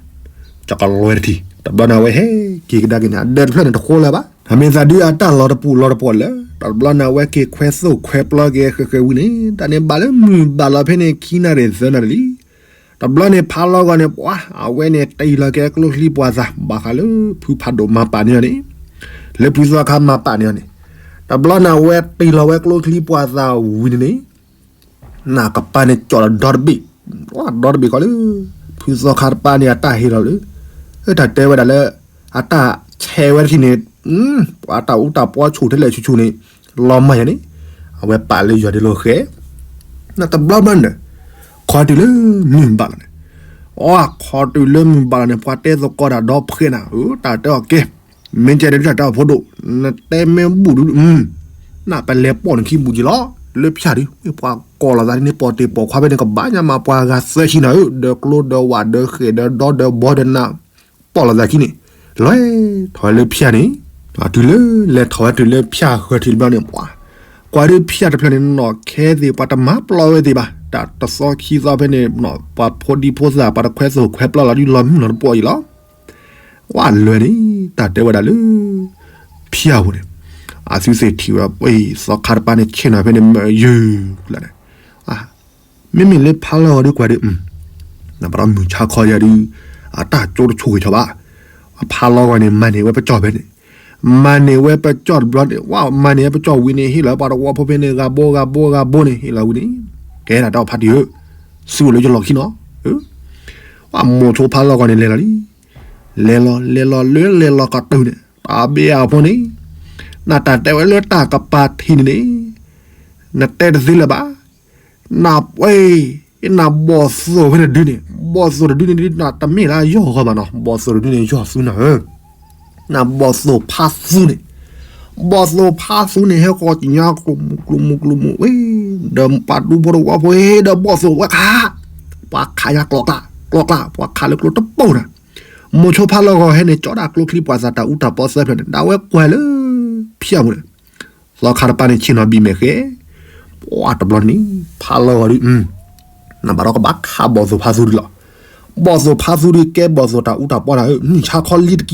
ကကလွဲတထံၣ်, တဘျီန့ၣ် အဝဲဟဲက့ၤကဒါက့ၤန့ၣ် အဒၢးတဖျၢၣ်န့ၣ် တဃိလၢၤဘၣ်. အမ့ၢ်သးဒုးအတၢ်လီၤတပူၤလီၤတပှီၢ်လၢာ်, တဘျီန့ၣ် အဝဲက့ၤခွဲသိၣ်ခွဲပျီက့ၤဃဲးဃဲးဝံၤန့ၣ် တၢ်န့ၣ်ဘၣ်လၢမုၢ်ဘၣ်လီၤဖဲန့ၣ် ခံနၣ်ရံၣ်သၢနၣ်ရံၣ်လံ. တဘျီန့ၣ် ဖးလီၤဂီၤန့ၣ် ပှၤ အဝဲန့ၣ်တ့ၢ်လီၤက့ၤကျိချံပှၤသၣ် ဘၣ်ဃးလၢဖုဖးဒိၣ်မၤပာ်န့ၢ်အီၤန့ၣ်, လၢဖုသီခါမၤပာ်န့ၢ်အီၤန့ၣ်, တဘျီန့ၣ် အဝဲတ့ၢ်လီၤဝဲကျိချံပှၤသၣ်ဝံၤန့ၣ်န့ၣ် နၢ်ကပၤန့ၣ်ကၠီၣ်ဒီးဒီတဘ့ၣ်, ဒီတဘ့ၣ်ဃီလၢ ဖုသီခါတပၤန့ၣ် အတၢ်ဟ့ၣ်လီၤလၢ တၢ်တဲဝဲဒၣ်လၢ အတၢ်ဆဲးဝဲတထံၣ်န့ၣ် ပှၤတၢ်အူတၢ်ပီဆူၣ်ထဲလဲၣ်ဆူၣ်ဆူၣ်န့ၣ် လီၤမၢ်ယၤန့ၣ် အဝဲပာ်လၢယွၤဒ်လဲၣ်ဃဲ တဘျီဘျီန့ၣ် ခီတုၤလၢမုၢ်ဘၣ်လီၤန့ၣ် အီ ခီတုၤလၢမုၢ်ဘၣ်လီၤန့ၣ် ပှၤတဲသကိးတၢ်ဒီဖှဲးနၤ တၢ်တဲအီၤကဲ မ့ၢ်ကဲဒ်တၢ်တဲအီၤဖိဒိၣ် နတဲမ့ၢ်ဘူၣ်ဒု နပလဲၤပိာ်နခံဘူၣ်က့ၤလီၤ လၢဖၠၣ်ဒု ပှၤကိးလီၤသးဒ်န့ၣ် ပိာ်တ့ၢ်ပိာ်ခွါဖဲန့ၣ် ကဘၣ်ညါမး ပှၤဂၤသၢဆံနၤဧၢ ဒီးကျိဒီးဝၣ်ဒီးဃဲၣ်ဒီးဒီဒီးဘီဒီးနး ပိာ်လီၤသးခံန့ၣ် လဲၤထီၣ်ဝဲလၢဖၠၣ်န့ၣ် တုၤလၢလဲၤထီၣ်ဝဲတုၤလၢဖၠၣ်ဃၢၤထံးတဘျီန့ၣ် ပှၤ ကွၢ်ဒုဖၠၣ်တဖျၢၣ်န့ၣ် နီၢ်ခဲသ့ၣ် ပှၤတမၤပျီဝဲသ့ၣ်ဘၣ် တၢ်တသီခံသီဖဲန့ၣ် ပှၤဖိဒံဖိသၣ် ပှၤတခွဲသိၣ်ခွဲပျီလီၤဒု လီၤမုၢ်လီၤတပှီၢ်အံၤလီၤ ဝဲလွဲၢ်န့ၣ် တၢ်တဲဝဲဒၣ်လၢ ဖၠၣ်ပူၤန့ၣ် အသုသ့ၣ်ထံၣ်ဝဲဒၣ် သီခါတပၤန့ၣ် ဆ့ၣ်နီၤဖဲန့ၣ် မၢယုၢ်လီၤန့ၣ် မ့မ့ၢ်လၢဖးလီၢ်ဂီၤဒုကွၢ်ဒု နဘၣ်ဒီးမုၢ်ဆါခီယၤဒု အတၢ်ကၠိတဆူၣ်ဂ့ၤဆီဘၣ် အဖးလီၢ်ဂီၤန့ၣ် မၤန့ၢ်ဝဲပကၠီၣ်ဖဲန့ၣ် မၤန့ၢ်ဝဲပကၠီၣ်တဘျီန့ၣ် ဝဲမၤန့ၢ်ဝဲပကၠီၣ်ဝံၤန့ၣ် ဟ့ၣ်လီၤပှၤတဝီဖိဖဲန့ၣ် ဂၤဘိဂၤဘိဂၤဘိန့ၣ် ဟ့ၣ်လီၤဝံၤန့ၣ် ကဲဒၣ်တၢ်ဖးတံၢ်ဧၢ သုအိၣ်လၢယလီၢ်ခံနီၤ မိၤဆိဖးလီၢ်ဂီၤန့ၣ် လဲၤလီၤလံ လဲၤလီၤလဲၤလီၤလၢလဲၤလီၤကတုၤန့ၣ် တၢ်ဘ့ၣ်အဖိန့ၣ် နတၢ်တဲဝဲလၢတၢ်ကပၤထံၣ်န့ၣ်န့ၣ် နတဲတသ့လၢၤဘၣ် နပှဲၤ နဘီၣ်သိၣ်ဖဲန့ၣ်ဒုန့ၣ် ဘီၣ်သိၣ်တဒုန့ၣ်ဒု နတမ့ၢ်လၢယီၢ်ဂီၢ်ဘၣ်နီၤ ဘီၣ်သိၣ်တဒုန့ၣ် ယီၢ်သူနၤဧၢ နဘီၣ်သိၣ်ဖးသူန့ၣ် ဘီၣ်သိၣ်ဖးသူန့ၣ် ဟဲဃီၤကညါကျိၤမူကျိၤမူကျိၤမူဝဲ ဒီးပှၤဒူဖိတဝီဖိ ဟ့ၣ်ဒီးဘီၣ်သိၣ်ဝဲခး ပှၤခးညါကျီကျါ ကျီကျါ ပှၤခးလၢကျိတပိၢ်နၤ မိၤဆိဖးလီၢ်ဂီၤဟဲန့ၣ် ကၠီဒၣ်ကျိချံပှၤသးတၢ်အူတၢ်ပီသၢဖျၢၣ်န့ၣ် ဒၣ်ဝဲကွၢ်လၢ ဖၠၣ်ပူၤန့ၣ် သီခါတပၤန့ၣ် ဆ့ၣ်နီၤဘံၣ်မဲာ်ဃဲ ပှၤတဘျီန့ၣ် ဖးလီၢ်ဂီၤဒု နဘၣ်ဒီးကဘၣ်ခးဘီၣ်သိၣ်ဖးသူဒုလီၤ ဘီၣ်သိၣ်ဖးသူဒု ကဲဘီၣ်သိၣ်တၢ်အူတၢ်ပီနၤဧၢ မုၢ်ဆါခီလံတကံလီၤ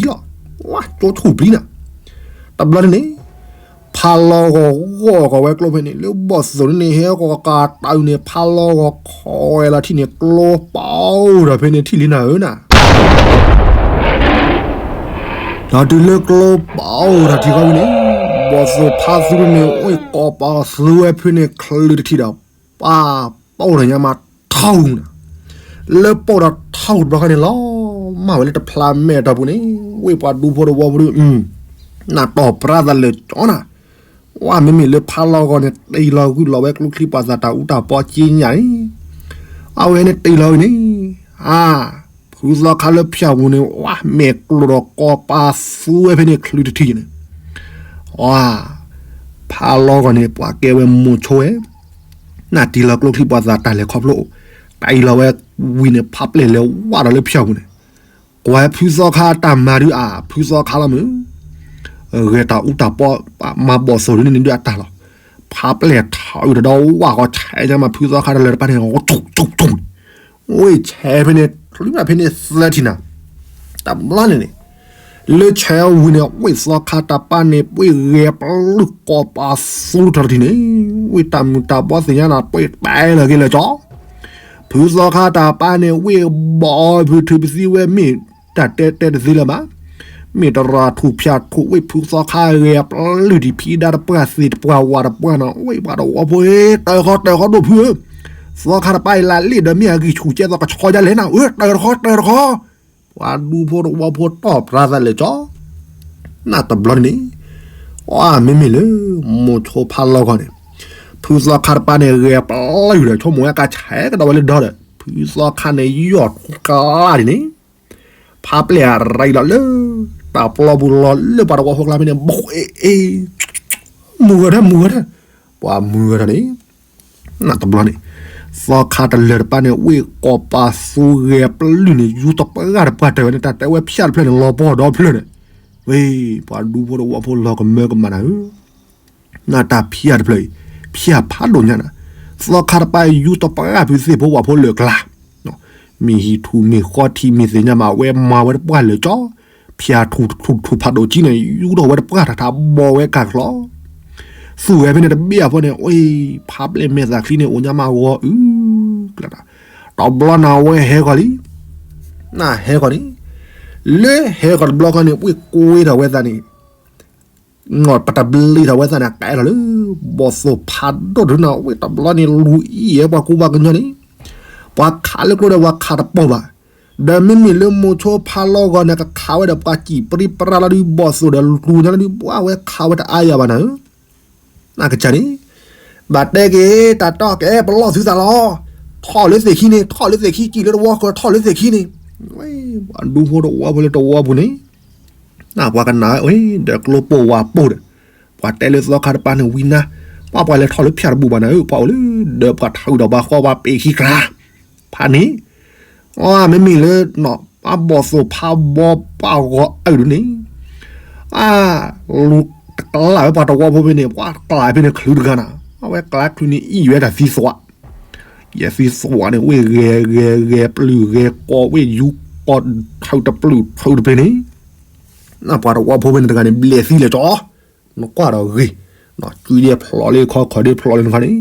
ဝါကၠိဆူၣ်ပျံၤနၤ တဘျီန့ၣ်န့ၣ် ဖးလီၢ်ဂီၤဂီၢ်ကီးဝဲကျိဖဲန့ၣ် လၢဘီၣ်သိၣ်န့ၣ် ဟဲကီးကးတၢ်အုးန့ၣ် ဖးလီၢ်ဂီၤခီဝဲလီၤထံၣ်န့ၣ် ကျိပာ်အိၣ်ဒီးဖဲန့ၣ်ထံၣ်လံနၤဧၢနၤ ဒီးတုၤလၢကျိပာ်အိၣ်တၢ်ထံၣ်ဃီဝံၤန့ၣ် ဘီၣ်သိၣ်ဖးသူန့ၣ် အိၣ်ကီးပာ်သူဝဲဖဲန့ၣ် ချုးတထံၣ်ဒီး ပၢ်ပာ်အိၣ်ဒီးညါမးထီၣ်နၤ လၢပာ်ဒီးထီၣ်တဘျီဃီန့ၣ်လီၤ မၢ်ဝဲလၢတဖျါမဲာ်တီၢ်ပူၤန့ၣ် ဝ့ၢ်ပှၤဒူဖိတဝီဖိဒု နတီၢ်ပြၢသးလၢာ်ကၠီနၤ ဝဲမ့မ့ၢ်လၢဖးလီၢ်ဂီၤန့ၣ် တ့ၢ်လီၤဂုာ်လီၤဝဲကျိချံပှၤသးတၢ်အူတၢ်ပီက့ညါန့ၣ် အဝဲန့ၣ်တ့ၢ်လီၤဝဲန့ၣ် အါ ဖုသီခါလၢဖၠၣ်ပူၤန့ၣ် ဝဲမဲာ်ကျိၤဒီးကီးပာ်သူဝဲဖဲန့ၣ်ချုးတထံၣ်န့ၣ် အါ ဖးလီၢ်ဂီၤန့ၣ် ပှၤကဲဝဲမိၤဆိဝဲ နတ့ၢ်လီၤကျိချံပှၤသးတၢ်လဲၤခီဖျိအိၣ် တ့ၢ်လီၤဝဲဝံၤန့ၣ် ဖးပျဲၢ်လဲၤဝဲဒီးလၢဖၠၣ်ပူၤန့ၣ် ကွၢ်ဖုသီခါတၢ်မၤဒုးအါ ဖုသီခါလီၤမုၢ် ဂဲၤတၢ်အူတၢ်ပီ မၤဘီၣ်သိၣ်ဒုန့ၣ်ဒုးအတၢ်လီၤ ဖးပျဲၢ်ထီၣ်အုးတဒီးဝးဃီၤဆဲးညါမး ဖုသီခါတလၢတပၤန့ၣ် ဝ့ၢ်ဆဲးဖဲန့ၣ် ချုးဖဲန့ၣ်သၢထံၣ်နၤ တဘျီန့ၣ်န့ၣ် လၢဆဲးဝံၤန့ၣ် ဝ့ၢ်သီခါတပၤန့ၣ် ဝ့ၢ်ဂဲၤပျုၢ်ကီးပာ်သူထီၣ်တထံၣ်န့ၣ် ဝ့ၢ်တၢ်မုာ်တၢ်ဘီသ့ၣ်ညါနၤ ပှဲၤတဲလၢာ်က့ၤလၢာ်ကၠီ ဖုသီခါတၢ်ပာ်န့ၣ် ဝ့ၢ်ဘီၣ်ဖုထုးပသံဝဲမ့ၢ် တၢ်တဲတဲတသ့လၢၤဘၣ်. မ့ၢ်တရၤထူၣ်ဖၠၣ်ထူၣ်ဝ့ၢ်ဖုသီခါဂဲၤပျုၢ်ဒံးဖံးဒါတပှၢ်သ့ၣ်တပှၢ်ဝၣ်တပှၢ်နီၤ ဝ့ၢ်ပှၤတဝီဖိ တၢၢ်ဃီတၢၢ်ဃီဒိၣ်ဖုဧၢ, သီခါတပၢ်အံၤလၢလ့ၣ်ဒီးမ့ၢ်အဂံၢ်ဆူၣ်ကဲသိးကဆီဒ်လဲၣ်နၤဧၢ, တၢၢ်တခီတၢၢ်တခီ ပှၤဒူဖိတဝီဖိတီၢ်ပြၢသးလဲာ်ကၠီ နတဘျီန့ၣ် အမ့မ့ၢ်လၢ မိၤဆိဖးလီၢ်ဂီၤန့ၣ် ဖုသီခါတပၢ်န့ၣ် ဂဲၤပျုၢ်ဒီး ဆိကမိၣ်ဝဲကဆဲးကဒီးဝဲလၢဒီဒီး ဖုသီခါန့ၣ် ယီၢ်ထူကျါဒ်န့ၣ် ဖးပျဲၢ်အရံလီၤလၢ တၢ်ပျီပူၤလီၤလၢပှၤတဝီဖိကျါဖဲန့ၣ် ဘှ့အ့ မုၢ်ဂီၤထၢၣ်မုၢ်ဂီၤထၢၣ် ပှၤမုၢ်ဂီၤထၢၣ်န့ၣ် နတဘျီန့ၣ် သီခါတလၢာ်တပၢ်န့ၣ် ဝ့ၢ်ကိးပာ်သူဂဲၤပျုၢ်န့ၣ် ယူတပှၢ်တပှၢ်တၢၢ်ဝဲန့ၣ် တၢ်တဲဝဲဖၠၣ်တဖျၢၣ်န့ၣ် လီၤပှီၢ်ဒီဖျၢၣ်န့ၣ် ဝ့ၢ် ပှၤဒူဖိတဝီဖိလီၤကမၢကမၣ်နၤဧၢ နတၢ်ဖၠၣ်တဖျၢၣ်အံၤ ဖၠၣ်ဖးဒိၣ်ညါနၤ, သီခါတပၢ်ယူတပှၢ်ဖုသ့ၣ်ဖိဝၣ်ဖိလၢာ်ကျါ, မ့ၢ်ဟံၣ်ထူၣ်မ့ၢ်ဃီထံးမ့ၢ်သ့ၣ်ညါမး အဝဲမၤဝဲတပှၢ်လၢာ်ကၠီ, ဖၠၣ်ထူၣ်ထူၣ်ထူၣ်ဖးဒိၣ်ကံန့ၣ် ယူထီၣ်ဝဲတပှၢ်တၢ်ထးဘီဝဲကၢ်ချီ, သူၣ်ဝဲဖဲန့ၣ်တဘ့ၣ်အဖီန့ၣ် အ့ ဖးပျဲၢ်မဲာ်သၣ်ချံန့ၣ် အိၣ်ညါမးဂီၤအု ကျါ, တဘျီနၤဝဲဟဲဂီၤလံ, နဟဲဂီၤန့ၣ်, လၢဟဲဂီၤတဘျီဃီန့ၣ် ဝ့ၢ်ကွ့ထီၣ်ဝဲသးန့ၣ် ပတဘျ့ထီၣ်ဝဲသးန့ၣ် ကဲထီၣ်လၢ ဘီၣ်သိၣ်ဖးဒိၣ်ဒုနၤ ဝ့ၢ်တဘျီန့ၣ် လူၤအံၤအဲပှၤကူပှၤကညီန့ၣ်, ပှၤခးလၢကျိဒီးပှၤခးတပီၢ်ဘၣ်, ဒီးမ့မ့ၢ်လၢမိၤဆိဖါလီဂီၤန့ၣ် ကခးဝဲဒီးပှၤစံၣ်ပြံပြါလီၤဒုး ဘီၣ်သိၣ်ဒီးလူၤညါလီၤဒုး ပှၤဝဲခးဝဲတအါယၤဘၣ်နၤဧၢ, နကစၢ်န့ၣ် ဘၣ်တဲက့ၤတၢ်တီၢ်ကဲ ပလီၢ်သုသးလီၤ, ထီၣ်လၢသ့ၣ်ခံန့ၣ် ထီၣ်လၢသ့ၣ်ခံ စံၣ်လၢတဝီဃၢၤ ထီၣ်လၢသ့ၣ်ခံန့ၣ်, ပှၤဒူဖိတဝီဖိလၢတဝီပူၤန့ၣ် နပှၤကနၣ်ဝဲ ဒီးကျိပိၢ်ဝးပိၢ်ဒီး ပှၤတဲလၢသီခါတပၤန့ၣ်ဝံနါ, ပှၤပှၤလဲၤထီၣ်လၢဖၠၣ်တဘူၣ်ဘၣ်နၤဧၢ, ပှၤအိၣ်လၢ ဒီးပှၤထီၣ်အုၣ်ဒီးပှၤဃီပှၤပ့ၤခံကျါ ဖးန့ၣ်, အမ့မ့ၢ်လၢ ပှၤဘီၣ်သိၣ်ဖးဘီပှၤဂီၤအုၣ်ဒုးန့ၣ်, အလူၤတကျးဝဲပှၤတဝီဖိဖဲန့ၣ် ပှၤကျးဖဲန့ၣ်ချုးတဂၤနၤ, အဝဲကျးချုးန့ၣ်အံၣ်ဝဲတၢ်သံသွး, ယဲသံသွးန့ၣ် ဝ့ၢ်ဂဲၤဂဲၤဂဲၤပျုၢ်ဂဲၤကီး ဝ့ၢ်ယူကီးထုးတပျုၢ်ထုးတပျ့ၤန့ၣ်, နပှၤတဝီဖိဖဲန့ၣ်တဂၤန့ၣ် ဘျဲၣ်သံလၢာ်ကၠီ, နကွၢ်ဒီးဂ့ၤ, ကွံဒဲးဖျိးလၢခီ ခီဒဲးဖျိးလၢနခီန့ၣ်,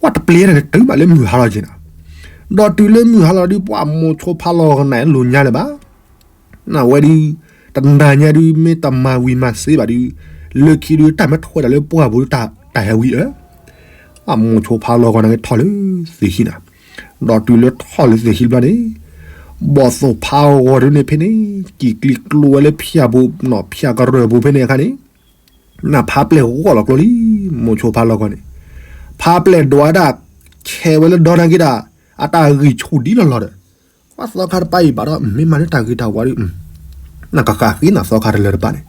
ဝဲတပျ့ၤန့ၣ်တုၤမးလၢမုၢ်ဟါလီၤက့ၤနၤ, ဒီးတုၤလၢမုၢ်ဟါလီၤဒုး ပှၤမိၤဆိဖါလီဂီၤန့ၣ်လိၤညါလၢၤဘၣ် နဝဲဒုး တနၤညါဒုး မ့ၢ်တမၤဝံၤမၤစ့ဘၣ်ဒုး လၢခံဒုး တၢ်မ့ၢ်ထွဲဒၣ်လၢပှၢ်ပူၤဒုး တၢ်ဟဲဝံၤအၢ, အမိၤဆိဖါလီဂီၤန့ၣ်က့ၤထီၣ်လၢသ့ၣ်ခံနၤ, ဒီးတုၤလၢထီၣ်လၢသ့ၣ်ခံဘျီန့ၣ်, ဘီၣ်သိၣ်ဖးဂီၤဒုးန့ၣ်ဖဲန့ၣ် ကံၣ်ကျံကျိဝဲလၢဖၠၣ်ပူၤ ဖၠၣ်ကရၢၢ်ပူၤဖဲန့ၣ်အခါန့ၣ်, နဖးပျဲၢ်ဂီၢ်လီၤကျိလံ, မိၤဆိဖါလီဂီၤန့ၣ်, ဖးပျဲၢ်ဒွးဒၣ် ဆဲးဝဲလၢဒီနၤက့ၤဒၣ် အတၢ်ဂံၢ်ဆူၣ်ဒ်လီၤလီၤဒီး ပှၤသီခါတပၤအံၤဘၣ်ဒီး မ့ၢ်မၤလၢတၢ်ဂ့ၤတၢ်ဝါဒုး, နကဃၣ်ဃ့နၤသီခါတလၢာ်တပၤန့ၣ်,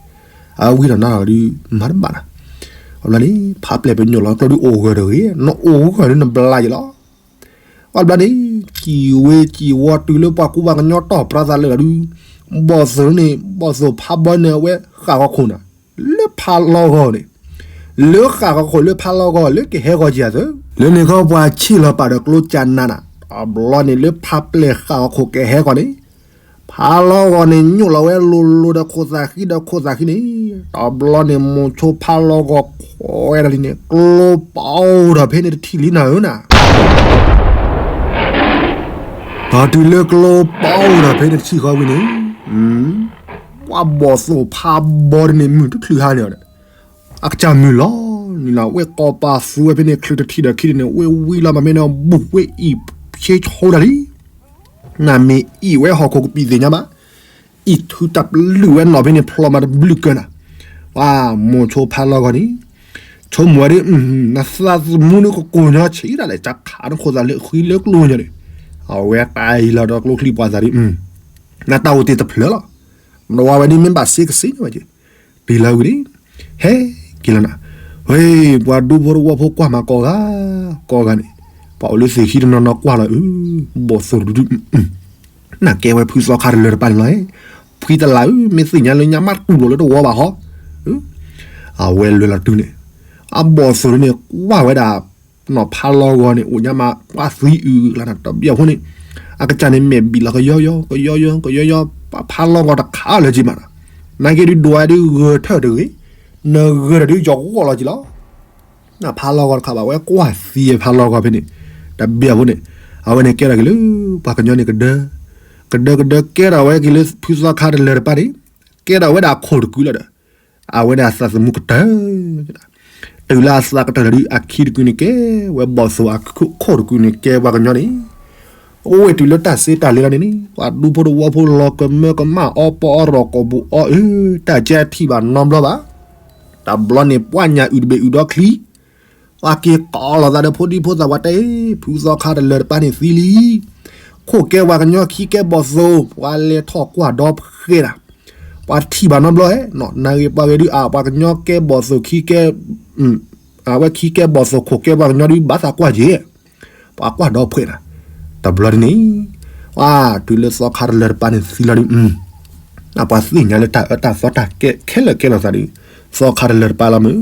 အဝံၤဒီးနၤလီၤဒုး မၤတဘၣ်နၤ, အဘျီန့ၣ် ဖးပျဲၢ်ပညိၣ်လီၤကျိဒုးအိၣ်ဂၢၢ်တဂ့ၤ, နအိၣ်ဂၢၢ်ဒုးနဘျါယံၤလီၤ, အဘျီန့ၣ် စံၣ်ဝ့စံၣ်ဝီတုၤလၢပှၤကူပှၤကညီတီၢ်ပြးသးလၢာ်လီၤဒုး, ဘီၣ်သိၣ်န့ၣ် ဘီၣ်သိၣ်ဖးဘီန့ၣ် အဝဲဃၣ်ဂီၤခိၣ်နၤ လၢဖးလီဂီၤန့ၣ်, လၢဃၣ်ဂီၤခိၣ်လၢဖးလီဂီၤ လၢကဟဲဂီၤကယၤသၢ, လၢန့ၣ်ခီပှၤဆံၣ်လီၤပာ်ဒီးကျိကနးနၤ, အဘျီန့ၣ် လၢဖးပျဲၢ်ဃၣ်ဂီၤခိၣ်ကဟဲဂီၤန့ၣ်, ဖးလီဂီၤန့ၣ် ညိၣ်လီၤဝဲလိၤလိၤဒီးခိၣ်သၣ်ဃံဒီးခိၣ်သၣ်ဃံန့ၣ်, တဘျီန့ၣ် မိၤဆိဖးလီဂီၤခိၣ်ဝဲဒၣ်လံန့ၣ် ကျိပီအိၣ်ဒီးဖဲန့ၣ်တထံၣ်လံနၤဧၢနၤ ဒီးတုၤလၢကျိပီအိၣ်ဒီးဖဲန့ၣ်တထံၣ်ဃီဝံၤန့ၣ်, ပှၤဘီၣ်သိၣ်ဖးဘီဒ်န့ၣ် မုၢ်တချုးဟါန့ၣ်ဒီး, အကစၢ်မုၢ်လီၤန့ၣ်လီၤ ဝ့ၢ်ကီၢ်ပၤသူဝဲဖဲန့ၣ် ချုးတထံၣ်ဒီးခံန့ၣ် ဝ့ၢ်ဝံလီၤမးမ့ၢ်န့ၣ် ဘူးဝ့ၢ်အံၣ်ဆ့ဆိဒၣ်လံ, နမ့ၢ်အံၣ်ဝဲဟီၣ်ခိၣ်ကပံာ်သ့ၣ်ညါဘၣ်, အံၣ်ထုးတၢ်ပလုၢ်ဝဲနီၢ်ဖဲန့ၣ် ဖျိးမးတဘျုးကၢနၤ, ပှၤမိၤဆိဖးလီဂီၤန့ၣ်, ဆိကမိၣ်ဝဲဒ်, နသးသမူနကကိၢ်ညီဆံးဒၣ်လဲာ် ကခးနခိၣ်သးလၢဃံလၢကျိညီန့ၣ်, အဝဲတၢ်အံၤလီၤဒီးကျိချံပှၤသးဒ်, နတၢ်အိၣ်တ့ၢ်တဖျၢၣ်လီၤ, နဝၤဝဲဒ်မ့ၢ်ဘၣ်စ့ကစ့န့ၣ်ဝဲက့ၤ, တုၤလီၤဝံၤန့ၣ်, ဟဲက့ၤလီၤနၤ, ဝဲ, ပှၤဒူဖိတဝီဖိကွၢ်မးကိးဂၤ, ကိးဂၤန့ၣ်, ပှၤအိၣ်လၢသ့ၣ်ခံတနီၤနီၤကွၢ်လီၤအၢ, ဘီၣ်သိၣ်တဒု, နကဲဝဲဖုသီခါတလၢာ်တပၤန့ၣ်လီၤ, ဖုတလၢ်ဧၢ မ့ၢ်သ့ၣ်ညါလၢညါမးတူၢ်လိာ်လၢတဝီဘၣ်ဟီ, အဝဲလဲၤလီၤတုၤန့ၣ်, အဘီၣ်သိၣ်န့ၣ် ကွၢ်ဝဲဒၣ် နီၢ်ဖးလီဂီၤန့ၣ် အိၣ်ညါမး ပှၤသံအုၣ်လၢနၤတဘျီဖိန့ၣ်, အကစၢ်န့ၣ်မဲာ်ဘံၣ်လီၤကယီယီ ကယီယီ ကယီယီ, ပှၤဖးလီဂီၤတခးလၢာ်က့ၤမးနီၤ, နာ်က့ဒုးဒွးဒုးဂၢၢ်ထၢၣ်တဂ့ၤ, နဂၢၢ်ထၢၣ်ဒုးယီၤဂီၢ်လီၤက့ၤလီၤ, နဖးလီဂီၤတခးဘၣ်ဝဲကွၢ်သံဖးလီဂီၤဖဲန့ၣ်, တဘျီဖိန့ၣ်, အဝဲန့ၣ်ကဲထီၣ်က့ၤလၢ ပှၤကညီန့ၣ်ကဒၢ, ကဒၢကဒၢကဲထီၣ်ဝဲက့ၤလၢဖုသီခါတလၢာ်တပၤန့ၣ်, ကဲထီၣ်ဝဲဒၣ်အခိၣ်တကုာ်လီၤဒီး အဝဲဒၣ်အသးသမူကတၢၢ်, တုၤလၢအသးကတၢၢ်လီၤဒုး အခံတကုာ်န့ၣ်ကဲ, ဝဲဘီၣ်သိၣ်အခိၣ်တကုာ်န့ၣ်ကဲပှၤကညီန့ၣ်, အိၣ်ဝဲတုၤလၢတၢ်စ့တၢ်လ့လီၤန့ၣ်န့ၣ် ပှၤဒူဖိတဝီဖိလီၤကမၢကမၣ်အီပီအီရီၣ်ကိာ်ပူၤအီအၢ, တၢ်ကဲထံၣ်ဘၣ်နီတဘျီဘၣ်, တဘျီန့ၣ် ပှၤညၣ်အုၣ်တဘ့ၣ်အုၣ်ဒီချံ ပှၤက့ၤကိးလီၤသးဒီးဖိဒံဖိသၣ်ဝဲတဲ, ဖုသီခါတလၢာ်တပၤန့ၣ်သံလံ, ခိၣ်ကဲပှၤကညီ ခံကဲဘီၣ်သိၣ် ပှၤလဲၤထီၣ်ကွၢ်ဒီဖှဲးတၢ်, ပှၤထံၣ်ဘၣ်နီတဘျီဧဲ, နဂ့ၤပှၤဂ့ၤဒုး အပှၤကညီကဲဘီၣ်သိၣ်ခံကဲ, အဝဲခံကဲဘီၣ်သိၣ် ခိၣ်ကဲပှၤကညီဒုး ဘၣ်သးကွၢ်က့ၤ, ပှၤကွၢ်ဒီဖှဲးတၢ်, တဘျီဒ်န့ၣ်, ပှၤတုၤလၢသီခါတလၢာ်တပၤန့ၣ်သံလီၤဒုး အပှၤသ့ၣ်ညါလၢတၢ်အၢတၢ်သီတၢ်ခဲလၢာ်ခဲလီၤသးဒုး, သီခါတလၢာ်တပၤလီၤမုၢ်,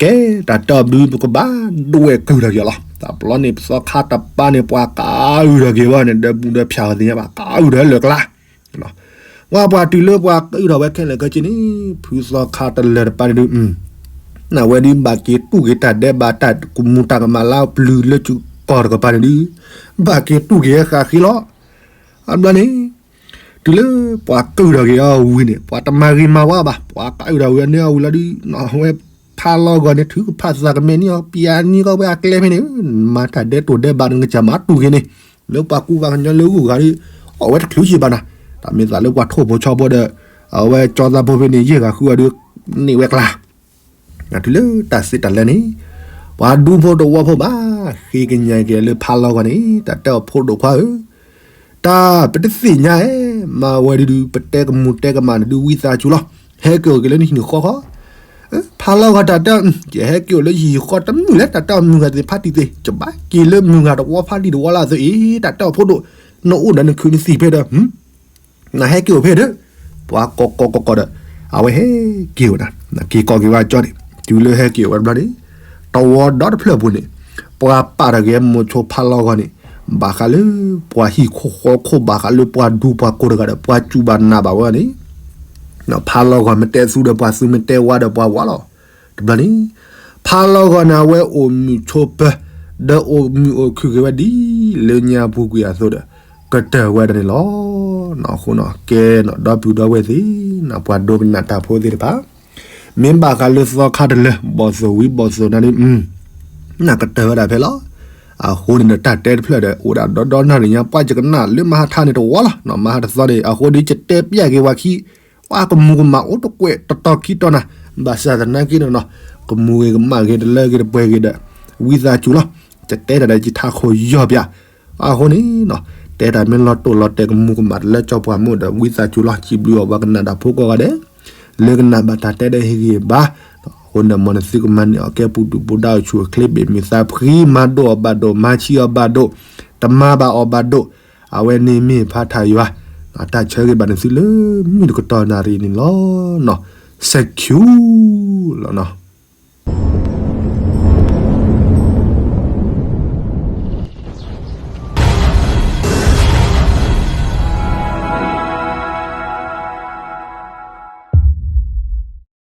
ကဲတၢ်တၢ်ဘျုးပကဘၣ်ဒွဲၣ်ကုၢ်ထီၣ်က့ၤအီၤလီၤ, တဘျီန့ၣ် သီခါတပၤန့ၣ် ပှၤကအုၣ်ထီၣ်က့ၤဝဲန့ၣ် ဒီးဘူၣ်ဒီးဖၠၣ်ဝဲသ့ၣ်ညါဘၣ် ကအုၣ်ထီၣ်လၢာ်ကျါ, ဝဲပှၤတုၤလၢပှၤကအုၣ်ထီၣ်ဝဲခဲလၢာ်ခဲဆ့န့ၣ် ဖုသီခါတလၢာ်တပၤန့ၣ်ဒုး နဝဲဒုးဘၣ်က့ၤတူၢ်က့ၤတၢ်ဒဲးဘးတၢ်ကမူၤတၢ်ကမၣ်လၢပျုၤလၢစုကီၢ်တကပၤန့ၣ်ဒုး, ဘၣ်က့ၤတူၢ်က့ၤဟဲဃာ်ဃ့လီၤ, အဘျီန့ၣ် တုၤလၢပှၤကအုၣ်ထီၣ်က့ၤအီၤဝံၤန့ၣ် ပှၤတမၤဂ့ၤမၤဝါဘၣ် ပှၤကအုၣ်ထီၣ်ဝံၤန့ၣ်အဝံၤလီၤဒုး အဝဲဖးလီဂီၤန့ၣ် ထုကဖၣ်သးကမဲာ်န့ၢ်အီၤ ပျၢၤန့ၢ်ကီးဝဲအကျဲဖဲန့ၣ်, မၤတၢ်ဒဲးတိၢ်ဒဲးဘးန့ၣ် နကစၢ်မၤတူၢ်က့ၤန့ၣ်, လၢပှၤကူပှၤကညီလၢဂုၤဂၤဒုး, အဝဲတချုးယံာ်ဘၣ်နၤ, တၢ်မ့ၢ်သးလၢပှၤထိၣ်ဖိဆီဖိဒီး အဝဲကၠီသးဖိဖဲန့ၣ် ယဲၢ်ဂၤဃုဂၤဒီး န့ၢ်ဝဲကျါ တုၤလၢတၢ်စံးတၢ်လဲန့ၣ် ပှၤဒူဖိတဝီဖိဘၣ် ဃ့ကညးက့ၤလၢဖးလီၤဂီၤန့ၣ် တၢ်တဲအီၤဖိဒိၣ်ခွါဧၢ, တၢ်ပတသ့ၣ်ညါဧါ, မၤဝဲဒုးဒုး ပတဲကမူၤတဲကမၣ်နဒုး ဝံသးစူၤလီၤ, ဟဲက့ၤအိၣ်က့ၤလၢနဟံၣ်နဃီဃီ, ဖးလီၤဂီၤတၢ်တဲအီၤ ယဟဲက့ၤအိၣ်လၢယဟံၣ်ယဃီတမုာ်လဲၣ် တၢ်တဲအီၤမုၢ်ဂၤသ့ၣ်ဖးတံၢ်သ့ၣ် ယဘၣ်က့ၤလၢမုၢ်ဂၤတဝီဖးတံၢ်တဝီလၢအသိးအံၤ တၢ်တဲအီၤဖိဒိၣ်, နအိၣ်ဒီးနခုးနသံၣ်ဖဲဒီး နဟဲက့ၤအိၣ်ဖဲဒီး ပှၤကိးကိးကိးကိးဒီး အဝဲဟဲက့ၤအိၣ်နၤ, က့ၤကိးက့ၤဝဲကၠီန့ၣ် တုၤလၢဟဲက့ၤအိၣ်ဝဲတဘျီန့ၣ် တဝီဒီတဖျၢၣ်ပူၤန့ၣ် ပှၤပာ်တဂဲၤမိၤဆိဖးလီၤဂီၤန့ၣ် ဘၣ်ဃးလၢ ပှၤဟံၣ်ခိၣ်ဃီခိၣ် ဘၣ်ဃးလၢပှၤဒူပှၤကိးတဂၤဒီး ပှၤစူၢ်ဘၣ်နာ်ဘၣ်ဝဲန့ၣ် ဖးလီၤဂီၤမ့ၢ်တဲသူဒီးပှၤသူ မ့ၢ်တဲဝါဒီးပှၤဝါလီၤ. တဘျီန့ၣ် ဖးလီၤဂီၤန့ၣ် အဝဲအိၣ်မုာ်ဆိးပၢၤ ဒီးအိၣ်မုာ်အိၣ်ခုၣ်က့ၤဝဲဒ်လၢညါပူၤကွံာ်အသိးဒီး ကတၢၢ်ဝဲဒၣ်န့ၣ်လီၤ. အဃိန့ၣ် ကဲန့ၣ် ဒီပုၢ်ဒီဝဲၢ်သ့ၣ် ပှၤဒိကနၣ်တၢ်ဖိသ့ၣ်တဖၣ် မ့ၢ်ဘၣ်ဃးလၢသီခါတလၢ ဘီၣ်သိၣ်ဝံၤဘီၣ်သိၣ်နၤန့ၣ် နကတၢၢ်ဝဲဒၣ်ဖဲလီၤ. အဃိန့ၣ်ဒီး တၢ်တဲတဖျၢၣ်ဒီး အိၣ်ဒၣ်ဒီဒီနၣ်ရံၣ်ညါ ပှၤယကနၣ်လၢမဟါထါန့ၣ်တဝီလီၤ. မဟါတသီန့ၣ် အဃိဒီး ယတဲပျဲက့ၤဝဲခံ ပှၤကမူၤကမၣ်အိၣ်တကွဲးတတီၤခံတီၤနၤ, ဘၣ်ဆၣ်သနာ်က့န့ၣ်နီၤ ကမူၤဂ့ၤကမၣ်ဂ့ၤ တလၢဂ့ၤတပှဲၤဂ့ၤဒီး ဝံသးစူၤလီၤ. ယတဲတၢ်ဒီး ယထးခိၣ်ယီၢ်ပၠး အဃိန့ၣ်နီၤ တဲတၢ်မ့ၢ်လီၤတိၢ်လီၤတဲာ် ကမူၤကမၣ်တလၢကၠီပှၤမုၣ်ဒီး ဝံသးစူၤလီၤ. စံးဘျုးအီၤ ပှၤကနၣ်တၢ်ဖိကိးဂၤဒဲး လၢကနၣ်ဘၣ်တၢ်တဲဒီး ဟ့ၣ်ဂံၢ်ဘါ အဃိန့ၣ် မ်နသုကမၤန့ၢ်အီၤ ကဲပူၤဒုၣ်ပူၤဒါ အိၣ်ဆူၣ်အိၣ်ချ့ ဘ့ၣ်မုာ်သးဖှံ မၤဒိၣ်အီၤဘၣ်ဒိၣ် မၤဆံးအီၤဘၣ်ဒိၣ် တမၤဘၣ်အီၤဘၣ်ဒိၣ် အဝဲန့ၣ်မ့ၢ်ဖးထးယွၤ အတၢ်ဆၢဂ့ၤဘၣ်နသုလၢ မုၢ်တကတီၢ်နၣ်ရံၣ်န့ၣ်လီၤ. စဲးခံလီၤနီၤ.